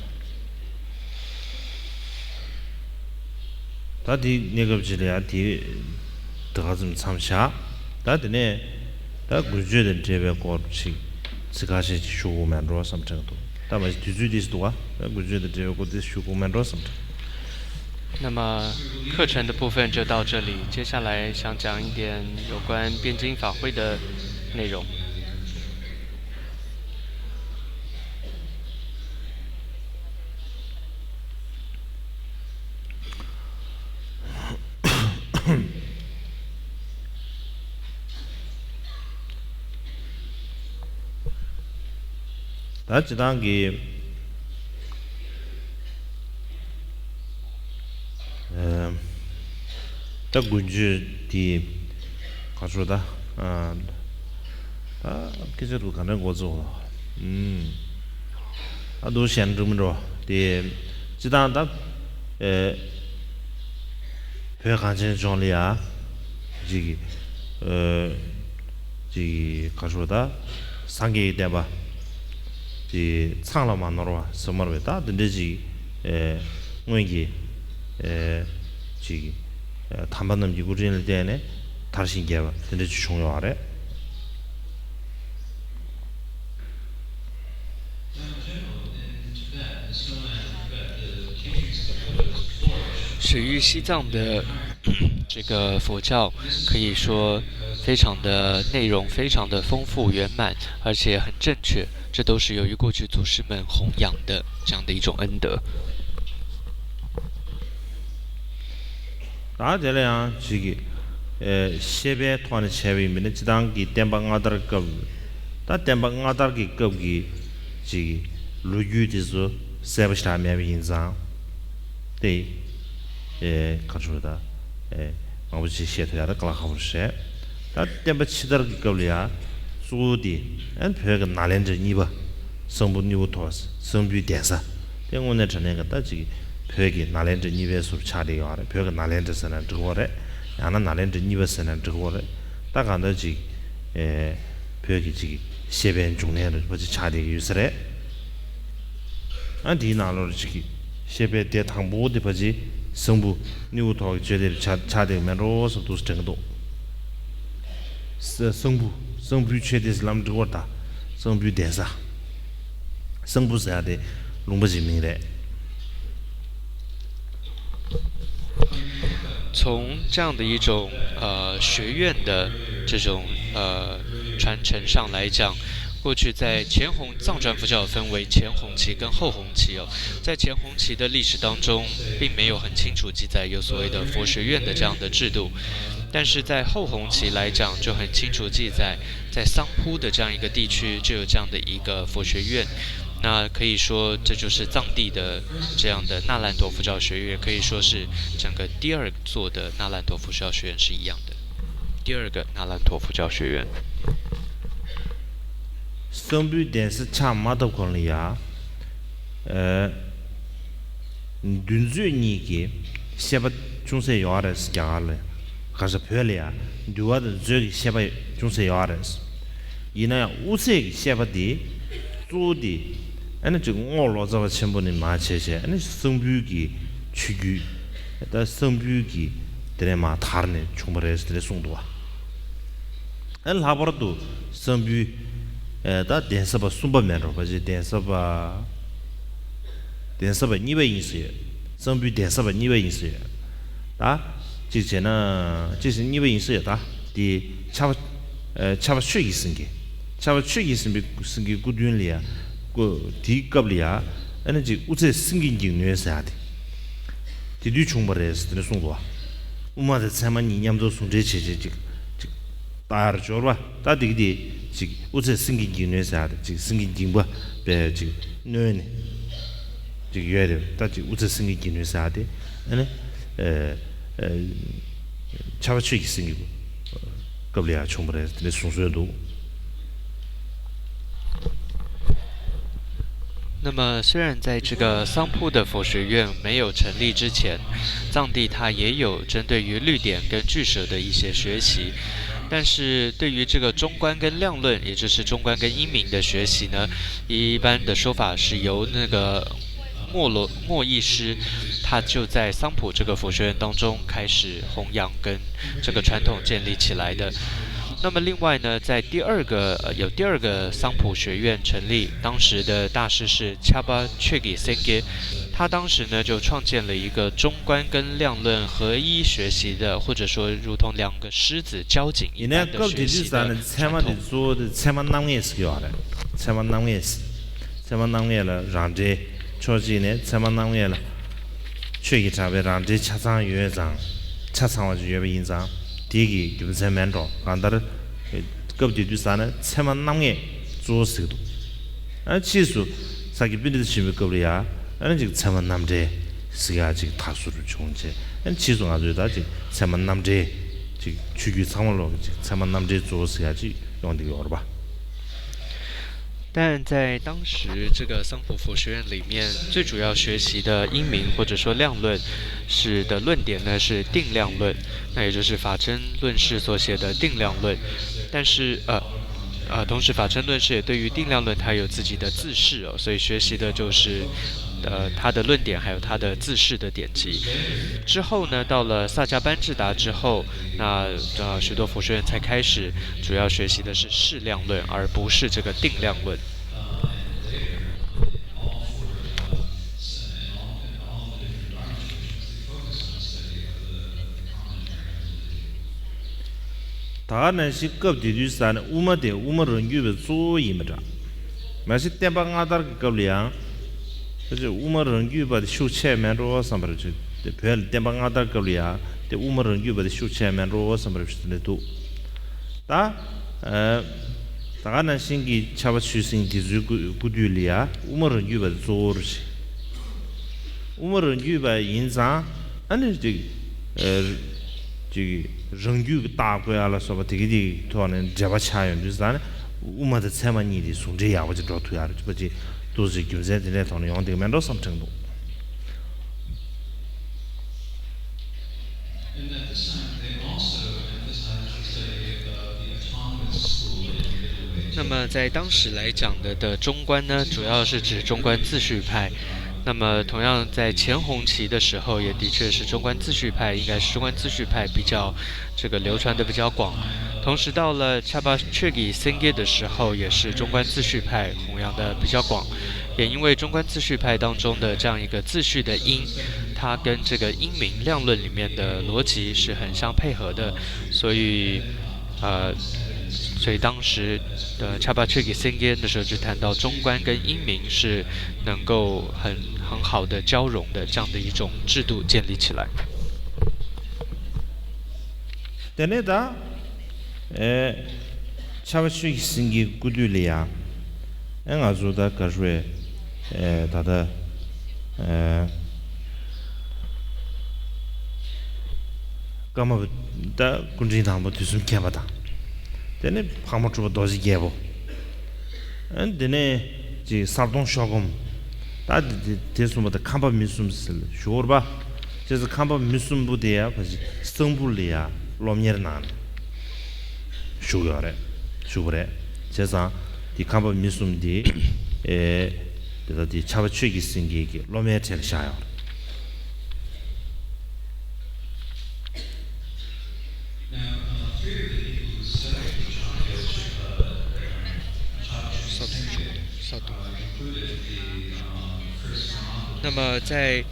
ད་དེ་གནས་སྐབས་ཅིག་ལ་ཡ་དེ་དེ་ག་ཙམ་མཚམས་བཞག། ད་དེ་ནས་ད་དགུན་ཆོས་དང་འབྲེལ་བའི་སྐོར་ཅིག་ཚིག་ཁ་ཤས་ཅིག་ཞུ་དགོས་མེད་འགྲོ་བསམ་དྲན་འདུག། ད་མ་གཞི་དུས་ཚོད་དེ་ཞིག་འདུག་ག། ད་དགུན་ཆོས་དང་འབྲེལ་བའི་སྐོར་དེ་ཞུ་དགོས་མེད་འགྲོ་བསམ་དྲན། 那么课程的部分就到这里，接下来想讲一点有关辩经法会的内容。 ད་སྤྱིར་བཏང་གི། ཨེ། ད་དགུན་ཆོས་དེ་ག་ཚོད་ད། ཨ། ད་སྐད་ཆ་འདུག་ག་འདྲ་འགོ་བཙུགས་ལ། ཨུམ། ཨ་འདུག་བཤད་ན་འགྲིག་མི་འགྲོ། དེ་སྤྱིར་བཏང་ད། ཨེ། བོད་གངས་ཅན་ལྗོངས་ལ་ཡ། ཅིག། ཨེ། ཅིག་ག་ཚོད་ད། སངས་རྒྱས་ཀྱི་བསྟན་པ། ཅིག་ཚང་ལ་མ་ནོར་བ་ཟེར་མར་བའི་ད་འདི་འདྲ་ཅིག། ཨེ། སྔོན་གྱི། ཨེ། ཅིག། ཨེ། དམ་པ་རྣམས་ཀྱི་སྐུ་དྲིན་ལ་བརྟེན་ནས་དར་ཞིང་རྒྱས་པ་དེ་འདྲ་ཅིག་བྱུང་ཡོད་རེད། 始于西藏的这个佛教可以说非常的内容非常的丰富圆满，而且很正确，这都是由于过去祖师们弘扬的这样的一种恩德。 ད་དེ་ལ་ཡང་ཅིག་གི། ཨེ། བཤད་པའི་ཐོག་ནས་བྱས་པ་ཡིན་པ་ནི་སྤྱིར་བཏང་གི་བསྟན་པ་སྔ་དར་སྐབས། ད་བསྟན་པ་སྔ་དར་གྱི་སྐབས་ཀྱི་ཅིག་གི་ལོ་རྒྱུས་དེ་ཚོ་གསལ་པོ་ཞིག་མེད་པ་ཡིན་ཙང་། དེ། ཨེ། ག་ཚོད་ད། ཨེ། མང་པོ་ཅིག་བཤད་ཐུབ་ཡ་ད་དཀའ་ལས་ཁག་པོ་རེད། ད་བསྟན་པ་ཕྱི་དར་གྱི་སྐབས་ལ་ཡ། གཙོ་བོ་དེ་ཨ་ནི་བོད་ཀྱི་ནཱ་ལེནྡྲ་གཉིས་པ། གསང་ཕུ་སྣེའུ་ཐོག་གསང་ཕུའི་གདན་ས། དེ་དངོས་གནས་དྲང་གནས་ཀྱི་ད་ཅིག་བོད་ཀྱི་ནཱ་ལེནྡྲ་གཉིས་པའི་ཟུར་ཆགས་བསྡད་ཡོད་རེད། བོད་ཀྱི་ནཱ་ལེནྡྲ་ཟེར་ན་འགྲིག་གི་རེད། ཡང་ན་ནཱ་ལེནྡྲ་གཉིས་པ་ཟེར་ན་འགྲིག་གི་རེད། ད་གང་ལྟར་ཅིག་ཨེ། བོད་ཀྱི་ཅིག་བཤད་པའི་འབྱུང་གནས་རེད་པ་ཅིག་ཆགས་བསྡད་ཀྱི་ཡོད་ས་རེད། ཨ། འདིའི་ནང་ལོགས་ཅིག་གི་བཤད་པའི་སྡེ་དང་པོ་དེ་ཕལ་ཆེར་གསང་ཕུ་སྣེའུ་ཐོག་གི་ཆོས་སྡེ་རུ་ཆགས་ཆགས་བསྡད་ཀྱི་མེད་འགྲོ་བསམ་འདུག་དྲན་གྱི་འདུག། ས། གསང་ཕུ། གསང་ཕུའི་ཆོས་སྡེ་ཟེར་ལབ་འགྲིག་གི་རེད་ད། གསང་ཕུའི་གདན་ས། གསང་ཕུ་ཟེར་ཡ་དེ་ལུང་པ་ཅིག་མིང་རེད། 从这样的一种呃学院的这种呃传承上来讲，过去在前弘藏传佛教分为前弘期跟后弘期哦，在前弘期的历史当中，并没有很清楚记载有所谓的佛学院的这样的制度，但是在后弘期来讲，就很清楚记载在桑扑的这样一个地区就有这样的一个佛学院。那可以说，这就是藏地的这样的那烂陀佛教学院，可以说是整个第二座的那烂陀佛教学院是一样的。第二个那烂陀佛教学院。 གསང་ཕུའི་གདན་ས་ཆགས་མ་ཐུབ་གོང་ལ་ཡ། ཨེ། འདུལ་མཛོད་གཉིས་ཀྱི་བཤད་པ་ཅུང་ཟད་ཡོད་རེད། རྒྱ་གར་ལ། ག་ས་བོད་ལ་ཡ་འདུལ་བ་དང་མཛོད་ཀྱི་བཤད་པ་ཅུང་ཟད་ཡོད་རེད། ཡིན་ན་ཡང་དབུ་ཚད་ཀྱི་བཤད་པ་དེ་གཙོ་བོ་དེ་ཨ་ནི་ཅིག་རྔོག་ལོ་ཙཱ་བ་ཆེན་པོ་ནས་མར་བྱས་བྱས། ཨ་ནི་གསང་ཕུའི་གི་ཆོས་བརྒྱུད། ད་གསང་ཕུའི་གི་དེ་ནས་མར་དར་ནས་བྱུང་བ་རེད་ཟེར་དེ་འདྲ་གསུངས་འདུག་བ། ཨ། ལྷག་པར་དུ་གསང་ཕུའི། ཨེ། ད་གདན་ས་པ་གསུམ་པ་མེད་འགྲོ་བ་ཅིག་གདན་ས་པ། གདན་ས་པ་གཉིས་པ་ཡིན་ཟེར་ཡོད། གཙང་པོའི་གདན་ས་པ་གཉིས་པ་ཡིན་ཟེར་ཡོད། ད་གཅིག་བྱས་ན་གཅིག་བྱས་གཉིས་པ་ཡིན་ཟེར་ཡོད། ད་དེ་ཕྱྭ་པ་ཨ་ཕྱྭ་པ་ཆོས་ཀྱི་སེང་གེ། ཕྱྭ་པ་ཆོས་ཀྱི་སེང་གེ་སེང་གེའི་སྐུ་མདུན་ལ་ཡ། སྐུ་དེའི་སྐབས་ལ་ཡ། ཨ་ནི་ཅིག་དབུ་ཚད་སེང་གེ་འགྱིང་ནོན་ཟེར་ཡ་དེ། དེ་དུས་བྱུང་བ་རེད་ཟེར་དེ་ནས་གསུངས་འདུག་བ། དབུ་མ་དང་ཚད་མ་གཉིས་མཉམ་དུ་ཟུང་འབྲེལ་བྱེད་བྱེད་ཅིག་ཅིག་ལྟར་སྦྱོར་བ། ད་དེ་གི་དེ་ཅིག་དབུ་ཚད་སེང་གེ་འགྱིང་ནོན་ཟེར་ཡ་དེ་ཅིག་སེང་གེ་འགྱིང་པ་བས་ཅིག་ནོན་ནས་ཅིག་ཡོད་རེད། ད་ཅིག་དབུ་ཚད་སེང་གེ་འགྱིང་ནོན་ཟེར་ཡ་དེ་ཨ་ནི་ཨ་ཨ་ཕྱྭ་པ་ཆོས་ཀྱི་སེང་གེ་སྐབས་ལ་ཡ་བྱུང་བ་རེད་དེ་ནས་གསུང་སྲོལ་འདུག། 那么，虽然在这个桑普的佛学院没有成立之前，藏地它也有针对于律典跟俱舍的一些学习，但是对于这个中观跟量论，也就是中观跟因明的学习呢，一般的说法是由那个莫罗莫义师，他就在桑普这个佛学院当中开始弘扬跟这个传统建立起来的。那么另外呢，在第二个呃有第二个桑普学院成立，当时的大师是恰巴却吉森给，他当时呢就创建了一个中观跟量论合一学习的，或者说如同两个狮子交颈一般的学习的传统。 ཚད་མ་རྣམ་ངེས་ཟེར་གྱི་ཡོད་རེད། ཚད་མ་རྣམ་ངེས། ཚད་མ་རྣམ་ངེས་ལ་རང་འགྲེལ། ཕྱོགས་གཅིག་ནས་ཚད་མ་རྣམ་ངེས་ལ་ཆོས་ཀྱི་གྲགས་པའི་རང་འགྲེལ་ཆ་ཚང་ཡོད་ཙང་། ཆ་ཚང་བ་ཅིག་ཡོད་པ་ཡིན་ཙང་དེ་གི་རྒྱུ་མཚན་མེད་འགྲོ། གང་ལྟར་སྐབས་དེ་དུས་ས་ནས་ཚད་མ་རྣམ་ངེས་གཙོ་བོ་ཟེར་གྱི་འདུག། ཨ་ཕྱིས་སུ་ས་སྐྱ་པཎྜི་ཏ་ཆེན་པོའི་སྐབས་ལ་ཡ་ཨ་ནི་ཅིག་ཚད་མ་རྣམ་འགྲེལ་ཟེར་ཡ་ཅིག་དར་སྲོལ་བྱུང་རྗེས། ཨ་ནི་ཕྱིས་སུ་ང་ཚོས་ད་ཅིག་ཚད་མ་རྣམ་འགྲེལ་ཅིག་ཆོས་བརྒྱུད་ཚང་མ་ལོག་གི་ཅིག་ཚད་མ་རྣམ་འགྲེལ་གཙོ་བོ་ཟེར་ཡ་ཅིག་ཡོང་བསྡད་ཡོད་རེད་པ། 但在当时这个桑普佛学院里面，最主要学习的因明或者说量论是的论点呢是定量论，那也就是法真论释所写的定量论。但是呃呃，同时法真论释也对于定量论它有自己的自释哦，所以学习的就是呃他的论点还有他的自释的典籍。之后呢，到了萨迦班智达之后，那呃许多佛学院才开始主要学习的是释量论，而不是这个定量论。 ད་ག་ནང་བཞིན་སྐབས་དེ་དུས་ས་ནས་དབུ་མ་དེ་དབུ་མ་རང་རྒྱུད་པའི་གཙོ་བོ་ཡིན་པ་འདྲ། མ་གཞི་བསྟན་པ་སྔ་དར་གྱི་སྐབས་ལ་ཡང་། ད་ཅི་དབུ་མ་རང་རྒྱུད་པ་དེ་ཤུགས་ཆེ་མེད་འགྲོ་བསམ་པ་རེད། ཅིག་དེ་བོད་ལ་བསྟན་པ་སྔ་དར་སྐབས་ལ་ཡང་དེ་དབུ་མ་རང་རྒྱུད་པ་དེ་ཤུགས་ཆེ་མེད་འགྲོ་བསམ་པ་རེད་ཞུ་ནས་འདུག། ད་ཨ་ད་ག་ནང་བཞིན་གྱི་ཕྱྭ་པ་ཆོས་སེང་དེ་ཚོའི་སྐུ་སྐུ་དུས་ལ་ཡང་དབུ་མ་རང་རྒྱུད་པ་དེ་གཙོ་བོ་རུ་བྱས། དབུ་མ་རང་རྒྱུད་པ་ཡིན་ཙང་ཨ་ནི་ཅིག་ཨ་ཅིག་རང་རྒྱུད་ཀྱི་རྟགས་བཀོད་ཡ་ལ་སོགས་པ་དེ་གི་དེ་གི་ཐོག་ནས་འབྲེལ་བ་ཆགས་ཡོང་དུས་ཙང་ནས་དབུ་མ་དང་ཚད་མ་གཉིས་དེ་ཟུང་འབྲེལ་ཡག་པོ་ཅིག་འགྲོ་ཐུབ་ཡ་རེད། ཅིག་པ་ཅིག་ཏོག་ཙམ་རྒྱུ་མཚན་དེ་འདྲའི་ཐོག་ནས་ཡོང་བསྡད་ཀྱི་མེད་འགྲོ་བསམ་དྲན་འདུག། And at this time, they also emphasized the study of the autonomous school in Middle Way. 那么在当时来讲的的中观呢，主要是指中观自序派。那么同样在前弘期的时候，也的确是中观自序派，应该是中观自序派比较这个流传的比较广。同时到了恰巴却吉森给的时候，也是中观自序派弘扬的比较广。也因为中观自序派当中的这样一个自序的因，它跟这个因明量论里面的逻辑是很相配合的，所以，呃，所以当时的恰巴却吉森给那时候就谈到中观跟因明是能够很很好的交融的这样的一种制度建立起来。 དེ་ནས་ད་ཨེ་ཕྱྭ་པ་ཆོས་ཀྱི་སེང་གེའི་སྐུ་དུས་ལ་ཡང་ཨེ་ང་ཚོ་ད་ག་རེ་ཨེ་ད་ལྟ་ཨེ་ཀརྨ་པ་ད་སྐུ་ཕྲེང་དང་པོ་དུས་གསུམ་མཁྱེན་པ་དང་། དེ་ནས་འཕགས་མ་གྲུབ་པ་རྡོ་རྗེ་རྒྱལ་པོ། ཨ་དེ་ནས་ཅིག་གསར་གདོང་ཤོ་སྒོམ། ད་དེ་དེ་དེ་གསུམ་པོ་དེ་ཁམས་པ་མི་གསུམ་ཟེར་ཞུ་བར་པ། བྱས་ཙང་ཁམས་པ་མི་གསུམ་པོ་དེ་ཡང་ཕལ་ཆེར་གཙང་པོ་ལ་ཡང་སློབ་གཉེར་གནང་ནས་བཞུགས་ཡོད་རེད། བཞུགས་པ་རེད། བྱས་ཙང་དེ་ཁམས་པ་མི་གསུམ་དེ་ཨེ་དེ་ད་དེ་ཕྱྭ་པ་ཆོས་ཀྱི་སེང་གེ་གི་སློབ་མའི་གྲས་ལ་བཞག་ཡོད་རེད། ས་དུ་ས་དུ། 那么在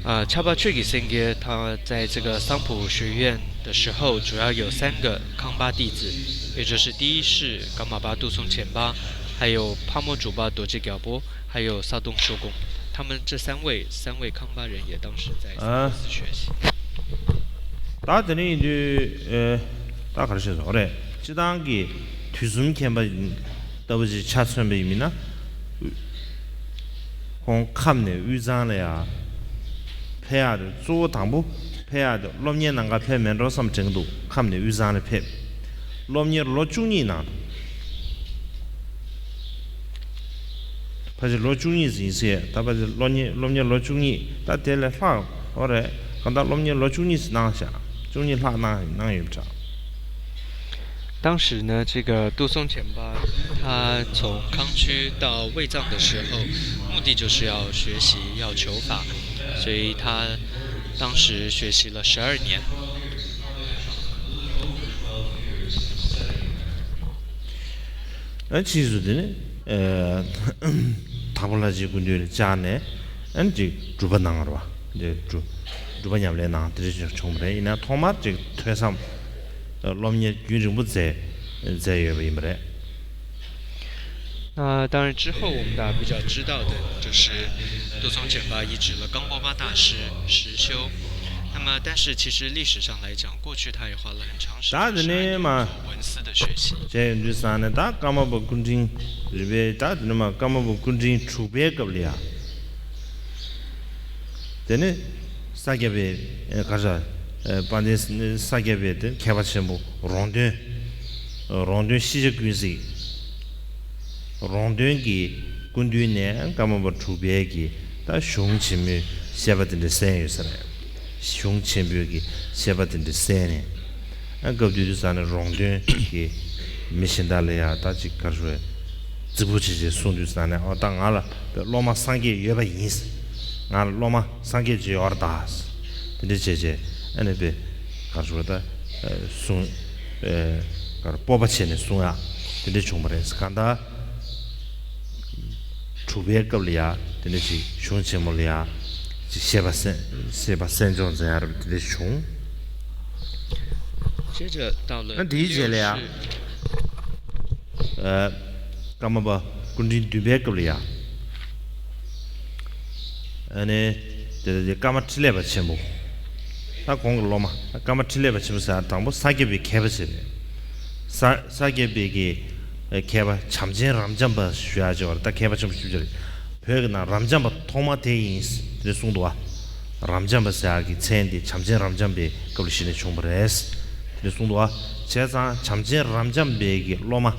呃，恰巴却吉森格他在这个桑普学院的时候，主要有三个康巴弟子，也就是第一世噶玛巴杜松前巴，还有帕莫主巴多吉galpo，还有萨东修公。他们这三位三位康巴人也当时在桑普斯学习。ད་དེ་ནས་ཡིན་དུས་ད་ག་རེ་བཤད་སོང་རེད། སྤྱི་བཏང་གི་དུས་གསུམ་མཁྱེན་པ་ལྟ་བུ་ཞིག་ཆ་མཚོན་པ་ཡིན་མིན་ན། ཁོང་ཁམས་ནས་དབུས་གཙང་ལ་ཡ་ཕེབས་ཡག་དེ་གཙོ་བོ་དང་པོ་ཕེབས་ཡག་དེ་སློབ་གཉེར་གནང་ག་ཕེབས་མེད་འགྲོ་བསམ་དྲན་གི་འདུག་ཁམས་ནས་དབུས་གཙང་ལ་ཕེབས། སློབ་གཉེར་ལོ་བཅུ་གཉིས་གནང་འདུག་ཕལ་ཆེར་ལོ་བཅུ་གཉིས་ཙམ་ཡིན་སྲིད། ད་ཕལ་ཆེར་སློབ་གཉེར་སློབ་གཉེར་ལོ་བཅུ་གཉིས་ད་དེ་ལས་ལྷག་འོ་རེད། གང་ལྟར་སློབ་གཉེར་ལོ་བཅུ་གཉིས་ཙམ་གནང་ཤག་བཅུ་གཉིས་ལྷག་གནང་གནང་ཡོད་པ་འདྲ། 当时呢，这个杜松前巴他从康区到卫藏的时候，目的就是要学习，要求法，所以他当时学习了十二年。 ཨ་ཕྱིས་སུ་དེ་ནི་ཨ་དྭགས་པོ་ལྷ་རྗེའི་སྐུ་མདུན་ལ་བཅར་ནས་ཨ་ཅིག་སྒྲུབ་པ་གནང་བ་རེད་པ། འདི་སྒྲུབ་སྒྲུབ་པ་ཉམས་ལེན་གནང་དེ་འདྲ་བྱུང་བ་རེད། ཡིན་ན་ཐོག་མར་ཅིག་ཐོས་བསམ་སློབ་གཉེར་རྒྱུན་རིང་པོ་མཛད་མཛད་ཡོད་པ་ཡིན་པ་རེད། 那当然之后我们大家比较知道的就是杜松前巴一直了冈波巴大师实修。那么，但是其实历史上来讲，过去他也花了很长时间的时间做文思的学习。 བྱས་ཡོང་དུས་ཙང་ནས་ད་ཀརྨ་པ་སྐུ་ཕྲེང་རིམ་པའི་ད་དེ་ནས་མ་ཀརྨ་པ་སྐུ་ཕྲེང་དྲུག་པའི་སྐབས་ལ་ཡ། དེ་ནས་ས་སྐྱ་པའི་ག་རེ་དཔལ་ལྡན་ས་སྐྱ་པའི་དེ་མཁས་པ་ཆེན་པོ་རོང་སྟོན། རོང་སྟོན་ཤེས་བྱ་ཀུན་གཟིགས། རོང་སྟོན་གྱི་སྐུ་མདུན་ནས་ཀརྨ་པ་དྲུག་པའི་གི་ད་གཞུང་ཆེན་མོའི་བཤད་པ་དེ་འདྲ་གསན་ཡོད་ས་རེད། གཞུང་ཆེན་པོའི་གི་བཤད་པ་དེ་འདྲ་གསན་ནས། ཨ་སྐབས་དེ་དུས་ཙང་ནས་རོང་སྟོན་གྱི་མི་གཞན་དག་ལ་ཡང་ད་ཅིག་ག་རེ་ཞུ་བས་རྫིག་པོ་བྱས་བྱས་གསུངས་དུས་ཙང་ནས། ཨོ་ད་ང་ལ་སློབ་མ་སངས་རྒྱས་ཡོད་པ་ཡིན། ང་ལ་སློབ་མ་སངས་རྒྱས་ཅིག་ཡོད་རེད་ད། དེ་འདྲ་བྱས་བྱས་ཨ་ནི་པའི་ག་རེ་ཞུ་བ་ད་གསུང་ག་རེ་སྤོབས་པ་བྱས་ནས་གསུང་ཡག་དེ་འདྲ་བྱུང་བ་རེད། གང་ལྟར་དྲུག་པའི་སྐབས་ལ་ཡ་དེ་འདྲ་ཅིག་གཞུང་ཆེན་མོ་ལ་ཡ་ཅིག་བཤད་པ་གསན་བཤད་པ་གསན་སྦྱོང་མཛད་ཡག་རེད་པ། དེ་འདྲ་བྱུང་། 接着到了 ཨ་དེའི་རྗེས་ལ་ཡ། ཀརྨ་པ་སྐུ་ཕྲེང་བདུན་པའི་སྐབས་ལ་ཡ། ཨ་ནི་དེ་དེ་ཀརྨ་འཕྲིན་ལས་པ་ཆེན་པོ། ད་གོང་གི་སློབ་མ་ཀརྨ་འཕྲིན་ལས་པ་ཆེན་པོ་ཟེར་དང་པོ་ས་སྐྱ་པའི་མཁས་པ་ཞིག་རེད། ས་ས་སྐྱ་པའི་གི་མཁས་པ་བྱམས་ཆེན་རབ་འབྱམས་པ་ཞུ་ཡག་ཅིག་ཡོད་རེད། ད་མཁས་པ་ཆེན་པོ་ཞུ་རྒྱུ་རེད། བོད་ཀྱི་ནང་རབ་འབྱམས་པ་ཐོག་མ་དེ་ཡིན་དེ་གསུངས་འདུག་བ། རབ་འབྱམས་པ་ཟེར་ཡག་གི་མཚན་དེ་བྱམས་ཆེན་རབ་འབྱམས་པའི་སྐབས་ལ་གཞི་ནས་བྱུང་བ་རེད། དེ་གསུངས་འདུག་བ། བྱས་ཙང་བྱམས་ཆེན་རབ་འབྱམས་པའི་གི་སློབ་མ།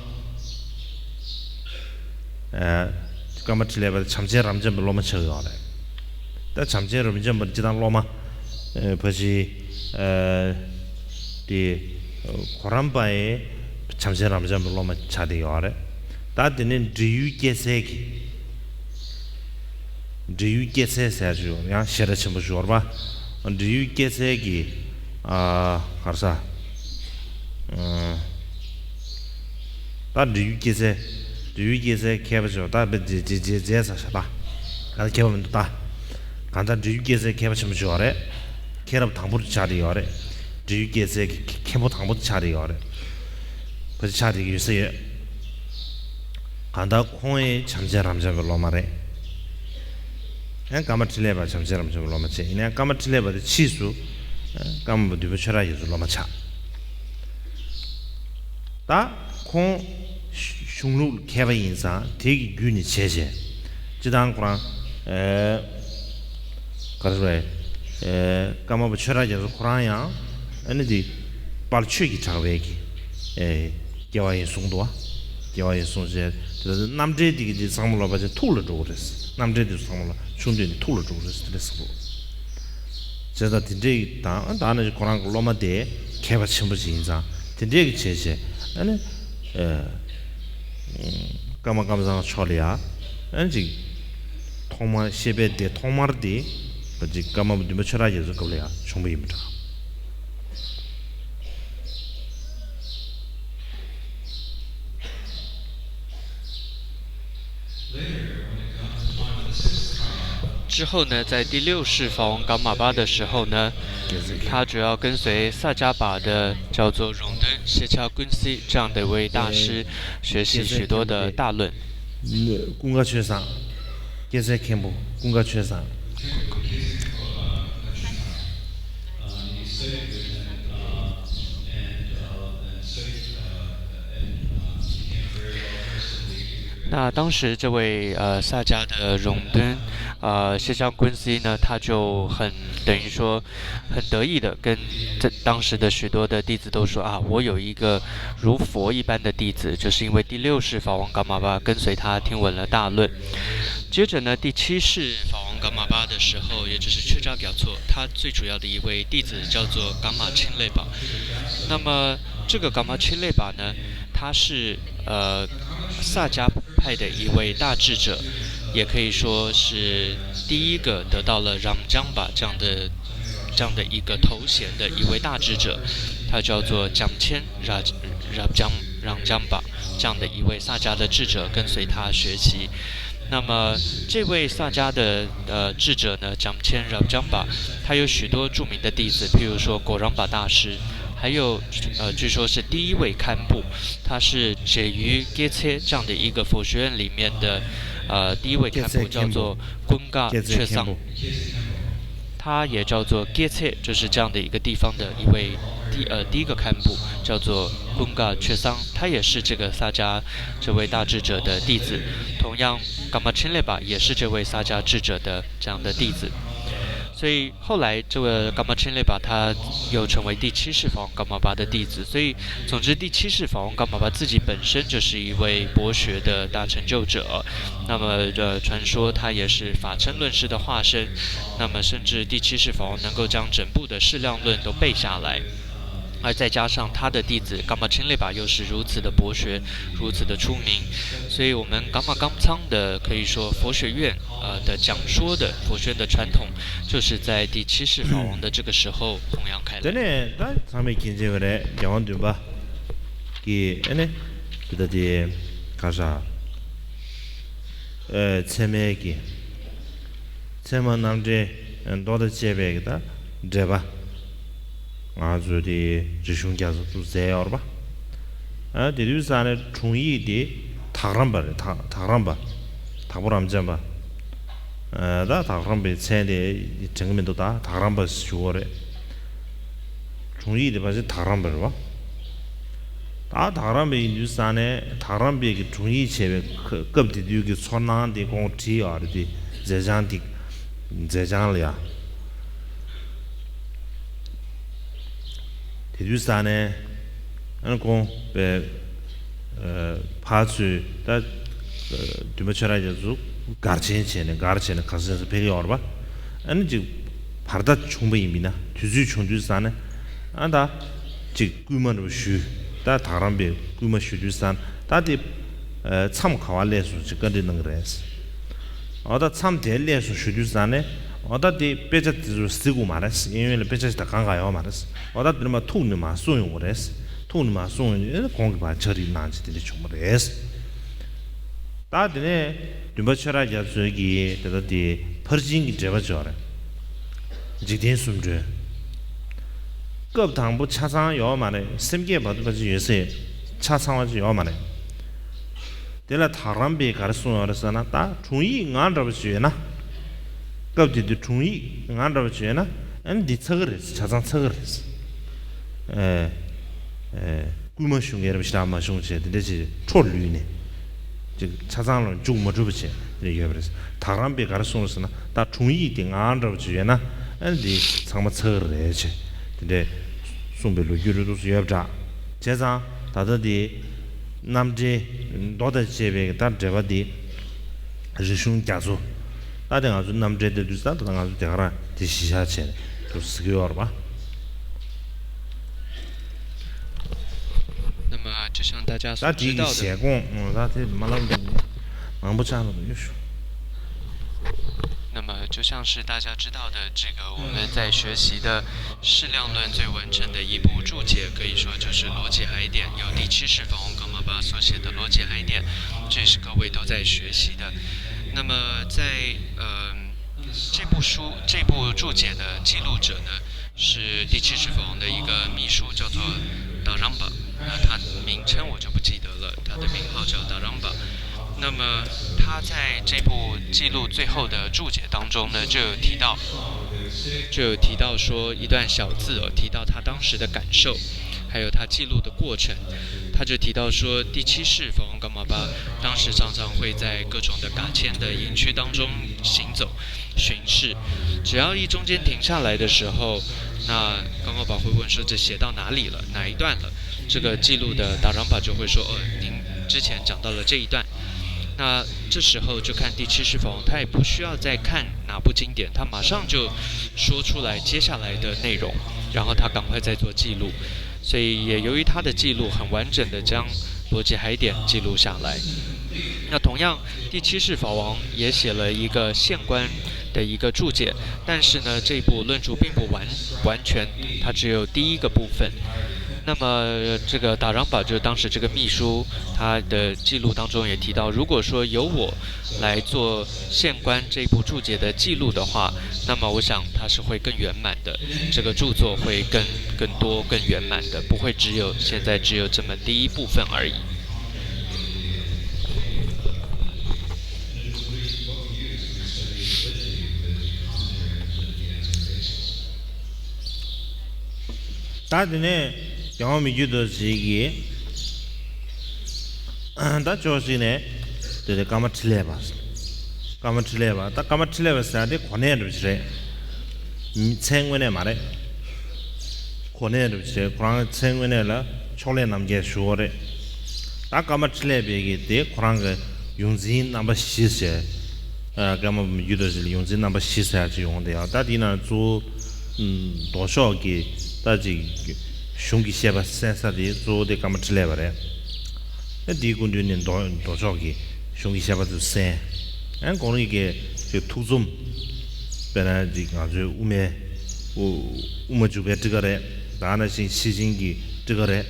ཀརྨ་འཕྲིན་ལས་པ་དེ་བྱམས་ཆེན་རབ་འབྱམས་པའི་སློབ་མ་ཆགས་ཡོད་རེད། ད་བྱམས་ཆེན་རབ་འབྱམས་པ་སྤྱི་དང་སློབ་མ་ཕ་ཤི་དེ་གོ་རམས་པ་ཡི་བྱམས་ཆེན་རབ་འབྱམས་པའི་སློབ་མ་ཆགས་བསྡད་ཡོད་རེད། ད་དེ་ནས་འབྲི་ཡུལ་སྐྱེད་ཚལ་གྱི། འབྲི་ཡུལ་སྐྱེད་ཚལ་ཟེར་ཞུ་ཡང་ཞེ་དྲག་ཆེན་པོ་ཞུ་བར་པ། འབྲི་ཡུལ་སྐྱེད་ཚལ་གྱི་ཨ་གར་ས། ད་འབྲི་ཡུལ་སྐྱེད་ཚལ། འབྲི་ཡུལ་སྐྱེད་ཚལ་མཁས་པ་ཞུ་ད་བེ་རྗེ་རྗེ་རྗེ་ས་ཤ་ད། ག་ད་མཁས་པ་མི་འདུག་ད། གང་ལྟར་འབྲི་ཡུལ་སྐྱེད་ཚལ་མཁས་པ་ཆེན་པོ་ཞུ་བ་རེད། མཁས་རབ་དང་པོར་ཆགས་བསྡད་ཡོད་རེད། འབྲི་ཡུལ་སྐྱེད་ཚལ་གྱི་མཁན་པོ་དང་པོ་ཆགས་བསྡད་ཡོད་རེད། ཕལ་ཆེར་ཆགས་བསྡད་ཀྱི་ཡོད་ས་ཡོད། གང་ལྟར་ཁོང་ཡང་བྱམས་ཆེན་རབ་འབྱམས་པའི་སློབ་མ་རེད། ཡང་ཀརྨ་འཕྲིན་ལས་པ་བྱམས་ཆེན་རབ་འབྱམས་པའི་སློབ་མ་བྱས། ཡིན་ནའང་ཀརྨ་འཕྲིན་ལས་པ་དེ་ཕྱིས་སུ་ཀརྨ་པ་བདུད་པ་ཆོས་གྲགས་རྒྱ་མཚོའི་སློབ་མ་ཆགས། ད་ཁོང་གཞུང་ལུགས་མཁས་པ་ཡིན་ཙང་དེ་གི་བརྒྱུད་ནས་བྱས་བྱས། སྤྱི་བཏང་ཁོ་རང་ཨེ་ག་རེ་ཟེར་བས། ཨེ་ཀརྨ་པ་ཆོས་གྲགས་རྒྱ་མཚོ་ཁོ་རང་ཡང་ཨ་ནི་དེ་དཔལ་ཆོས་ཀྱི་གྲགས་པའི་གི་ཨེ་སྐྱེ་བ་ཡིན་གསུངས་འདུག་བ། སྐྱེ་བ་ཡིན་གསུངས་བྱས་དེ་ལ་རྣམ་འགྲེལ་དེ་གི་དེ་ཚང་མ་ལ་ཕལ་ཆེར་ཐུགས་ལ་འགྲོ་གི་རེད། རྣམ་འགྲེལ་དེ་ཚང་མ་ལ་ཆུང་དུས་ནས་ཐུགས་ལ་འགྲོ་གི་རེད་དེ་འདྲ་ཟེར་འདུག་བྱས་ཙང་དེ་འདྲའི་དང་ད་ནི་ཁོ་རང་གི་སློབ་མ་དེ་མཁས་པ་ཆེན་པོ་ཞིག་ཡིན་ཙང་དེ་འདྲའི་གི་བྱས་བྱས་ཨ་ནི་ཨེ། ཀརྨ་ཀམ་ཚང་མཆོག་ལ་ཡ། ཨན་ཅིག་ཐོག་མར་བཤད་པའི་སྡེ་ཐོག་མར་དེ་ཅིག་ཀརྨ་པ་བདུན་པ་ཆོས་གྲགས་རྒྱ་མཚོའི་སྐབས་ལ་ཡ་བྱུང་བ་ཡིན་པ་འདྲ། 之后呢，在第六世法王噶玛巴的时候呢，他主要跟随萨迦巴的叫做荣登谢恰昆西这样的一位大师学习许多的大论。 ཀུན་དགའ་ཆོས་བཟང་། སྐྱེས་ཚལ་མཁན་པོ་ཀུན་དགའ་ཆོས་བཟང་།那当时这位呃萨迦的荣登，呃谢江昆西呢，他就很等于说很得意的跟这当时的许多的弟子都说啊，我有一个如佛一般的弟子，就是因为第六世法王噶玛巴跟随他听闻了大论。接着呢，第七世法王噶玛巴的时候，也就是却扎表措，他最主要的一位弟子叫做噶玛钦类巴。那么这个噶玛钦类巴呢，他是呃。萨迦派的一位大智者，也可以说是第一个得到了 Ramjamba 这样的这样的一个头衔的一位大智者，他叫做 Jamchen Raj- Ramjam- Ramjamba 这样的一位萨迦的智者，跟随他学习。那么这位萨迦的呃智者呢，Jamchen Ramjamba，他有许多著名的弟子，譬如说 Goramba 大师，还有呃，据说是第一位堪布，他是解于 Getse 这样的一个佛学院里面的呃第一位堪布，叫做 Gunga 却桑。他也叫做 Getse，就是这样的一个地方的一位第呃第一个堪布，叫做 Gunga 却桑，他也是这个萨迦这位大智者的弟子。同样，噶玛钦列巴也是这位萨迦智者的这样的弟子。所以后来这位噶玛钦列巴他又成为第七世法王噶玛巴的弟子。所以，总之，第七世法王噶玛巴自己本身就是一位博学的大成就者。那么，呃，传说他也是法称论师的化身。那么，甚至第七世法王能够将整部的适量论都背下来。而再加上他的弟子噶玛钦列巴又是如此的博学，如此的出名，所以我们噶玛噶仓的可以说佛学院呃的讲说的佛学院的传统，就是在第七世法王的这个时候弘扬开来。 དེ་ནས་ད་ཚང་མས་མཁྱེན་གྱི་ཡོད་རེད། རྒྱལ་དབང་བདུན་པ་གི་ཨ་ནི་དེ་ད་དེ་ག་ས་ཚད་མའི་གི་ཚད་མ་རྣམ་འགྲེལ་མདོ་དང་བཅས་པའི་གི་ད་འགྲེལ་པ། ང་ཚོས་དེ་རིག་གཞུང་རྒྱ་མཚོ་བཙུགས་མཛད་ཡོད་རེད་པ། ཨ་དེ་དུས་ས་ནས་དྲུང་ཡིག་དེ་དག་རམ་པ་རེད། དག་དག་རམ་པ། དྭགས་པོ་རབ་འབྱམས་པ། ཨ་ད་དག་རམ་པའི་མཚན་དེ་དྲན་གི་མི་འདུག་ད་དག་རམ་པ་ཞུ་བ་རེད། དྲུང་ཡིག་དེ་ཕལ་ཆེར་དག་རམ་པ་རེད་པ། ད་དག་རམ་པ་ཡིན་དུས་ས་ནས་དག་རམ་པའི་གི་དྲུང་ཡིག་བྱས་པའི་སྐབས་དེ་དུས་ཀྱི་ཚོར་སྣང་དེ་ཁོང་བྲིས་ཡོད་རེད། དེ་མཛད་བྱང་དེ་མཛད་བྱང་ལ་ཡ། དེ་དུས་ས་ནས་ཨ་ནི་ཁོང་པའི་ཕར་ཚུར་ད་འདུན་པ་ཆོས་ར་རྒྱ་མཚོ་སྒར་ཆེན་བྱས་ནས་སྒར་བྱས་ནས་ག་ས་ག་ས་ཕེབས་ཀྱི་ཡོད་རེད་པ། ཨ་ནི་ཅིག་བར་ཐག་བྱུང་པ་ཡིན་མིན་ན་དུས་ཚོད་བྱུང་དུས་ས་ནས་ཨ་ད་ཅིག་སྐུལ་མ་རུ་ཞུས། ད་དག་རམ་པའི་སྐུལ་མ་ཞུ་དུས་ས་ནས་ད་དེ་མཚམས་ག་བ་སླེབས་སོང་ཅིག་བཀའ་འདྲི་གནང་གི་རེད། འོ་ད་མཚམས་དེ་སླེབས་སོང་ཞུ་དུས་ས་ནས་འོ་ད་དེ་དཔེ་ཆ་དེ་ཚོ་གཟིགས་དགོས་མ་རེད། གཡས་གཡོན་ལ་དཔེ་ཆ་ཞིག་ད་གང་གང་ཡོད་མ་རེད། འོ་ད་དེ་ནས་མར་ཐུགས་ནས་མར་གསུངས་ཡོང་གི་རེད། ཐུགས་ནས་མར་གསུངས་ཡོང་དུས་ཁོང་གིས་མར་ཕྱག་བྲིས་གནང་ཅིག་དེ་འདྲ་བྱུང་བ་རེད། ད་དེ་ནས་འདུན་པ་ཆོས་ར་རྒྱ་མཚོའི་གི་དེ་ད་དེ་ཕར་ཕྱིན་གྱི་འགྲེལ་པ་ཅིག་ཡོད་རེད། འཇིག་རྟེན་གསུམ་གྲོལ། སྐབས་དང་པོ་ཆ་ཚང་ཡོད་མ་རེད། སེམས་བསྐྱེད་བར་དུ་ཕལ་ཆེར་ཡོད་ས་ཆ་ཚང་བ་ཅིག་ཡོད་མ་རེད། དེ་ལ་དག་རམ་པས་ག་རེ་གསུངས་ཡོད་རེད་ཟེར་ན། ད་དྲུང་ཡིག་ང་འདྲ་བོ་ཅིག་ཡོད་ན། སྐབས་དེ་དུས་དྲུང་ཡིག་ང་འདྲ་བོ་ཅིག་ཡོད་ན་ཨ་ནི་འདི་ཚར་གི་རེད། ཆ་ཚང་ཚར་གི་རེད། ཨེ་ཨེ། སྐུལ་མ་ཞུ་མཁན་རབ་ཞེ་དྲག་མ་བྱུང་བྱས་དེ་འདྲ་ཅིག་འཕྲོ་ལུས་ནས་ཅིག་ཆ་ཚང་ལ་མཇུག་མ་གྲུབ་པ་བྱས་དེ་འདྲ་ཡོད་པ་རེད། དག་རམ་པས་ག་རེ་གསུངས་རེད་ཟེར་ན། ད་དྲུང་ཡིག་དེ་ང་འདྲ་བོ་ཅིག་ཡོད་ན་ཨ་ནི་འདི་ཚང་མ་ཚར་གི་རེད་བྱས་དེ་འདྲ་གསུངས་པའི་ལོ་རྒྱུས་རེ་འདུག་སེ་ཡོད་པ་འདྲ། བྱས་ཙང་ད་ལྟ་དེ་རྣམ་འགྲེལ་མདོ་དང་བཅས་པའི་ད་འགྲེལ་པ་དེ་རིག་གཞུང་རྒྱ་མཚོ། ད་དེ་ང་ཚོ་རྣམ་འགྲེལ་དེ་དུས་ད་ལྟ་ང་ཚོ་དེ་ག་རང་དེ་གཞི་བཞག་བྱས་ནས་འདུག་སེ་གཟིགས་ཀྱི་ཡོད་རེད་པ། 那么，就像大家所ད་དེ་知道的，གི་ཞལ་སྐོང་ད་དེ་མ་ལབ་འདུག་མང་པོ་ཆགས་འདུག་ཡོད་ཤོག 那么就像是大家知道的，这个我们在学习的《释量论》最完整的一部注解，可以说就是《逻辑海典》，由第七世法王噶玛巴所写的《逻辑海典》，这是各位都在学习的。那么在呃这部书这部注解的记录者呢，是第七世法王的一个秘书，叫做达朗巴。那他名称我就不记得了，他的名号叫达朗巴。那么他在这部记录最后的注解当中呢，就有提到，就有提到说一段小字哦，提到他当时的感受，还有他记录的过程。他就提到说，第七世法王噶玛巴当时常常会在各种的嘎谦的营区当中行走巡视，只要一中间停下来的时候，那噶玛巴会问说：“这写到哪里了？哪一段了？”这个记录的达朗巴就会说：“哦，您之前讲到了这一段。”那这时候就看第七世法王，他也不需要再看哪部经典，他马上就说出来接下来的内容，然后他赶快再做记录。所以也由于他的记录很完整的将逻辑海典记录下来。那同样，第七世法王也写了一个县官的一个注解，但是呢，这一部论著并不完完全，它只有第一个部分。那么这个达朗巴就是当时这个秘书，他的记录当中也提到，如果说由我来做县官这一部注解的记录的话，那么我想它是会更圆满的，这个著作会更更多、更圆满的，不会只有现在只有这么第一部分而已。ད་དེ་ནས་རྒྱལ་དབང་མི་བསྐྱོད་རྡོ་རྗེ་གིས་ད་ཕྱོགས་གཅིག་ནས་དེ་དེ་ཀརྨ་འཕྲིན་ལས་པ། ཀརྨ་འཕྲིན་ལས་པ། ད་ཀརྨ་འཕྲིན་ལས་པ་ཟེར་ཡ་དེ་གོ་གནས་འདྲ་བོ་ཞིག་རེད། མཚན་དངོས་གནས་མ་རེད། གོ་གནས་འདྲ་བོ་ཞིག་རེད། ཁོ་རང་མཚན་དངོས་གནས་ལ་ཕྱོགས་ལས་རྣམ་རྒྱལ་ཞུ་བ་རེད། ད་ཀརྨ་འཕྲིན་ལས་པའི་གི་དེ་ཁོ་རང་གི་ཡོངས་འཛིན་རྣམ་པ་བཞི་ཟེར། ཀརྨ་བསྐྱོད་རྡོ་རྗེ་ལ་ཡོངས་འཛིན་རྣམ་པ་བཞི་ཟེར་ཡ་ཅིག་ཡོང་དེ་ཡང་ད་དེའི་ནང་གཙོ་བོ་ལྡོག་ཕྱོགས་ཀྱི་ད་ཅིག་གཞུང་གི་བཤད་པ་གསན་ས་དེ་གཙོ་བོ་དེ་ཀརྨ་འཕྲིན་ལས་པ་རེད། ད་དེའི་སྐུ་མདུན་ནས་ལྡོག་ལྡོག་ཕྱོགས་ཀྱི་གཞུང་གི་བཤད་པ་ཚོ་གསན། ཨན་ཁོང་རང་གི་ཅིག་ཐུགས་རྩོམ། དཔེར་ན་ཅིག་ང་ཚོའི་དབུ་མའི་དབུ་དབུ་མ་འཇུག་པའི་ཊཱི་ཀ་རེད། ད་ག་ནང་བཞིན་ཤེར་ཕྱིན་གྱི་ཊཱི་ཀ་རེད།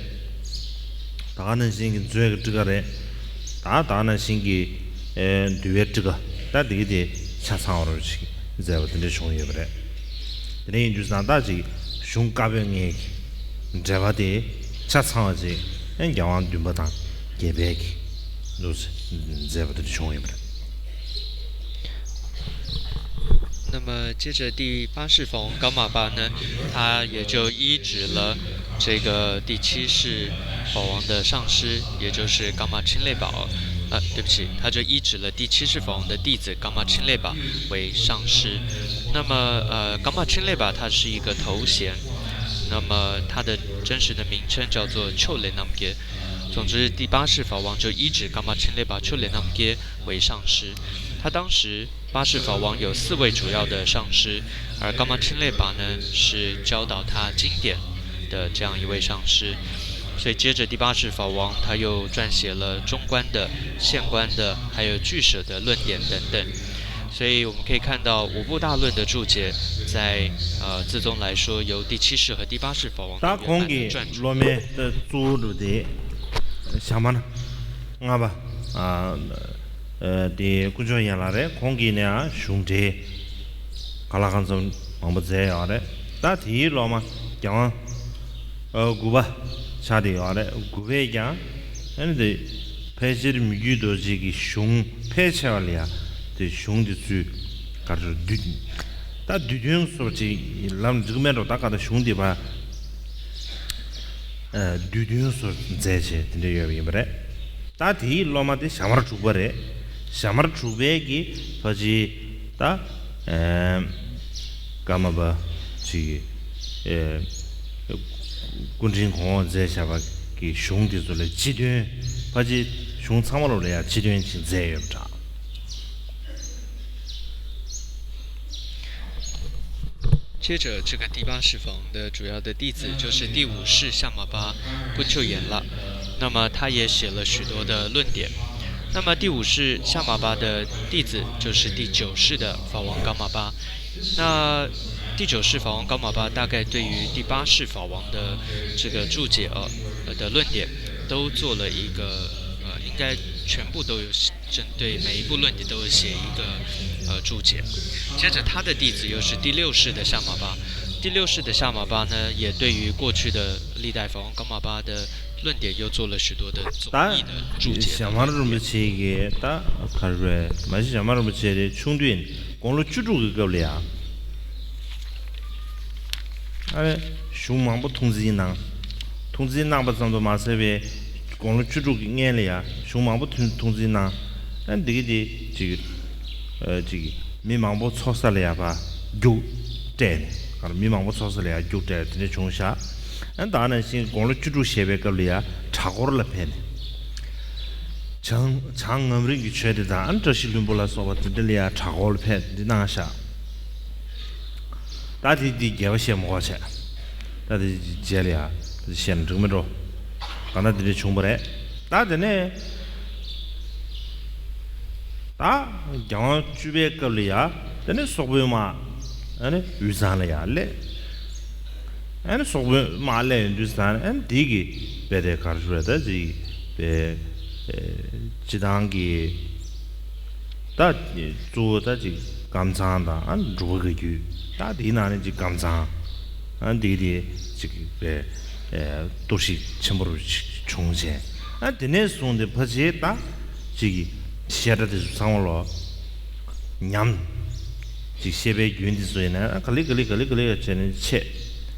ད་ག་ནང་བཞིན་གྱི་མཛོད་ཀྱི་ཊཱི་ཀ་རེད། ད་ད་ག་ནང་བཞིན་གྱི་ཨེ་འདུལ་བའི་ཊཱི་ཀ། ད་དེ་གི་དེ་ཆ་ཚང་བ་རུ་ཅིག་མཛད་པ་དེ་འདྲ་བྱུང་ཡོད་པ་རེད། དེ་འདྲ་ཡིན་དུས་ཙང་ད་ཅིག་གཞུང་བཀའ་པོད་ལྔའི་གི་འགྲེལ་པ་དེ་ཆ་ཚང་བ་ཅིག་ཨེ་རྒྱལ་དབང་བདུན་པ་དང་བརྒྱད་པའི་གི་འདུག་སེ་མཛད་པ་དེ་འདྲ་བྱུང་ཡོད་པ་རེད། 那么接着第八世法王噶玛巴呢，他也就依止了这个第七世法王的上师，也就是噶玛钦列巴。呃，对不起，他就依止了第七世法王的弟子噶玛钦列巴为上师。那么，呃，噶玛钦列巴他是一个头衔，那么他的真实的名称叫做丘雷南杰。总之，第八世法王就依止噶玛钦列巴丘雷南杰为上师。他当时八世法王有四位主要的上师，而噶玛钦列巴呢是教导他经典的这样一位上师。所以接着第八世法王他又撰写了中观的、现观的，还有俱舍的论点等等。所以我们可以看到五部大论的注解在，呃，自宗来说，由第七世和第八世法王圆满的撰著。 སློབ་མའི་གཙོ་བོ་དེ་ཞྭ་དམར་ལྔ་པ། དེ་དཀོན་མཆོག་ཡན་ལགས་རེད། ཁོང་གིས་ནི་གཞུང་འགྲེལ་ག་ལ་གང་འཚམ་མང་པོ་མཛད་ཡོད་རེད། ད་དེའི་སློབ་མ་རྒྱལ་དབང་དགུ་པ་ཆགས་བསྡད་ཡོད་རེད། དགུ་པས་ཀྱང་ཨ་ནི་དེ་ཕལ་ཆེར་མི་བསྐྱོད་རྡོ་རྗེ་གི་གཞུང་ཕལ་ཆེ་བ་ལ་ཡ་དེ་གཞུང་དེ་ཚུར་ག་རེ་བསྡུས། ད་བསྡུས་དོན་སོགས་ཅིག་ལབ་འགྲིག་མེད་འགྲོ། ད་ག་ད་གཞུང་དེ་བ་བསྡུས་དོན་སོགས་མཛད་བྱས་དེ་འདྲ་ཡོད་པ་ཡིན་པ་རེད། ད་དེའི་སློབ་མ་དེ་ཞྭ་དམར་དྲུག་པ་རེད། ཞྭ་དམར་དྲུག་པའི་གི་ཕ་ཅི་ད་ཀརྨ་པ་ཅིག་སྐུ་ཕྲེང་གོང་འོག་མཛད་བྱ་བ་གི་གཞུང་དེ་ཚོ་ལ་སྤྱི་དོན་ཕ་ཅི་གཞུང་ཚང་མ་ལོ་ལ་ཡང་སྤྱི་དོན་ཅིག་མཛད་ཡོད་པ་འདྲ། 接着，这个第八世法王的主要的弟子就是第五世夏玛巴昆丘延了。那么他也写了许多的论点。那么第五世夏玛巴的弟子就是第九世的法王噶玛巴。那第九世法王噶玛巴大概对于第八世法王的这个注解呃的论点都做了一个呃，应该全部都有针对每一部论点都有写一个呃注解。接着他的弟子又是第六世的夏马巴，第六世的夏马巴呢，也对于过去的历代法王噶玛巴的论点又做了许多的总 ད་译的注解。 ཞྭ་དམར་རིན་པོ་ཆེ་གིས་ད་ག་རེ་རེད། མ་གཞི་ཞྭ་དམར་རིན་པོ་ཆེ་རེད། ཆུང་དུས་དགུང་ལོ་བཅུ་དྲུག་གི་སྐབས་ལ་ཡ། ཨ་རེ། གཞུང་མང་པོ་ཐུགས་འཛིན་གནང་། ཐུགས་འཛིན་གནང་བ་ཙམ་དུ་མ་ཟད་པའི་དགུང་ལོ་བཅུ་དྲུག་གི་སྔན་ལ་ཡ་གཞུང་མང་པོ་ཐུགས་ཐུགས་འཛིན་གནང་། ཨ་འདི་གི་དེ་ཅིག་ཨ་ཅིག་མི་མང་པོ་ཚོགས་ས་ལ་ཡ་ཕར་རྒྱུགས་སྤྲད་ནས། ཨ་མི་མང་པོ་ཚོགས་ས་ལ་ཡ་རྒྱུགས་སྤྲད་དེ་འདྲ་བྱུང་ཤག་ཨ་ད་ནང་བཞིན་དགུང་ལོ་བཅུ་དྲུག་བཞེས་པའི་སྐབས་ལ་ཡ་གྲྭ་སྐོར་ལ་ཕེབས་ནས། བྱང་བྱང་ངམ་རིང་གི་ཆོས་སྡེ་དང་ཨ་བཀྲ་ཤིས་ལྷུན་པོ་ལ་སོགས་པ་དེ་འདྲ་ལ་ཡ་གྲྭ་སྐོར་ལ་ཕེབས་འདི་གནང་ཤག་ད་དེ་དེ་རྒྱས་པ་བཤད་མི་དགོས་བྱས། ད་དེ་རྗེས་ལ་ཡ་དེ་བཤད་ན་འགྲིག་མི་འགྲོ། གང་ལྟར་དེ་འདྲ་བྱུང་བ་རེད། ད་དེ་ནས་ད་རྒྱལ་དབང་བཅུ་པའི་སྐབས་ལ་ཡ་དེ་ནས་སོག་པོའི་དམག་ཨ་ནི་དབུས་གཙང་ལ་ཡ་སླེབས། ཨ་ནི་སོག་པོའི་དམག་སླེབས་ཡོང་དུས་ཙང་ཨ་ནི་དེ་གི་དཔེ་དེ་གར་ཞུ་རེད། ད་ཅིག་དཔེ་སྤྱི་བཏང་གི་ད་གཙོ་བོ་ད་ཅིག་ཀམ་ཚང་དང་ཨ་ནི་འབྲུག་པ་བཀའ་བརྒྱུད། ད་དེའི་ནང་ནས་ཅིག་ཀམ་ཚང་ཨ་འདི་དེ་ཅིག་པའི་གཏོར་བཤིག་ཆེན་པོ་རུ་བྱུང་བྱས། ཨ་དེ་ནས་བཟུང་སྟེ་ཕལ་ཆེར་ད་ཅིག་བཤད་གྲྭ་དེ་ཚོ་ཚང་མ་ལོ་ཉམས། ཅིག་བཤད་པའི་རྒྱུན་དེ་ཚོ་ཡིན་ན་ག་ལེ་ག་ལེ་ག་ལེ་ག་ལེ་བྱས་ནས་ཆད།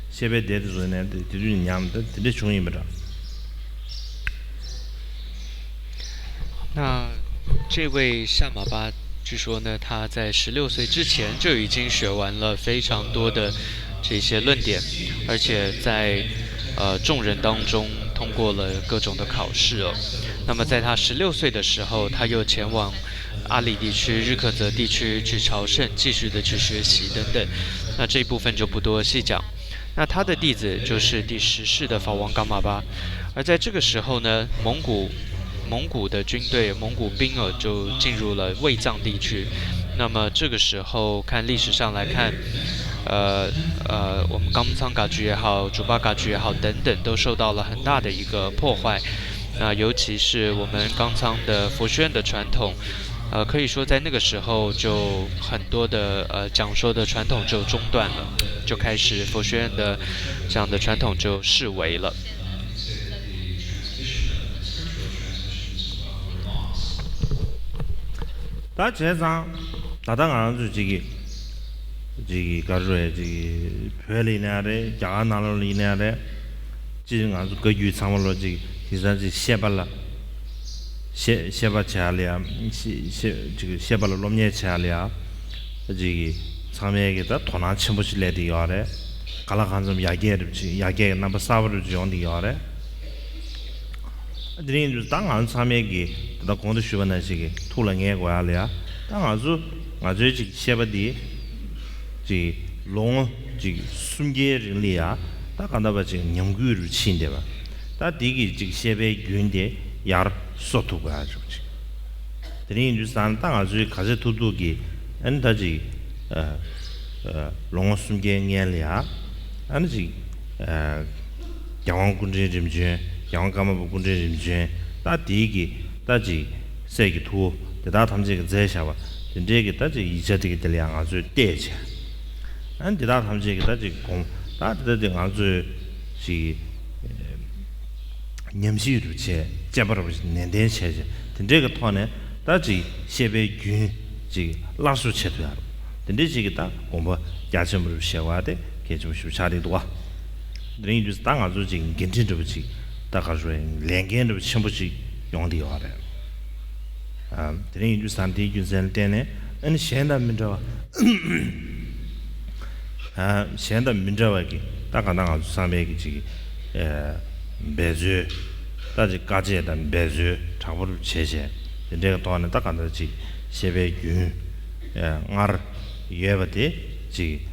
བཤད་པའི་སྡེ་དེ་ཚོ་ཡིན་ན་དེ་དུས་ཉམས་ད་དེ་འདྲ་བྱུང་ཡིན་པ་འདྲ། 那这位夏马巴，据说呢，他在十六岁之前就已经学完了非常多的这些论点，而且在呃众人当中通过了各种的考试哦。那么在他十六岁的时候，他又前往阿里地区、日喀则地区去朝圣，继续的去学习等等。那这一部分就不多细讲。那他的弟子就是第十世的法王噶玛巴。而在这个时候呢，蒙古蒙古的军队、蒙古兵哦，就进入了卫藏地区。那么这个时候看历史上来看，呃呃，我们 Kamtsang 噶举也好， Juba 噶举也好等等，都受到了很大的一个破坏。那尤其是我们 Kamtsang 的佛学院的传统，呃，可以说在那个时候就很多的呃讲说的传统就中断了，就开始佛学院的这样的传统就式微了。 ད་བྱས་ཙང་ད་ལྟ་ང་རང་ཚོ་གཅིག་གི་གཅིག་གི་ག་རེ་རེད། གཅིག་གི་བོད་ལ་ཡིན་ན་རེད། རྒྱ་གར་ནང་ལོགས་ལ་ཡིན་ན་རེད། གཅིག་ང་ཚོ་བཀའ་བརྒྱུད་ཚང་མ་ལོ་གཅིག་དེང་སང་གཅིག་བཤད་པ་ལ་བཤད་བཤད་པ་བྱ་ལ་ཡ་བཤད་བཤད་གཅིག་བཤད་པ་ལ་སློབ་གཉེར་བྱ་ལ་ཡ་གཅིག་གི་ཚང་མས་གི་ད་དོ་སྣང་ཆེན་པོ་ཞིག་སླེབས་བསྡད་ཡོད་རེད། ག་ལ་གང་འཚམ་ཡར་རྒྱས་རེད་ཅིག་ཡར་རྒྱས་ཀྱི་རྣམ་པ་གསར་པ་རེད་ཅིག་ཡོང་བསྡད་ཡོད་རེད། དེ་རིང་དུས་ད་ང་ཚོ་ཚང་མས་ཀྱི་ད་ལྟ་གོང་དུ་ཞུས་པ་ནང་བཞིན་གྱི་ཐུགས་ལ་ངེས་དགོས་ཡ་ལ་ཡ། ད་ང་ཚོ་ང་ཚོའི་ཅིག་བཤད་པ་འདི་ཅིག་ལོ་ངོ་ཅིག་སུམ་བརྒྱའི་རིང་ལ་ཡ་ད་ག་འདྲ་བ་ཅིག་ཉམས་རྒུད་རུ་ཕྱིན་བསྡད་པ། ད་འདི་གི་ཅིག་བཤད་པའི་རྒྱུན་དེ་ཡར་གསོ་ཐུབ་པ་ཅིག་ཅིག་དེ་རིང་དུས་ད་ང་ཚོའི་ག་ཚོད་ཐུབ་ཐུབ་ཀྱི་ཨ་ནི་ད་ཅིག་ཨ་ཨ་ལོ་ངོ་སུམ་བརྒྱའི་སྔན་ལ་ཡ་ཨ་ནི་ཅིག་ཨ་རྒྱལ་དབང་སྐུ་ཕྲེང་རིམ་བྱོན། རྒྱལ་དབང་ཀརྨ་པ་སྐུ་ཕྲེང་རིམ་བྱོན་ད་དེའི་གི་ད་ཅིག་སྲས་ཀྱི་ཐུ་བོ་དེ་དག་ཐམས་ཅད་ཀྱིས་མཛད་བཞག་པ་དེ་འདྲའི་གི་ད་ཅིག་ཡིག་ཆ་དེ་གི་དེ་ལ་ཡང་ང་ཚོས་བལྟས་བྱས། ཨ་ནི་དེ་དག་ཐམས་ཅད་ཀྱིས་ད་ཅིག་དགོངས་ད་དེ་ད་དེ་ང་ཚོས་ཅིག་ཉམས་ཞིབ་རུ་བྱས། དཔྱད་པ་རུ་ནན་ཏན་བྱས་བྱས་དེ་འདྲའི་གི་ཐོག་ནས་ད་ཅིག་བཤད་པའི་རྒྱུན་ཅིག་སླར་གསོ་བྱེད་ཐུབ་ཡ་རུ་དེ་འདྲའི་ཅིག་གི་ད་དགོངས་པ་རྒྱ་ཆེན་པོ་རུ་བཞེས་པ་དེ་གལ་ཆེན་པོ་ཞིག་ཆགས་བསྡད་འདུག་བ། དེ་རིང་དུས་ད་ང་ཚོ་ཅིག་འགན་འཁྲི་འདྲ་པོ་ཅིག་ད་ག་རེ་ཞུ་དགོས་རེད། ལས་འགན་འདྲ་པོ་ཆེན་པོ་ཅིག་ཡོང་བསྡད་ཡོད་རེད། ཨ་དེ་རིང་དུས་ད་དེའི་རྒྱུ་མཚན་ལ་བརྟེན་ནས་ཨ་ནི་གཞན་དང་མི་འདྲ་བ། ཨ་གཞན་དང་མི་འདྲ་བ་གི་ད་ག་ད་ང་ཚོ་ཚང་མས་གི་ཅིག་ཨ་འབད་རྩོལ་ད་ཅིག་དཀའ་སྤྱད་དང་འབད་རྩོལ་དྲག་པོ་རུ་བྱས་བྱས་དེ་འདྲའི་གི་ཐོག་ནས་ད་ག་ད་ཅིག་བཤད་པའི་རྒྱུན་ཨ་སྔར་ཡོད་པ་དེ་ཅིག་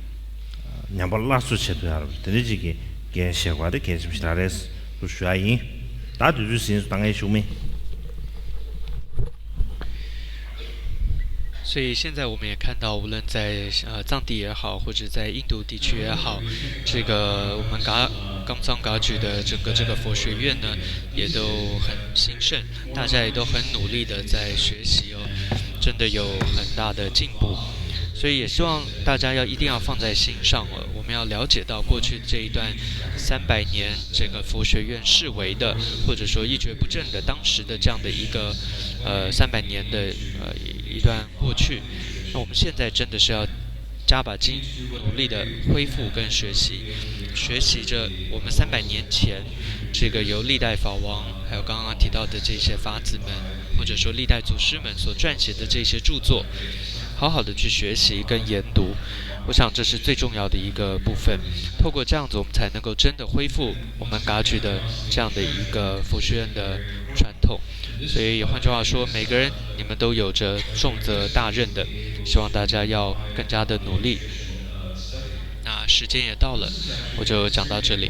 ཉམས་པ་སླར་གསོ་བྱེད་ཐུབ་ཡ་རུ་དེ་འདྲའི་ཅིག་གི་འགན་བཞེས་དགོས་པ་དེ་གལ་ཆེན་པོ་ཞིག་རང་རེད་ཟེར་ཞུ་ཡ་ཡིན། ད་དུས་ཚོད་ཟིན་སོང་། ད་ངས་ཞུ་མི། 所以现在我们也看到，无论在呃藏地也好，或者在印度地区也好，这个我们噶 Kamtsang Gachu 的整个这个佛学院呢，也都很兴盛，大家也都很努力的在学习哦，真的有很大的进步。所以也希望大家要一定要放在心上哦，我们要了解到过去这一段三百年，整个佛学院视为的，或者说一蹶不振的当时的这样的一个呃三百年的呃一段过去。那我们现在真的是要加把劲，努力的恢复跟学习，学习着我们三百年前这个由历代法王，还有刚刚提到的这些法子们，或者说历代祖师们所撰写的这些著作，好好的去学习跟研读。我想这是最重要的一个部分。透过这样子，我们才能够真的恢复我们 Gachu 的这样的一个佛学院的传统。所以换句话说，每个人你们都有着重责大任的，希望大家要更加的努力。那时间也到了，我就讲到这里。